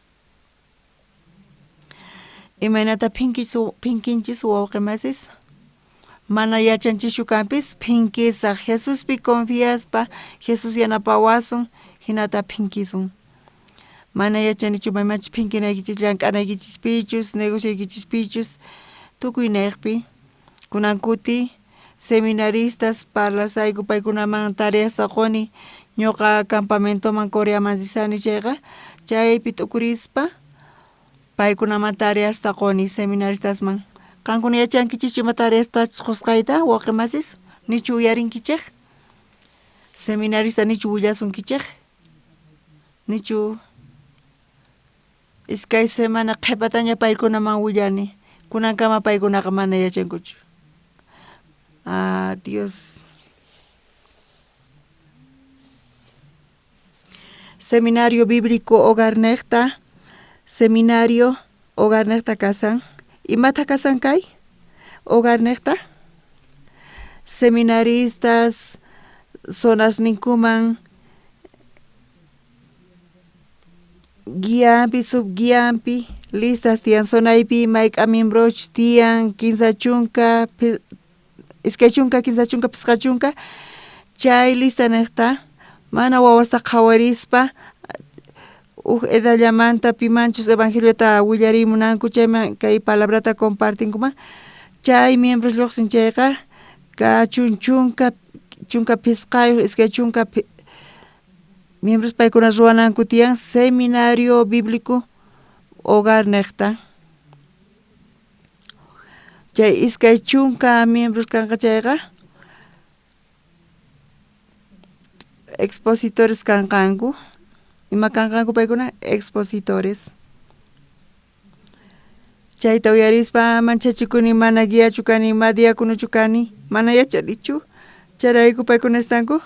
imaynata phinkinchis wawqe masis mana yachanchischu kanpis phinkisaj Jesuspi confiaspa Jesús yanapawasun hinata phinkisun mana yachanichu maymanchus phinkinaykichis llank'anaykichispichus negocioykichispichus tukuy nejpi kunan kuti seminaristas parlasayku paykunaman tareasta qoni ñuqa campamentoman Coreaman risani chayqa chaypi t'ukurispa paykunaman tareasta qoni seminaristasman qankuna yachankichischu ima tareastachus qosqayta wawqe masis nichu uyarinkichej seminarista nichu willasunkichej nichu iskay semana qhepataña paykunaman willani kunankama paykunaqa mana yachankuchu ah Dios Seminario Bíblico Hogarnejta Seminario Hogarnejta kasan imata kasan kay Hogarnejta seminaristas zonasninkuman guianpi subguianpi listas tiyan zonaypi mayk'a miembrochus tiyan kinsa chunka iskay chunka kinsa chunka pisqa chunka chay lista nejta mana wawasta qhawarispa uj edallamanta pimanchus evangeliota willariy munanku chayman kay palabrata compartinkuman chay miembros lluqsin chayqa kachun chunka chunka pisqayuq iskay chunka miembros paykuna ruwananku tiyan seminario bíblico hogar nejta chay iskay chunka miembros kanqa chayqa expositores kanqanku ima kanqanku paykuna expositores chayta uyarispa manchachikuni mana guiachu kani ma diaconochu kani mana yachanichu chayrayku paykuna estanku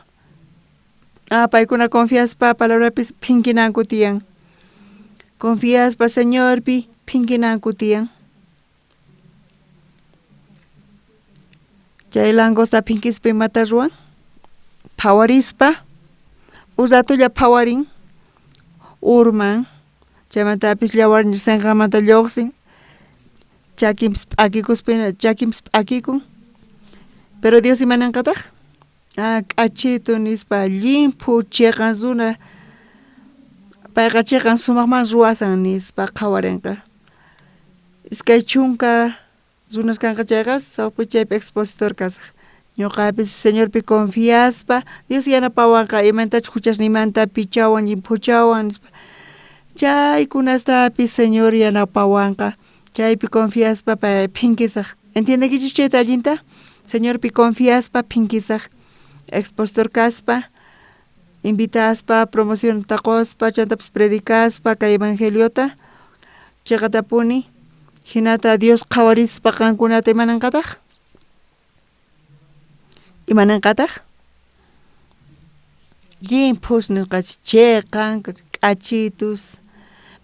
ah paykuna confiaspa palabrapis phinkinanku tiyan confiaspa Señorpi phinkinanku tiyan chay langosta phinkispa imata ruwan phawarispa uj ratolla phawarin urman chaymantapis yawar senqanmanta lluqsin chakinpis p'akikuspa chakinpis p'akikun pero Dios imananqataq ah k'achitu nispa llimphu cheqan runa payqa cheqan sumaqman ruwasan nispa qhawarinqa iskay chunka runas kanqa chayqa sawpi chaypi expositor kasaj ñuqapis Señorpi confiaspa Dios yanapawanqa imaynatachus juchasniymanta pichawan llimphuchawan nispa chaykunastapis Señor yanapawanqa chaypi confiaspa phinkisaj entiendekichis chayta allinta Señorpi confiaspa phinkisaj expositor kaspa invitaspa promocionta qospa chantapis predicaspa kay evangeliota cheqatapuni hinata Dios qhawarispa qankunata imananqataq imananqataq llimphus nisqachis cheqan k'achitus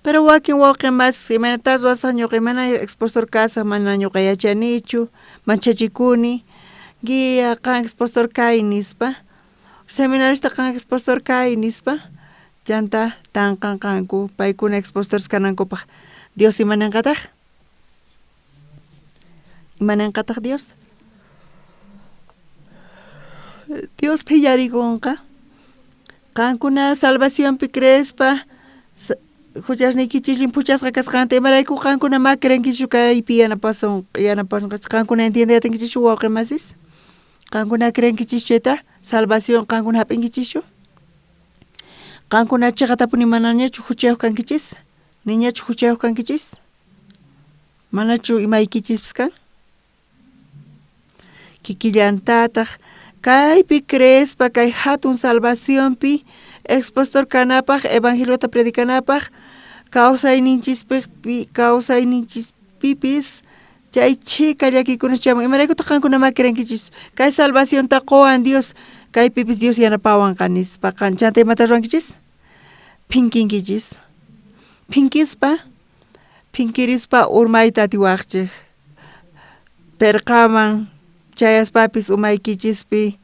pero wakin wawqe mas imaynata ruwasaq ñuqa imana expositor kasaq mana ñuqa yachanichu manchachikuni guía qan expositor kay nispa seminarista qan expositor kay nispa chanta tanqanqanku paykuna expositores kanankupaq Dios imananqataq Imananqataq Dios? Dios phillarikunqa. Qankuna salvacionpi creespa huchasniykichis llimphuchasqa kasqanta imarayku qankuna ma creenkichu kaypi yanapasun yanapasunqachis qankuna entiendeyatinkichis wawqi masis? Qankuna creenkichischu chayta? Salvación qankuna hap'inkichischu? Qankuna chiqatapuni manañachu huchayuq kankichis? Niñachu huchayuq kankichis? Manachu imaykichispis kan? Kikillantataq kaypi creespa kay hatun salvacionpi expositor kanapaq evangeliota predicanapaq kawsayninchispi kawsayninchispipis chay chhika llakikuna chamun imaraykutaq qankuna ma creenkichis kay salvacionta quwan Dios kaypipis Dios yanapawanqa nispa qan chanta imata ruwankichis phinkinkichis phinkispa phinkirispa urmayta atiwaqchik perqaman chayaspapis umaykichispi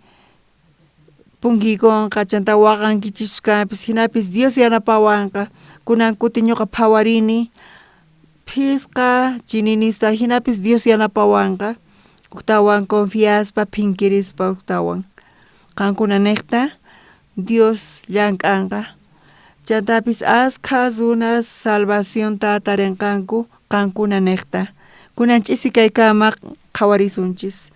punkiykunqa chanta waqankichis kanpis hinapis Dios yanapawanqa kunan kuti ñuqa phawarini phisqa chininista hinapis Dios yanapawanqa uktawan confiaspa phinkirispa uktawan qankuna niqta Dios llank'anqa chantapis askha runas salvacionta tarinqanku qankuna niqta kunan ch'isi kaykama qhawarisunchis.